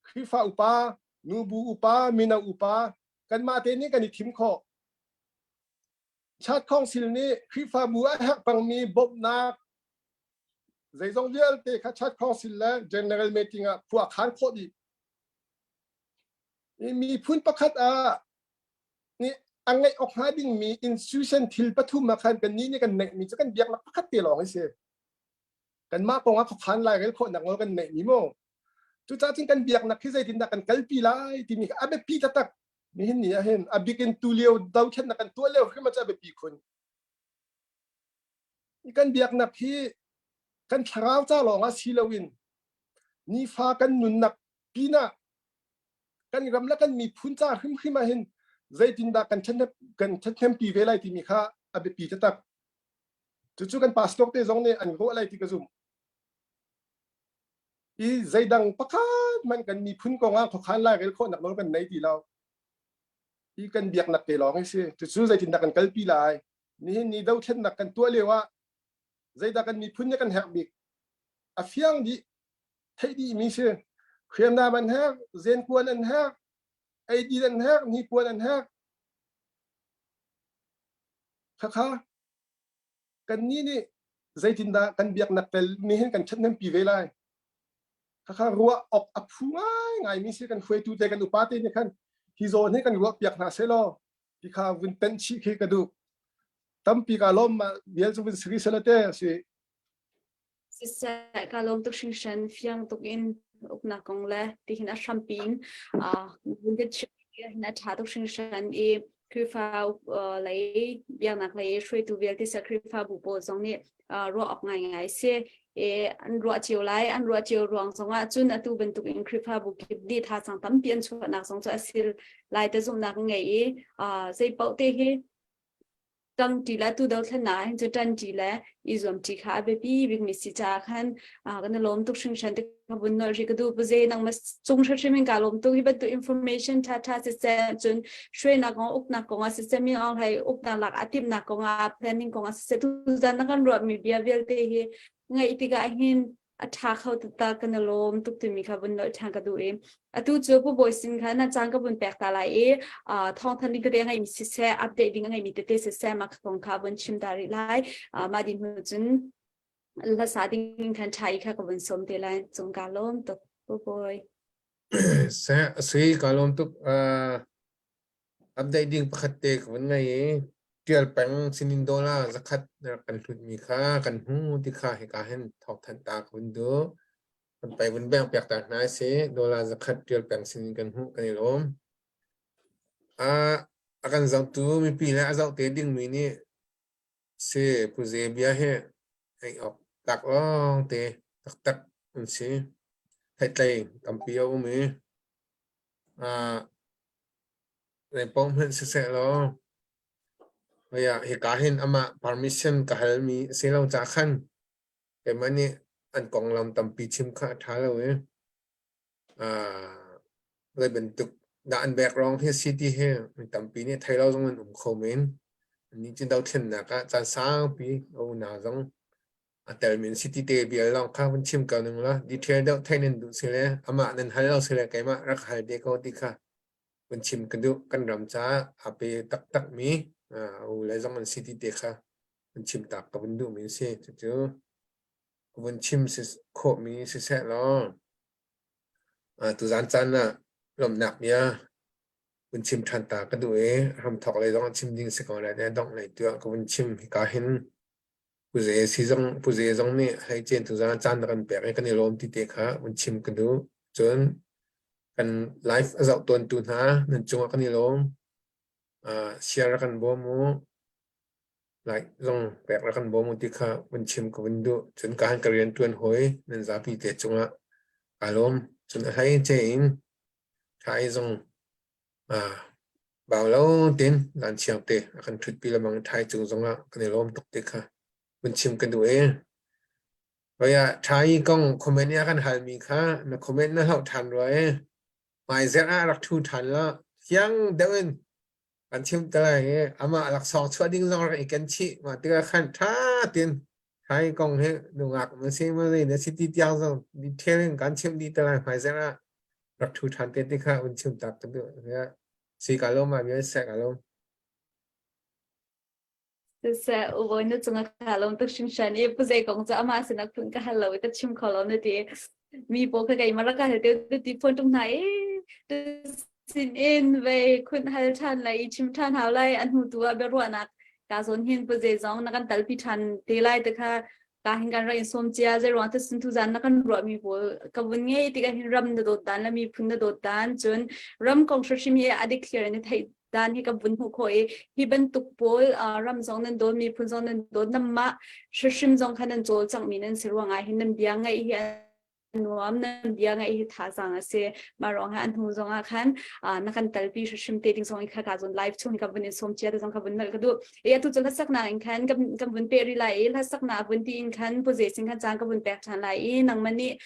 Khrihfa upa, nubu upa, mino upa kanmah te nih kan i thim khawh. Chat Council nih Khrihfabu a herh pangmi bawmhnak zeizong vialte kha Chat Council le General Meeting ah khua khan khawh dih. Miphun pakhat ah nih a ngeih awk hnga dingmi institution thil pathum ah khan kannih nih kan neihmi cu kan biaknak pakhat te lawng hi si. Kanmah kong ah khuakhan lairel khawhnak nawl kan neihmi mu. Cucaah cun kan biaknak hi zeitindah kan kalpi lai timi kha a biapi taktak. Nihin ni ah hin a bik in tulio dothlennak kan tuah lio hrim ah cu a biapi khun. Kan biaknak hi kan thlarau ca lawng ah si loin nifa kan nunnak pinah kan ram le kan miphun ca hrimhrim ah hin zeitindah kan kan ṭhathnempi ve lai timi kha a biapi taktak. Cucu kan pastor te zong nih an ruah lai ti ka zumh. I zeidang pakhat hmanh kan miphun kong ah khuakhan lairel khawhnak nawl kan nei ti lo. Hi kan biaknak te lawng hi si. Cucu zeitindah kan kalpi lai? Nihin ni dothlennak kan tuah lio ah zeidah kan miphun nih kan herh bik? A fiang dih, theih dih mi si. Hriamnam an herh, zenkuan an herh, eidin an herh, hnipuan an herh. Khakha kannih nih zeitindah kan biaknak tel nih hin kan ṭhathnempi ve lai? Khakha ruah awk a phu ngaingai mi si kan hruaitu te kan upa te nih khan hi zawn hi kan ruah piak hna seh law ti kha vun tenh chih khi ka duh. Tampi ka lawm ma vial cu vun siri sela te si. Siseh, ka lawm tuk hringhran fiang tuk in uknak kong le tihin a hrampi in hin a ṭha tuk hringhran i Khrihfa lei biaknak lei hruaitu vialte sa Khrihfabu pawl zong nih ruah awk ngaingai si. E an ruah cio lai, an ruah cio ruang zongah cun atu bantuk in Khrihfabu kip nih thazaang tampi an chuahnak zong cu a si lai te zumhnak ngei i zei paoh te hi ṭangṭi le tu dothlennak ah hin cu ṭanṭi le i zuamṭi kha a biapi bikmi si caah khan kan i lawm tuk hringhran ti ka vun nolh rih ka duh puze nangmah cung hrimhrim in ka lawm tuk hi bantuk information ṭha ṭha siseh cun hruainak kong uknak kong ah siseh mi Aung Hlaing uknak lak a timhnak kong ah planning kong ah siseh tuzan na kan ruahmi bia vialte hi ngaih tikah hin a ṭha kho taktak kan i lawm tuk timi kha vun nolh ṭhan ka duh i atu cu Pu Bawi sin kha na caan ka vun pek ta lai i thawngthanh ding tete a ngeimi siseh update ding a ngeimi tete siseh mah kong kha vun chim ta rih lai mah din hnu cun hlasa ding khan ṭha i kha ka vun sawm te lai cung ka lawm tuk Pu Bawi. Seh sui ka lawm tuk Update ding pakhat te ka vun ngei i ṭial peng sinin dollar zakhat na rak kan hlutmi kha kan hmu ti kha hika hin thawngthanh ta ka vun duh. Kan pai vun beng piak ta hna si dollar zakhat ṭial peng sinin kan hmuh kan i lawm. A kan zohtu mipi le a zoh te dingmi nih si Pu Ze bia hi ei awk tlak lawng te taktak an si. Theihtlei tampi a um i Zeipaoh hmanh siseh law hika hin amah permission ka halmi a si lo caah khan keimah nih an konglam tampi chim kha a ṭha lo i zei bantuk dah an background hi a si ti hi mi tampi nih thei lo zong an um kho men. Annih cu dothlennak ah caan saupi a unau zong a telmi an si ti te bia lawng kha vun chim ko ning law detail deuh theih nan duh si le amah nan hal lo si le keimah rak hal te ko ti kha vun chim ka duh. Kan ram caah aa pe taktakmi u le zong an si ti te kha vun chim tak ka vun duhmi a si. Cucu ka vun chim si khawhmi siseh law tuzaan caan ah lawmhnak bia vun chim ṭhan ta ka duh i hramthawk lei zong ah chim ding si ko lai le dongh lei tu ah ka vun chim. Hika hin Puze si zong Puze zong nih hleicen tuzaan caan na kan pek i kan i lawm ti te kha vun chim ka duh. Cun kan live a zoh tawntu hna nan cungah kan i lawm. Share rak kan bawm u. Like zong pek rak kan bawm u ti kha vun chim ka vun duh. Cun ka han ka rian ṭuan hawi nan zapi te cungah kaa lawm. Cun a hleice in tha i zong Bau lo tein zan te a kan ṭhutpi lengmang i ṭhai cung zongah kan i lawm tuk ti kha vun chim kan duh i hoi ah ṭhai kong comment i a kan halmi kha na comment na hloh ṭhan rua i hmaizerh ah rak ṭhu ṭhan law fiang deuh in kan chim te lai i amah laksawng chuah ding zong rak i ken chih mah tikah khan ṭha tein ṭhai kong hi nungak na si maw zei na si ti tiang zong detail in kan chimh dih te lai hmaizerh ah rak ṭhu ṭhan te ti kha un chim tak ka duh. Si ka lo ma vial sek a lo. Siseh ubawi na cungah ka lawm tuk hringhran i pu zei kong cu amah sinah phun ka hal lo i ka chim kho lo na ti. Mi pawl kha keimah rak ka hal te ti phone tung hna i sin in vei khun hal ṭhan lai i chim ṭhan hau lai a hnu tu ah biaruahnak ka zawn hin pu zei zong na kan talpi ṭhan te lai te kha ka hin kan rak in sawm cia zei ruang te sun tu zan na kan ruah mi pawl ka vun ngei tikah hin ram na dawt dan le miphun na dawt dan cun ram kong hrimhrim hi a dik clear in theih dan hi ka vun hmuh khawh i hi bantuk pawl ram zong nan dawt miphun zong nan dawt namah hrimhrim zong kha nan cawlcangh mi nan si ruangah hin nan bia ngaih hi nuam nan bia ngaih hi thazaang a si mah ruangah an hnu zongah khan na kan talpi hrimhrim te ding zong kha ka zon live chung ka vun in som chia te zong ka vun nal ka duh e atu cu hlasaknak in khan kan vun pe ri lai i hlasaknak vun ti in khan pu ze sing khan caan ka vun pek ṭhan lai i nangmah nih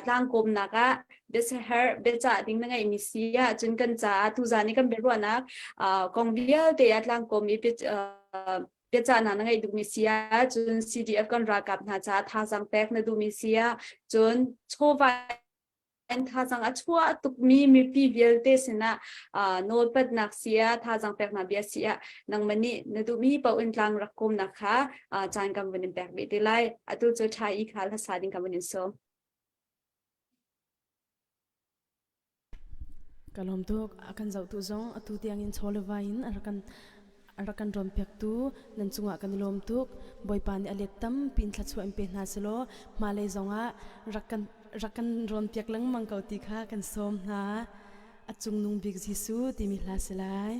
tlangkawmnak ah biasaher biacah ding na ngeihmi si ah cun kan caah tuzaan i kan biaruahnak kong vialte ah tlangkawm i biacahnak na ngeih duhmi si ah cun CDF kan ralkap hna caah thazaang pek na duhmi si ah cun chawva in thazaang a chuah tukmi mipi vialte sinah nawlpatnak si ah thazaang peknak bia si ah nangmah nih na duhmi paoh in tlang rak kawmnak kha caan kan vun in pek rih te lai atu cu ṭha i kha hlasa ding kan vun in sawm. Ka lawm tuk. A kan zohtu zong atu tiangin chawleva in a rak kan. A rak kan rawnpiaktu nan cungah kan i lawm tuk. Bawipa nih a let tampi in thluachuah in pe hna selaw hmailei zongah rak kan rak kan rawnpiak lengmang ko ti kha kan sawm hna. A cungnung bik Jesuh timi hla si lai.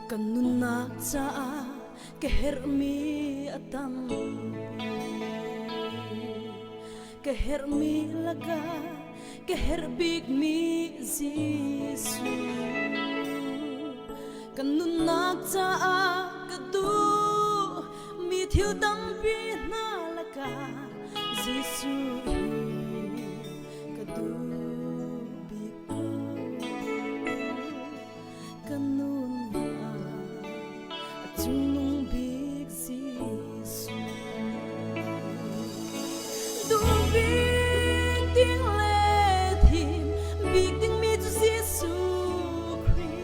Kan nunnak caah ka herhmi a tampi. Ka herhmi lakah ka herh bikmi Jesuh. Kan nunnak caah ka duh mi thil tampi hna lakah Jesuh hi ka duh bik ko. Ka nunnak a cungnung bik Jesuh. Duh bik ding le thim bik dingmi cu Jesuh Khrih.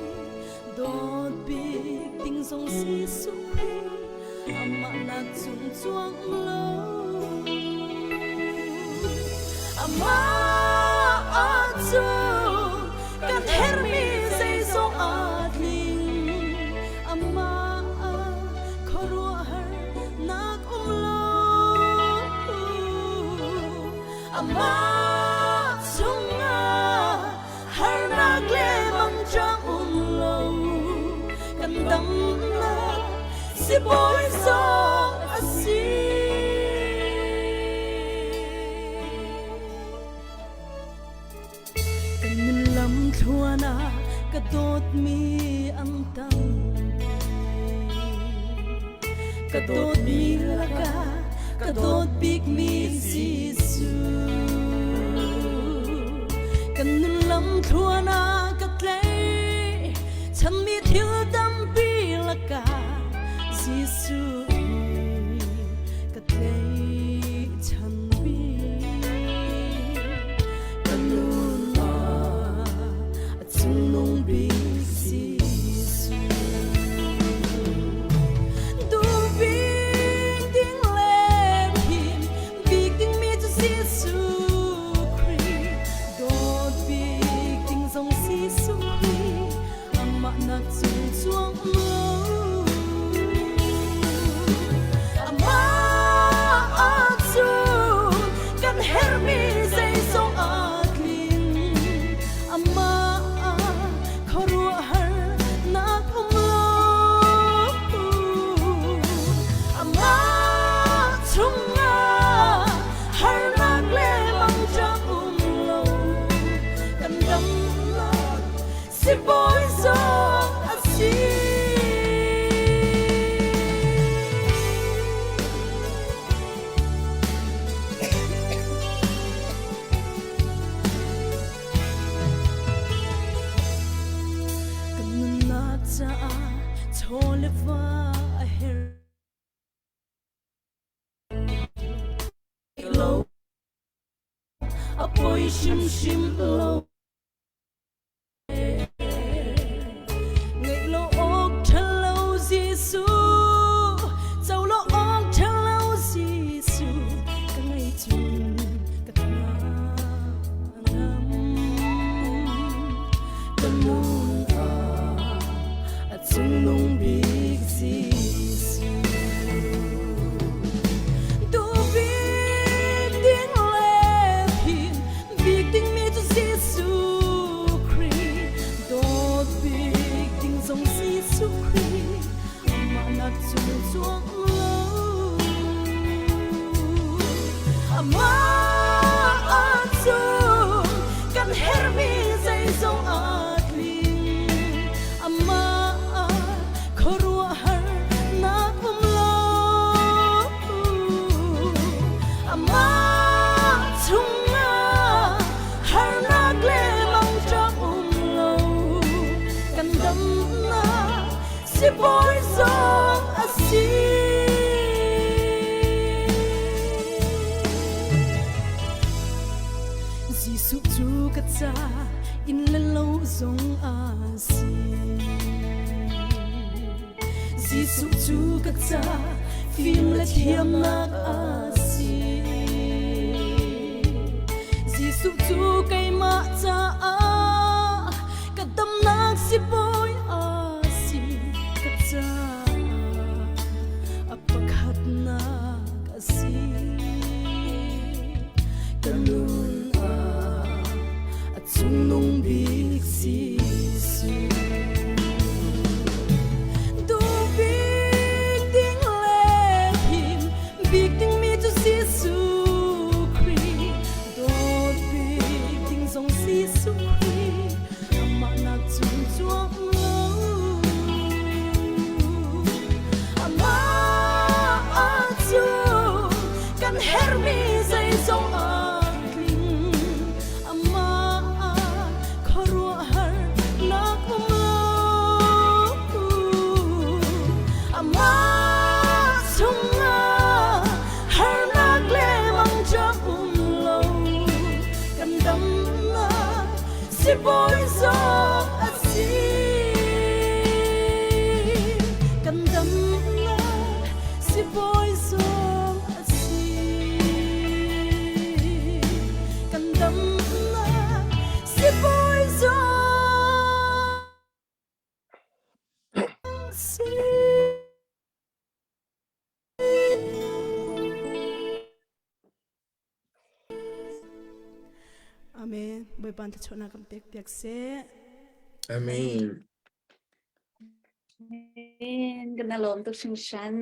Dawt bik ding zong Jesuh Khrih. Amah nak cung cuang lo. Amah cu kan herhmi zeizong aa tling. Amah khuaruahhar nak um lo. Amah chungah harnak le mangṭang um lo. Kan damnak sibawi zong a si. Kan nun lam thluan ah ka dawtmi an tam. Ka dawtmi lakah ka dawt bikmi Jesuh. Kan nun lam thluan ah ka tlei chanmi thil tampi lakah Jesuh ka tlei chan bik. Ka nunnak a cungnung bik Jesuh. Duh bik ding le thim bik dingmi cu Jesuh Khrih. Dawt bik ding zong Jesuh Khrih. Amah nak cung cuang um lo. Amah cu kan herhmi zeizong aa tling. Amah khuaruahhar nak um lo. Amah chungah harnak le mangṭam um lo. Kan damnak sibawi zong a si. Kan nunnak caah chaw le va a herh lo. A poi hrimhrim lo. Ngeih lo awk ṭha lo Jesuh, co lo awk ṭha lo Jesuh, ka ngei cun ka hna ngam. Ka nun ah a cungnung bik Jesuh. Duh bik ding le phim bik dingmi cu Jesuh Khrih dawt bik ding zong Jesuh Khrih amah nak cung cuang lo amah cu kan herhmi zeizong aa tling amah khuaruahhar nak um lo Amah chungah harnak le mangṭam um lo kan damnak sibawi zong a si. Jesuh cu ka ca inn le lo zong a si. Jesuh cu ka ca fim le thiamnak a si. Jesuh cu keimah caah ka damnak sibawi a si ka caah a pakhatnak a si. Ka nun ah a cungnung bik Jesuh. Duh bik ding le him bik dingmi cu Jesuh Khrih. Dawt bik ding zong Jesuh Khrih. Amah nak cung cuang lo. Amah cu kan herhmi zeizong a tling. Amah khuaruahhar nak um lo. Amah chungah harnak le mangṭam um lo. Kan damnak sibawi zong a si. Kan damnak sibawi zong a si. Kan damnak sibawi zong a si. Amen. Bawipa thluachuahnak kan pek piak seh. Amen. Amen. Kan i lawm tuk hringhran.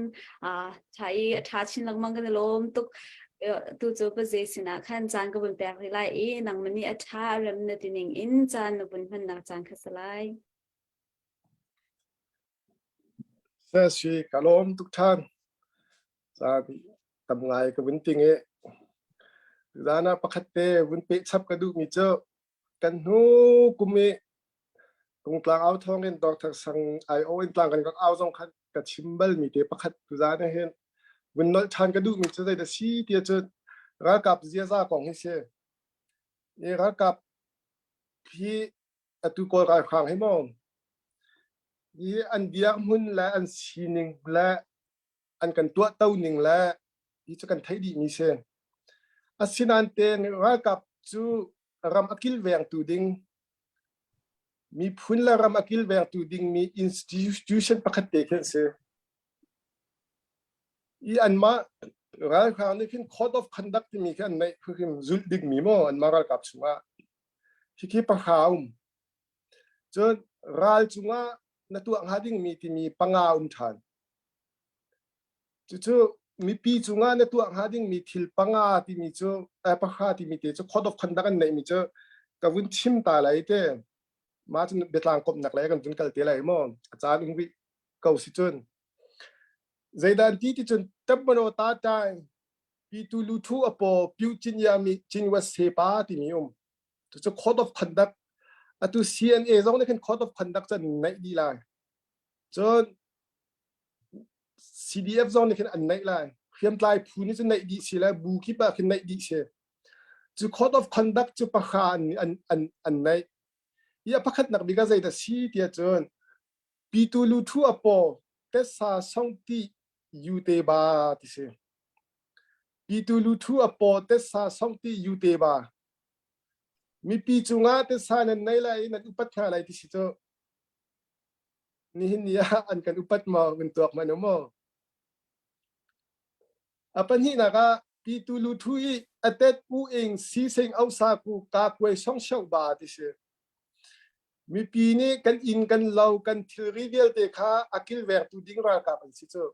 Ah, tha i a tha chin lengmang kan i lawm tuk. Tu cu paze sinah khan caan ka vun pek rih lai i nangmah nih a tha a rem na ti ning in caan na vun hmannak caan kha si lai. Sasi ka lawm tuk than. Caan tam ngai ka vun ting i zan ah pakhat te vun peh chap ka duhmi cu kan hnu kum i Tungtlang au thawng in Dr. Sang IO in tlang kan rak au zong khan ka chim balmi te pakhat tuzan ah hin vun nolh ṭhan ka duhmi cu zeidah si ti ahcun ralkap ziaza kong hi si. I ralkap hi atu Kawl ralhrang hi maw hi an dirhmun le an sining le an kan tuahto ning le hi cu kan theih dihmi si. Asinain tein ralkap cu ram a kilvengtu ding miphun le ram a kilvengtu dingmi institution pakhat te khi an si. I anmah ralhrang nih khin code of conduct timi khi an neih hrim zulh dingmi maw anmah ralkap chungah khikhi pahra um. Cun ral cungah na tuah hnga dingmi timi panga um ṭhan. Cucu mipi cungah na tuah hnga dingmi thil panga timi cu eh, pahra timi te cu code of conduct an neihmi cu ka vun chim ta lai te. Mah cun biatlang komhnak le kan vun kal te lai maw? A caan um rih ko si cun. Zeidan ti ti cun tabbano ta tai pitu lu thu apo piu cin ya mi cin was se pa timi um. Cucu code of conduct atu CNA zong nih khin code of conduct cu an neih dih lai. Cun CDF zong nih khin an neih lai. Hriamtlai phu nih cun neih dih si lai, bu kip ah khin neih dih si. Cu code of conduct cu pahra an an an an neih. Hi a pakhatnak bik ah zeidah si tiah cun Pitu lu thu a paw tessa song ti yu te ba ti si. Pitu lu thu a paw tessa song ti yu te ba. Mipi cungah tessa nan nei lai i nan upat hna lai ti si cu. Nihin ni ah an kan upat maw kan tuak hmanh u maw? A pahnihnak ah pitu lu thu i atet u ing sising osa ku ka kuai song sheu ba ti si. Mipi nih kan inn kan lo kan thilri vialte kha a kilvengtu ding ralkap an si cu.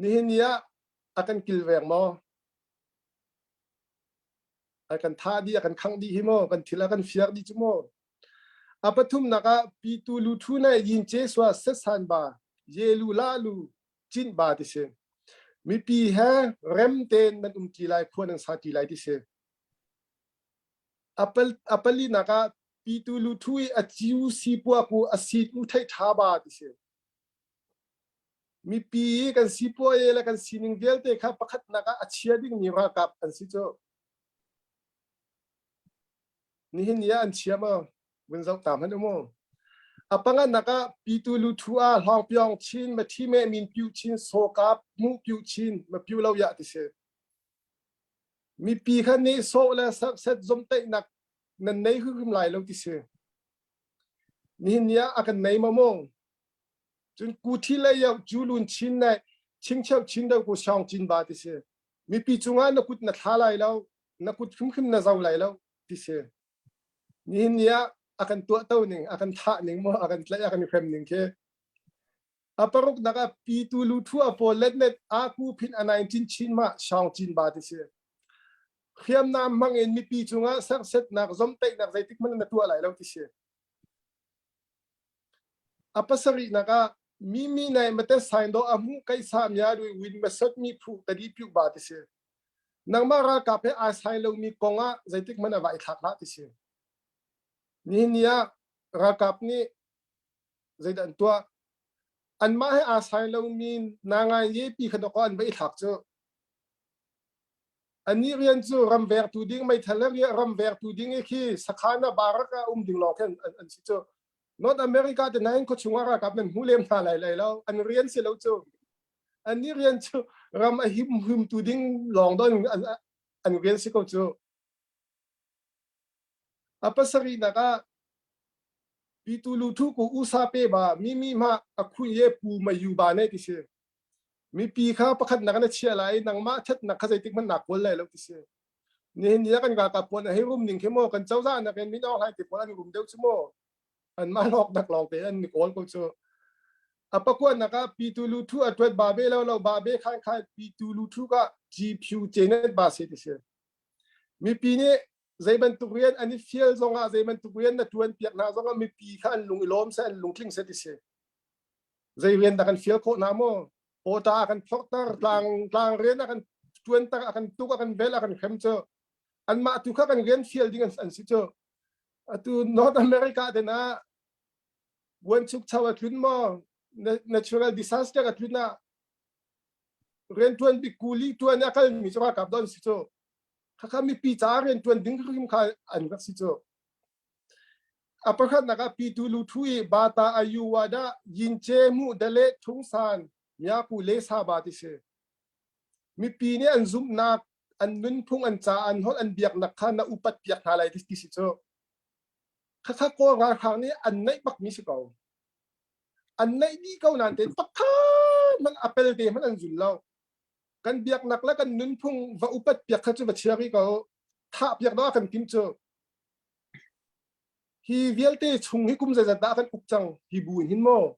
Nihin ni ah a kan kilveng maw? A kan thah dih, a kan khangh dih hi maw? Kan thil a kan fiar dih cu maw? A pathumnak ah pitu lu thu nai yin ce sua setsan ba ye lu la lu cin ba ti si. Mipi he rem tein nan um ti lai khua nan sa ti lai ti si. A palinak ah pitu lu thu i a ciu si pua ku a sit u thei tha ba ti si. Mipi kan sipuaye le kan sining vialte kha pakhatnak ah a chia dingmi ralkap an si cu. Nihin ni ah an chia maw? Vun zoh ta hmanh u mu. A panganak ah Pitu Lu Thu ah Hlawngpiong Chin ma thi me min piu chin sawkap mu piu chin ma piu lo ya ti si. Mipi kha nih sawh le set zomteihnak nan nei hrim lai lo ti si. Nihin ni ah a kan nei ma maw? Cun ku thi lei yau cu lun chin ne chingcheu chin deuh ku siong chin ba ti si. Mipi cungah na kut na thla lai lo, na kut hrimhrim na zo lai lo ti si. Nihin ni ah a kan tuahto ning, a kan thah ning maw, a kan tlaih, a kan hrem ning khi a paruk nak ah pitu lu thu a pawl let net a ku phin a 19 chin ma shang chin ba ti si. Hriamnam hmang in mipi cungah sersetnak zomteihnak zeitik hmanh na tuah lai lo ti si. A pasarih nak ah mi mi nai mate sain do a mu kai sa mya dui win ma sot mi phu tadi piu ba ti si. Nangmah ralkap he ai sai lomi kong ah zeitik hmanh a vai thlak hlah ti si. Nihin ni ah ralkap nih zeidah an tuah? Anmah he aa sai lomi nangai ye pi kha dawkaw an va i thlak cu. Annih rian cu ram vengtu ding meithal le ram vengtu ding i khi sakhan ah barak ah um ding lawng khin an si cu. North America te nain khuachung ah ralkap nan hmu lem hna lai lai lo. An rian si lo cu. Annih rian cu ram a him humtu ding lawng don an rian si ko cu. A pasarihnak ah Pitu lu thu ku usa pe ba mi mi ma a khui ye pu ma yu ba ne ti si. Mipi kha pakhat nak na chia lai nangmah thatnak kha zeitik hmanh na kawl lai lo ti si. Nihin ni ah kan ralkap pawl hei rum ning khi maw kan cozah nak in min Aung Hlaing te pawl an rum deuh cu maw anmah lawk dak lawng te an ni kawl ko cu. A pakuan nak ah Pitu lu thu a tuat ba be lo lo ba be khan khan Pitu lu thu ka G phu chenet ba se ti si. Mipi nih zei bantuk rian an i fial zongah zei bantuk rian na ṭuan piak hna zongah mipi kha an lung i lawm seh an lungtling seh ti si. Zei rian dah kan fial khawh hna maw? Pawta a kan phorhter, tlang tlang rian a kan ṭuanter, a kan tuk, a kan vel, a kan hrem cu. Anmah tu kha kan rian fial ding an, an si cu. Atu North America te na buanchukcho a tlun maw? Natural disaster a tlun ah rianṭuan bik kuli ṭuan a kalmi cu ralkap don si cu. Khakha mipi ca rianṭuan ding hrim kha an rak si cu. A pakhatnak ah Pitu Lu Thu i Bata Ayu Wada Yinche Mu Dale Thung San Myaku Le Sa Ba ti si. Mipi nih an zumhnak, an nunphung, an ca, an holh, an biaknak kha na upat piak hna lai ti si cu. Khakha Kawl ralhrang nih an neih bakmi si ko. An neih dih ko nain tein pakhat hmanh a pelte hmanh an zul lo. Kan biaknak le kan nunphung va upat piak kha cu va chia rih ko. Thah piak dawh a kan tim cu. Hi vialte chung hi kum zeizat dah kan uk cang hi bu in hin maw?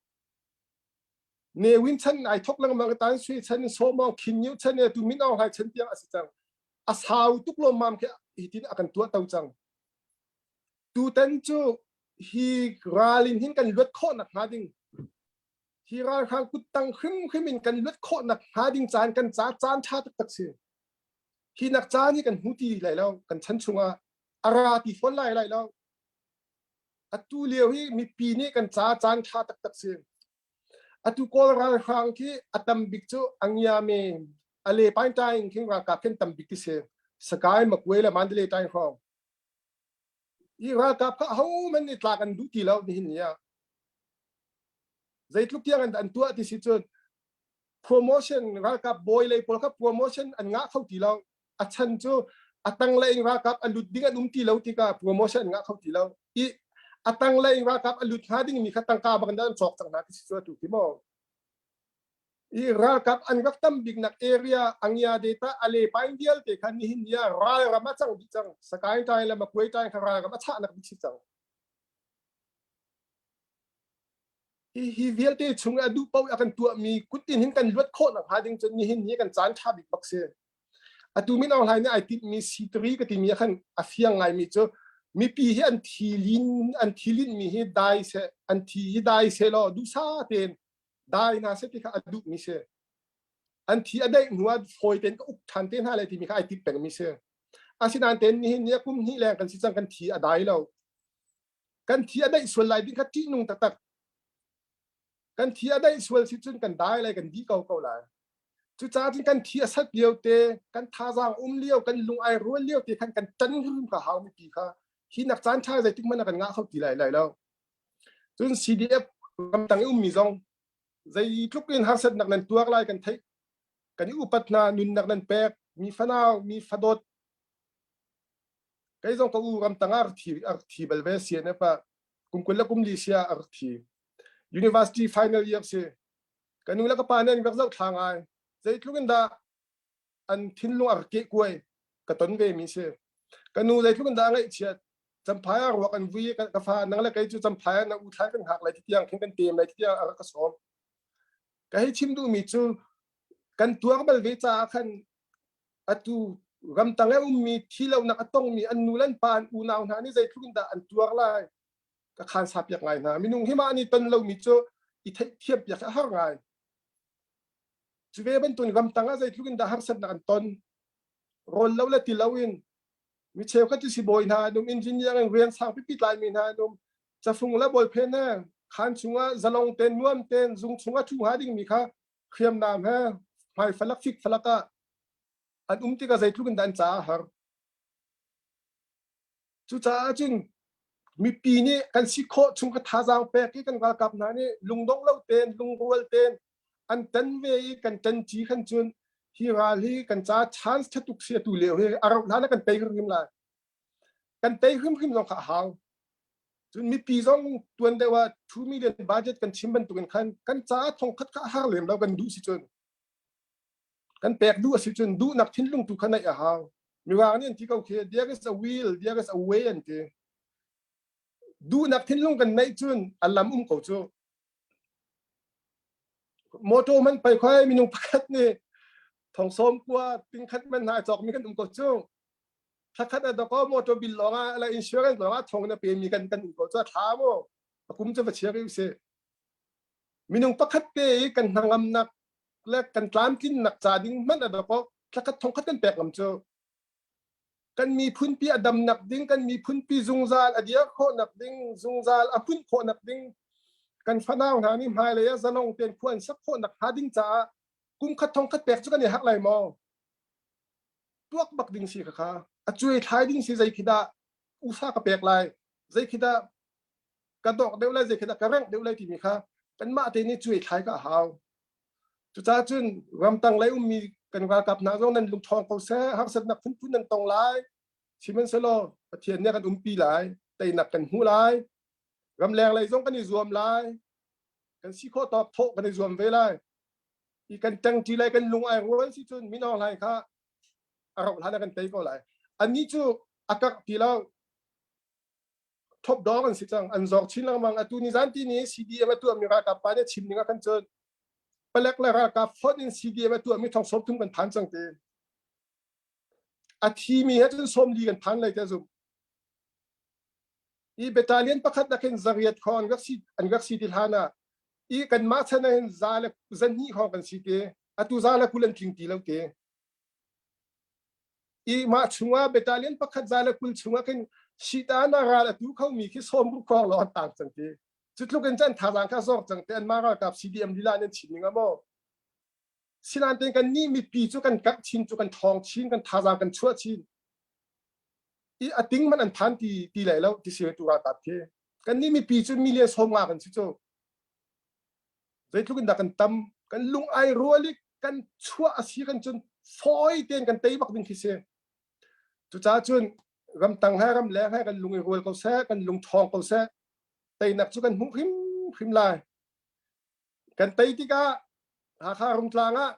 Ne Win chan ai thok lengmang tan sui chan so mong khin nyu chan e tu min aung hlai chan tiang a si cang. A sau tuk lom mam khi hi tin a kan tuah to cang. Tutan cu hi ral in hin kan luat khawh nak hnga ding hi ralhrang kuttang hrimhrim in kan luat khawh nak hnga ding caan kan ca caan ṭha taktak si. Hi nak caan hi kan hmu ti lai lo kan chan chungah a ra ti fawn lai lai lo. Atu lio hi mipi nih kan ca caan ṭha taktak si. Atu Kawl ralhrang khi a tam bik cu Angyame Ale Paing Taing khin ralkap khin tam bik ti si. Sakai Makwe le Mandalay Taing hrawng. Hi ralkap kha ahohmanh nih tlak an duh ti lo nihin ni ah. Zeitluk tiang an, an tuah ti si cun promotion ralkap bawi lei pawl kha promotion an ngah kho ti lo. A chan cu a tanglei in ralkap a lut ding an um ti lo tikah promotion an ngah kho ti lo. I a tanglei in ralkap a lut hnga ding mi kha tangka bak in an cawk cang hna ti si cu atu khi maw. I ralkap an rak tam biknak area Angya data Ale paing vialte kha nihin ni ah ralram a cang dih cang. Sakaing tai le Makuai tai kha ralram a chahnak bik si cang. Hi hi vialte chung a duh paoh a kan tuahmi kut in hin kan luat khawh nak hnga ding cun nihin ni kan caan ṭha bik bak si. Atu min Aung Hlaing nih ai timhmi C3 ka timi ah khan a fiang ngaimi cu mipi hi an thi lin an thi linmi hi dai seh an thi hi dai seh law duhsah tein dai hna seh ti kha a duhmi si. An thi a daih hnu ah fawi tein ka uk ṭhan te hna lai timi kha ai timh pengmi si. Asinain tein nihin ni ah kum hnih leng kan si cang kan thi a dai lo. Kan thi a daih sual lai ding kha ṭihnung taktak. Kan thi a daih sual si cun kan dai lai kan dih ko ko lai. Cucaah cun kan thi a sat lio te, kan thazaang um lio, kan lung ai rual lio te khan kan ṭan hrim kha hau mipi kha hi nak caan ṭha zeitik hmanh ah kan ngah kho ti lai lai lo. Cun CDF ramtang i ummi zong zeitluk in harsatnak nan tuar lai kan theih. Kan i upat hna, nunnak nan pek, mi fanau, mi fadawt. Kei zong ka u ramtang ah thi a rak thi bal ve CNF ah kum 20 le kum li sia a rak thi. University final year si. Ka nu le ka pa nih an rak zoh thla ngai. Zeitluk in dah an thinlung a rak keh kuai ka ton ve mi si. Ka nu zeitluk in dah a ngaihchiat Champhai ah ruak an vui ka fa nang le kei cu Champhai ah na u thlai kan hngak lai ti tiang khin kan tem lai ti tiang a rak ka sawm. Ka hei chim duhmi cu kan tuar bal ve caah khan atu ramtang i ummi thi lonak a tongmi an nu le an pa an unau hna nih zeitluk in dah an tuar lai ka khan sa piak ngai hna. Minung hi mah nih ton lomi cu i theihthiam piak hi a har ngai. Cu ve bantukin ramtang ah zeitluk in dah harsatnak an ton rawl lo le ti loin mi cheukhat cu sibawi hna an um engineer in rian sang pipi tlaimi hna an um cafung le bawlphen he khaan chungah zalong ten nuam ten zung chungah ṭhu hnga dingmi kha hriamnam he hmai falak fik falak ah an um tikah zeitluk in dah an caah har Cucaah cun mipi nih kan si khawh chung ka thazaang pek i kan ralkap hna nih lungdong lo tein lungrual tein an tan ve i kan ṭanṭi khan cun hi ral hi kan ca chance ṭha tuk si atu lio hi a rauh hlan ah kan tei hrimhrim lai. Kan tei hrimhrim zong kha a hau. Cun mipi zong tuan deuh ah 2 million budget kan chim bantukin khan kan caah thongkhat kha a har lem lo kan duh si cun. Kan pek duh a si cun duhnak thinlung tu kha neih a hau. Mirang nih an ti ko khi there is a will, there is a way an ti. Duhnak thinlung kan neih cun a lam um ko cu. Motor man pai khoi minung pakhat nih thong sawm kua tingkhat man hna cawk mi kan um ko cu. Thakhat a doko motor bill lawng ah la insurance lawng ah thong na pe mi kan kan um ko cu a thla mu. A kum cu va chia rih usih. Minung pakhat te i kan hnangamnak le kan tlamtlinnak ca ding hmanh a dawk thlakhat thongkhat kan pek ngam cu kan miphunpi a damnak ding kan miphunpi zungzal a dir khawhnak ding zungzal a hmunh khawhnak ding kan fanau hna nih hmailei ah zalong tein khua an sak khawhnak hnga ding caah kum khat thongkhat pek cu kan i harh lai maw tuak bak ding si kha a cuai thlai ding si zei khi dah usa ka pek lai zei khi dah ka dawk deuh lai zei khi dah ka rengh deuh lai timi kha kanmah te nih cuai thlai ka hau Cucaah cun ramtang lei ummi kan ralkap hna zong nan lungṭhawng ko seh, harsatnak phunphun nan tong lai. Sihmanhsehlaw Pathian nih a kan umpi lai, teinak kan hmu lai. Ramleng lei zong kan i zuam lai. Kan si khawh tawk thawh kan i zuam ve lai. I kan ṭangṭi lai, kan lung ai rual si cun Min Aung Hlaing kha a rauh hlan ah kan tei ko lai. Annih cu a karh ti lo. Top dawng an si cang an zawk chin lengmang atu ni zan ti ni CDM a tuahmi ralkap pa nih chim ning ah khan cun palek le ralkap fonh in CDM a tuahmi thong 30 kan phan cang te a thimi he cun 40 kan phan lai te zum i battalion pakhat nak hin zariat kho an rak si an rak si ti hlan ah i kanmah chan ah hin za le zahnih hrawng kan si te atu za le kul an tling ti lo te I mah chungah battalion pakhat za le 20 chungah khin Sitan a ral a tu khomi khi 60 khuang lawng an tang cang ti. Cu tluk in cun thazaang kha zawk cang te anmah ralkap CDM lila nan chim ning a maw? Sinan tein kan nih mipi cu kan karh chin cu kan ṭhawng chin kan thazaang kan chuah chin. I a ting man an phan ti ti lai lo ti si tu ralkap khi. Kan nih mipi cu million 50 kan si cu. Zeitluk in dah kan tam kan lung ai rual i kan chuah a si kan cun fawi tein kan tei bak ding khi si. Cucaah cun ramtang he ramleng he kan lung i rual ko seh, kan lung ṭhawng ko seh, teinak cu kan hmuh hrimhrim lai. Kan tei tikah Hakha Rungtlang ah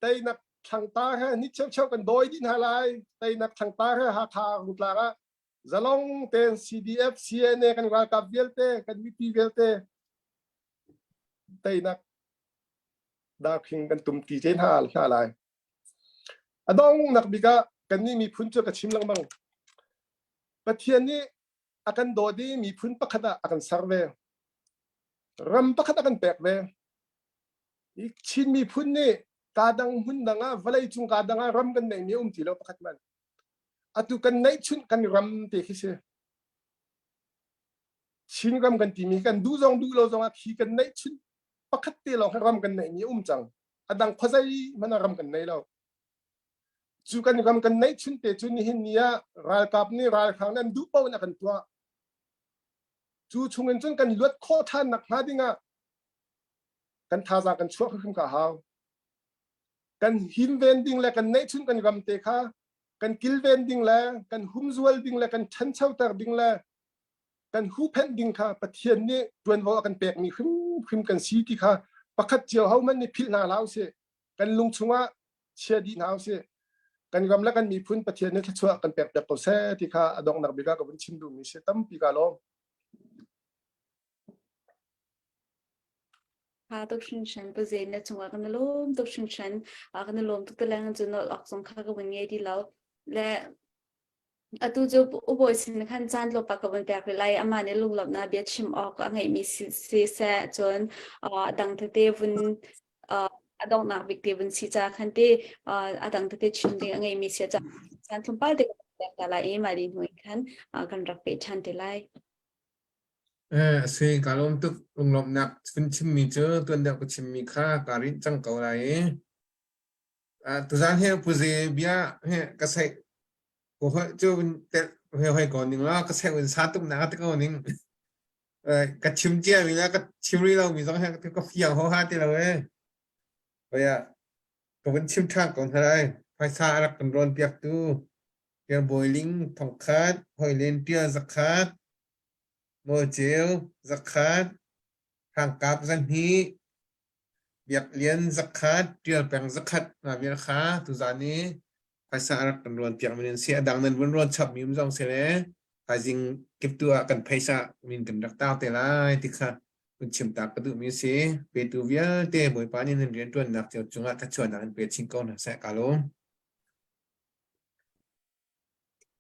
teinak thlangtar he ni cheucheu kan dawi dih hna lai. Teinak thlangtar he Hakha Rungtlang ah zalong tein CDF, CNA kan ralkap vialte, kan mipi vialte teinak darkhing kan tum ti te hna hna lai. A donghnak bik ah kannih miphun cu ka chim lengmang. Pathian nih a kan dawt i miphun pakhat ah a kan ser ve. Ram pakhat a kan pek ve. I Chin miphun nih kaa dang hmun dang ah vawlei cung kaa dang ah ram kan neihmi a um ti lo pakhat man. Atu kan neihchunh kan ram te khi si. Chin ram kan timi kan duh zong duh lo zong ah khi kan neihchunh pakhat te lawng hi ram kan neihmi a um cang. A dang khuazei hmanh ah ram kan nei lo. Cu kan ram kan neihchunh te cu nihin ni ah ralkap nih ralhrang nih an duh paoh in a kan tuah. Cu chungin cun kan luat khawh ṭhan nak hnga dingah kan thazaang kan chuah hrimhrim ka hau. Kan himven ding le kan neihchun kan ram te kha kan kilven ding le kan humzual ding le kan ṭhanchoter ding le kan huhphenh ding kha Pathian nih ṭuanvo a kan pekmi hrimhrim kan si ti kha pakhat cio hohmanh nih philh hna hlah usih. Kan lung chungah chia dih hna usih. Kan ram le kan miphun Pathian nih thluachuah kan pek piak ko seh ti kha a donghnak bik ah ka vun chim duhmi si tampi ka lawm. Tha tuk hringhran pu Zen na cungah kan i lawm tuk hringhran. Kan i lawm tuk te leng cu nolh awk zong kha ka vun ngei ti lo. Le atu cu ubawi sin khan caan tlawmpa ka vun pek rih lai. Amah nih lunglawmhnak bia chim awk a ngeihmi si, si seh cun a dang tete vun a donghnak bik te vun si ca khan te a dang tete chim ding a ngeihmi si ca caan tlawmpal te ka vun pek ta lai i mah dih hnu in khan kan rak peh ṭhan te lai. Eh, a si, kaa lawm tuk. Lunglawmhnak vun chimmi cu tuan deuh ka chimmi kha kaa rinh cang ko lai i. Ah, tuzaan hi puze bia he ka saih ko hoi cu vun telh he hoi ko ning la ka saih vun sa tuk nak te ko ning. Eh, ka chim cia mi la ka chim rih lo mi zong he ka fiang ho ha ti lo eh. Hoi ah ka vun chim ṭhan ko hna lai. Phaisa a rak kan rawn piak tu Tial Bawi Ling thongkhat, Hoi Len Tial zakhat, Nawlceu zakhat, Hrangkap zahnih, Biak Lian zakhat, Ṭial Peng zakhat hna vial kha tuzaan i phaisa a rak kan ruan piak mi nan si. A dang nan vun ruan chap mi um zong si le thaizing kiptu ah kan phaisa min kan rak tar te lai ti kha kun chim ta ka duh mi si. Petu vialte Bawipa nih nan rianṭuannak cio cungah thluachuahnak in pe chin ko hna seh. Ka lawm.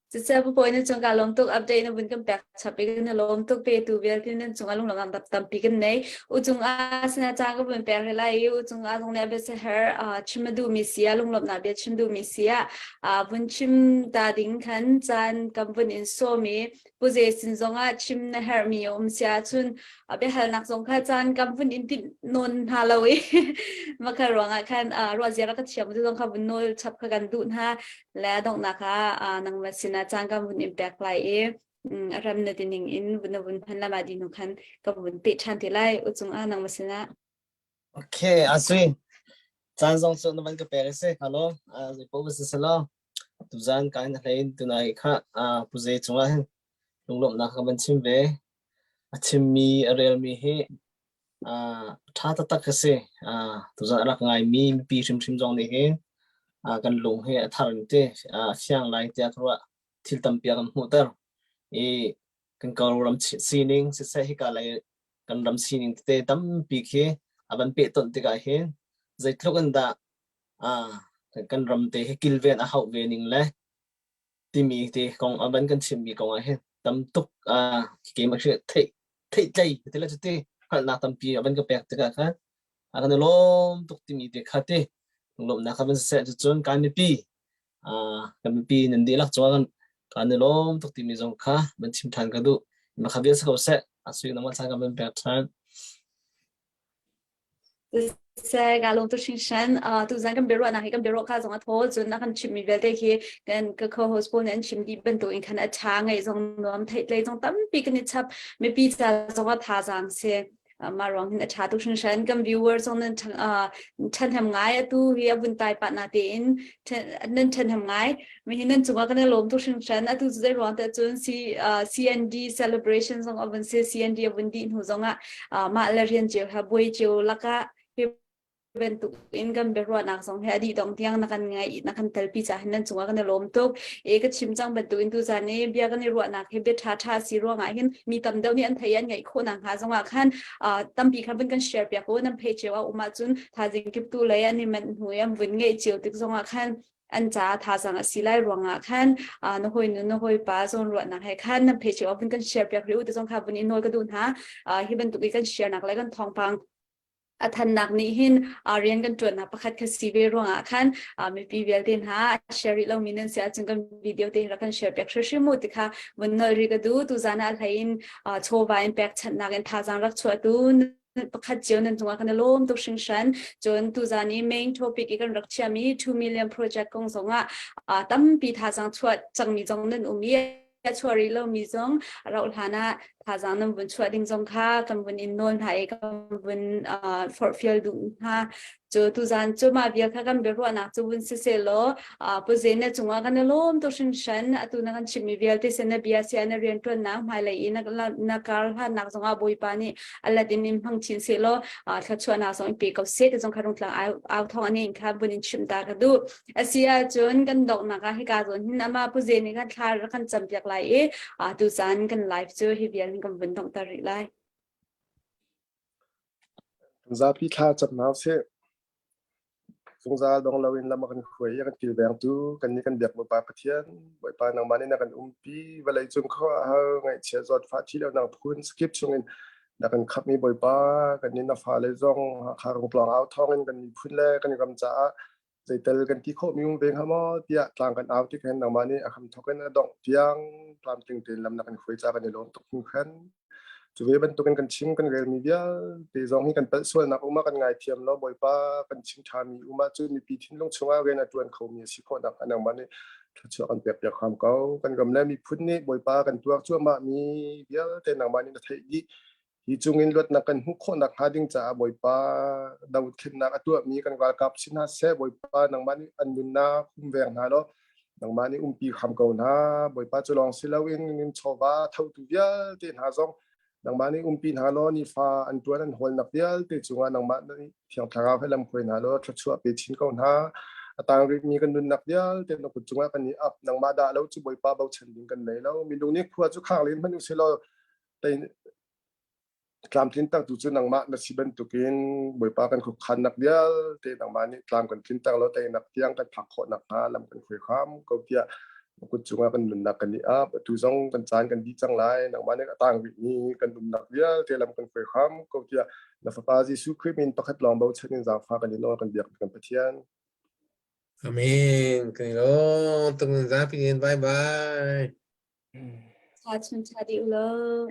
Cucu papawi na cung kaa lawm tuk update na vun kan pek chap i na lawm tuk petu vialte nan cung ah lunglawm tampi kan nei. U cung ah sana ca ka vun pek rih lai i u cung ah zong nih bia her chim a duhmi si ah lunglawmhnak bia chim duhmi si ah vun chim ta ding khan caan kan vun in sawm i Pu Ze sin zongah chim na herhmi a um si ahcun biahalnak zong kha caan kam vun in timh nawn hna lo i makha ruangah khan ruahzia rak ka thiam tu zong kha vun nawl chap kha kan duh hna le donghnak ah nangmah sinah caan kan vun in pek lai i a ram na tining in vun na vun hman lama di hnu khan ka vun peh ṭhan te lai u cungah nangmah sinah Okay, asui. Caan zong cu na van ka pek si. Hello, zei paoh va si selaw. Tuzaan ka in hlei in tunai kha Puze cungah hin lunglawmhnak ka van chim ve. A chimmi, a relmi hi ṭha taktak ka si. Tuzaan a rak ngaimi mipi hrimhrim zong nih hin kan lung hi a thar in ti a fiang lai tiah ka ruah. Thil tampi a kan hmuhter. I kan Kawlram sining siseh hika lei kan ram sining tete tampi khi a van pehtonh tikah hin zeitluk in dah kan ram te hi kilven a hauh ve ning le timi te kong a van kan chimmi kong ah hin tam tuk keimah khi theih theihtlei ti le cuti hngalhnak tampi a van ka pek tikah khan a kan i lawm tuk timi te kha ti lawmhnak kha van siseh cucun kan mipi kan mipi nan dihlak cungah kan kan i lawm tuk timi zong kha van chim ṭhan ka duh ma kha vial si ko seh a sui nangmah chan kan van pek ṭhan Seh ka lung tu hringhran tuzan kan biaruahnak hi kan biaruah kha zong a thaw cun a kan chimmi vialte khi kan ka co-host pawl nih an chim dih bantuk in khan a ṭha ngaih zong nuam theihtlei zong tampi kan i chap mipi ca zong a thazaang si mah ruang hin a ṭha tuk hringhran kan viewer zong nan ṭhahnem ngai atu hi a vun tai pah na tein nan ṭhahnem ngai mi hi nan cungah kan i lawm tuk hringhran atu cu zei ruang te cun C, CND celebration zong a vun si CND a vun dih hnu zongah mah le rian cio ha buai cio lakah hi bantuk in kan biaruahnak zong hi a dih dong tiang na kan ngai na kan telpi ca hin nan cungah kan i lawm tuk e ka chim cang bantuk in tuzan i bia kan i ruahnak hi bia ṭha ṭha si ruangah hin mi tam deuh nih an thei an ngaih khawh nak hnga zongah khan tampi khan vun kan share piak u nan phei cio a um ahcun thazing kiptu lei an i manh hnu i an vun ngeih cio tik zongah khan an ca thazang a si lai ruangah khan na hawi nu na hawi pa zawn ruahnak he khan nan phe cio vun kan share piak rih u ti zong kha vun i nawl ka duh hna hi bantuk i kan share nak le kan thawngpang a thannak nih hin rian kan ṭuannak pakhat kha si ve ruangah khan mipi vialte hna share rih lomi nan si ahcun kan video te rak kan share piak hrimhrim mu ti kha vun nawl rih ka duh tuzan ah hlei in chawva in pekchanhnak in thazang rak chuahtu pakhat cio nan cungah kan i lawm tuk hringhran cun tuzan i main topic i kan rak chiami 2 million project kong zongah tampi thazang chuah cangmi zong nan um i a chuah rih lomi zong rauh hlan ah. thazaang nan vun chuah ding zong kha kan vun in nawl hna i kan vun forhfial duh hna. Cu tuzan cu mah vial kha kan biaruahnak cu vun si sehlaw Pu Zen na cungah kan i lawm tuk hringhran. Atu na kan chimhmi vialte sin na bia sia na rianṭuannak hmailei i na, na kar hlannak zongah Bawipa nih a let in in hmang chin sehlaw thluachuahnak zong in pe ko seh ti zong kha rungtlang au, au thawng an in kha vun in chimh ta ka duh. Asi ahcun kan donghnak ah hika zawn hin amah Pu Zen nih kan thla rak kan campiak lai i tuzan kan live cu hi vial hin kan vun donghter rih lai. Zapi thla cam hna usih. Zungzal dong loin lam a kan hruai i a kan kilvengtu kannih kan biak Bawipa Pathian, Bawipa nangmah nih na kan umpi, vawlei cung khuaruahhar ngaihchia zawtfah thi lonak phun sakip chungin na kan khamhmi Bawipa, kannih na fale zong Hakha rungtluang au thawngin kan miphun le kan ram caah zeital kan ti khawhmi um ve hnga maw tiah tlang kan au tik hin nangmah nih a hramthawk in a dongh tiang tlamtling tein lam na kan hruai ca kan i lawm tuk hringhran. Cu ve bantukin kan chim kan relmi vialte zong hi kan palh sualnak um ah kan ngaithiam law Bawipa kan chim ṭhami um ahcun mipi thinlung chungah rian a ṭuan khomi a si khawh nakhnga nangmah nih thluachuah kan pek piak hram ko. Kan ram le miphun nih Bawipa kan tuar cuahmah mi vialte nangmah nih na theih dih. Hi chungin luatnak kan hmuh khawh nakhnga ding caah Bawipa dothlennak a tuahmi kan ralkap si hna seh Bawipa nangmah nih an nunnak humveng hna law nangmah nih umpi hram ko hna. Bawipa cu lawng si loin in chawva thotu vialte hna zong nangmah nih umpi hna law nifa an ṭuan an hawlnak vialte cungah nangmah nih Thiang Thlarau he lamhruai hna law thluachuah pe chin ko hna. A tang rihmi kan nunnak vialte na kut cungah kan i ap. Nangmah dah lo cu Bawipa bochan ding kan nei lo. Minung nih khua cu khang len hmanh usih law tlamtlintertu cu nangmah na si bantukin Bawipa kan khuakhannak vialte nangmah nih tlam kan tlinter law teinak tiang kan phak khawh nakhnga lam kan hruai hram ko tiah na kut cungah kan nunnak kan i ap. Atu zong kan caan kan dih cang lai. Nangmah nih a tang rihmi kan umnak vialte lam kan hruai hram ko tiah na Fapa Jesuh Khrih min pakhat lawng bochan in zaangfah kan in nawl kan biak kan Pathian. Amen. Kan i lawm tuk zapi in bye bye. Cha chun cha di u law.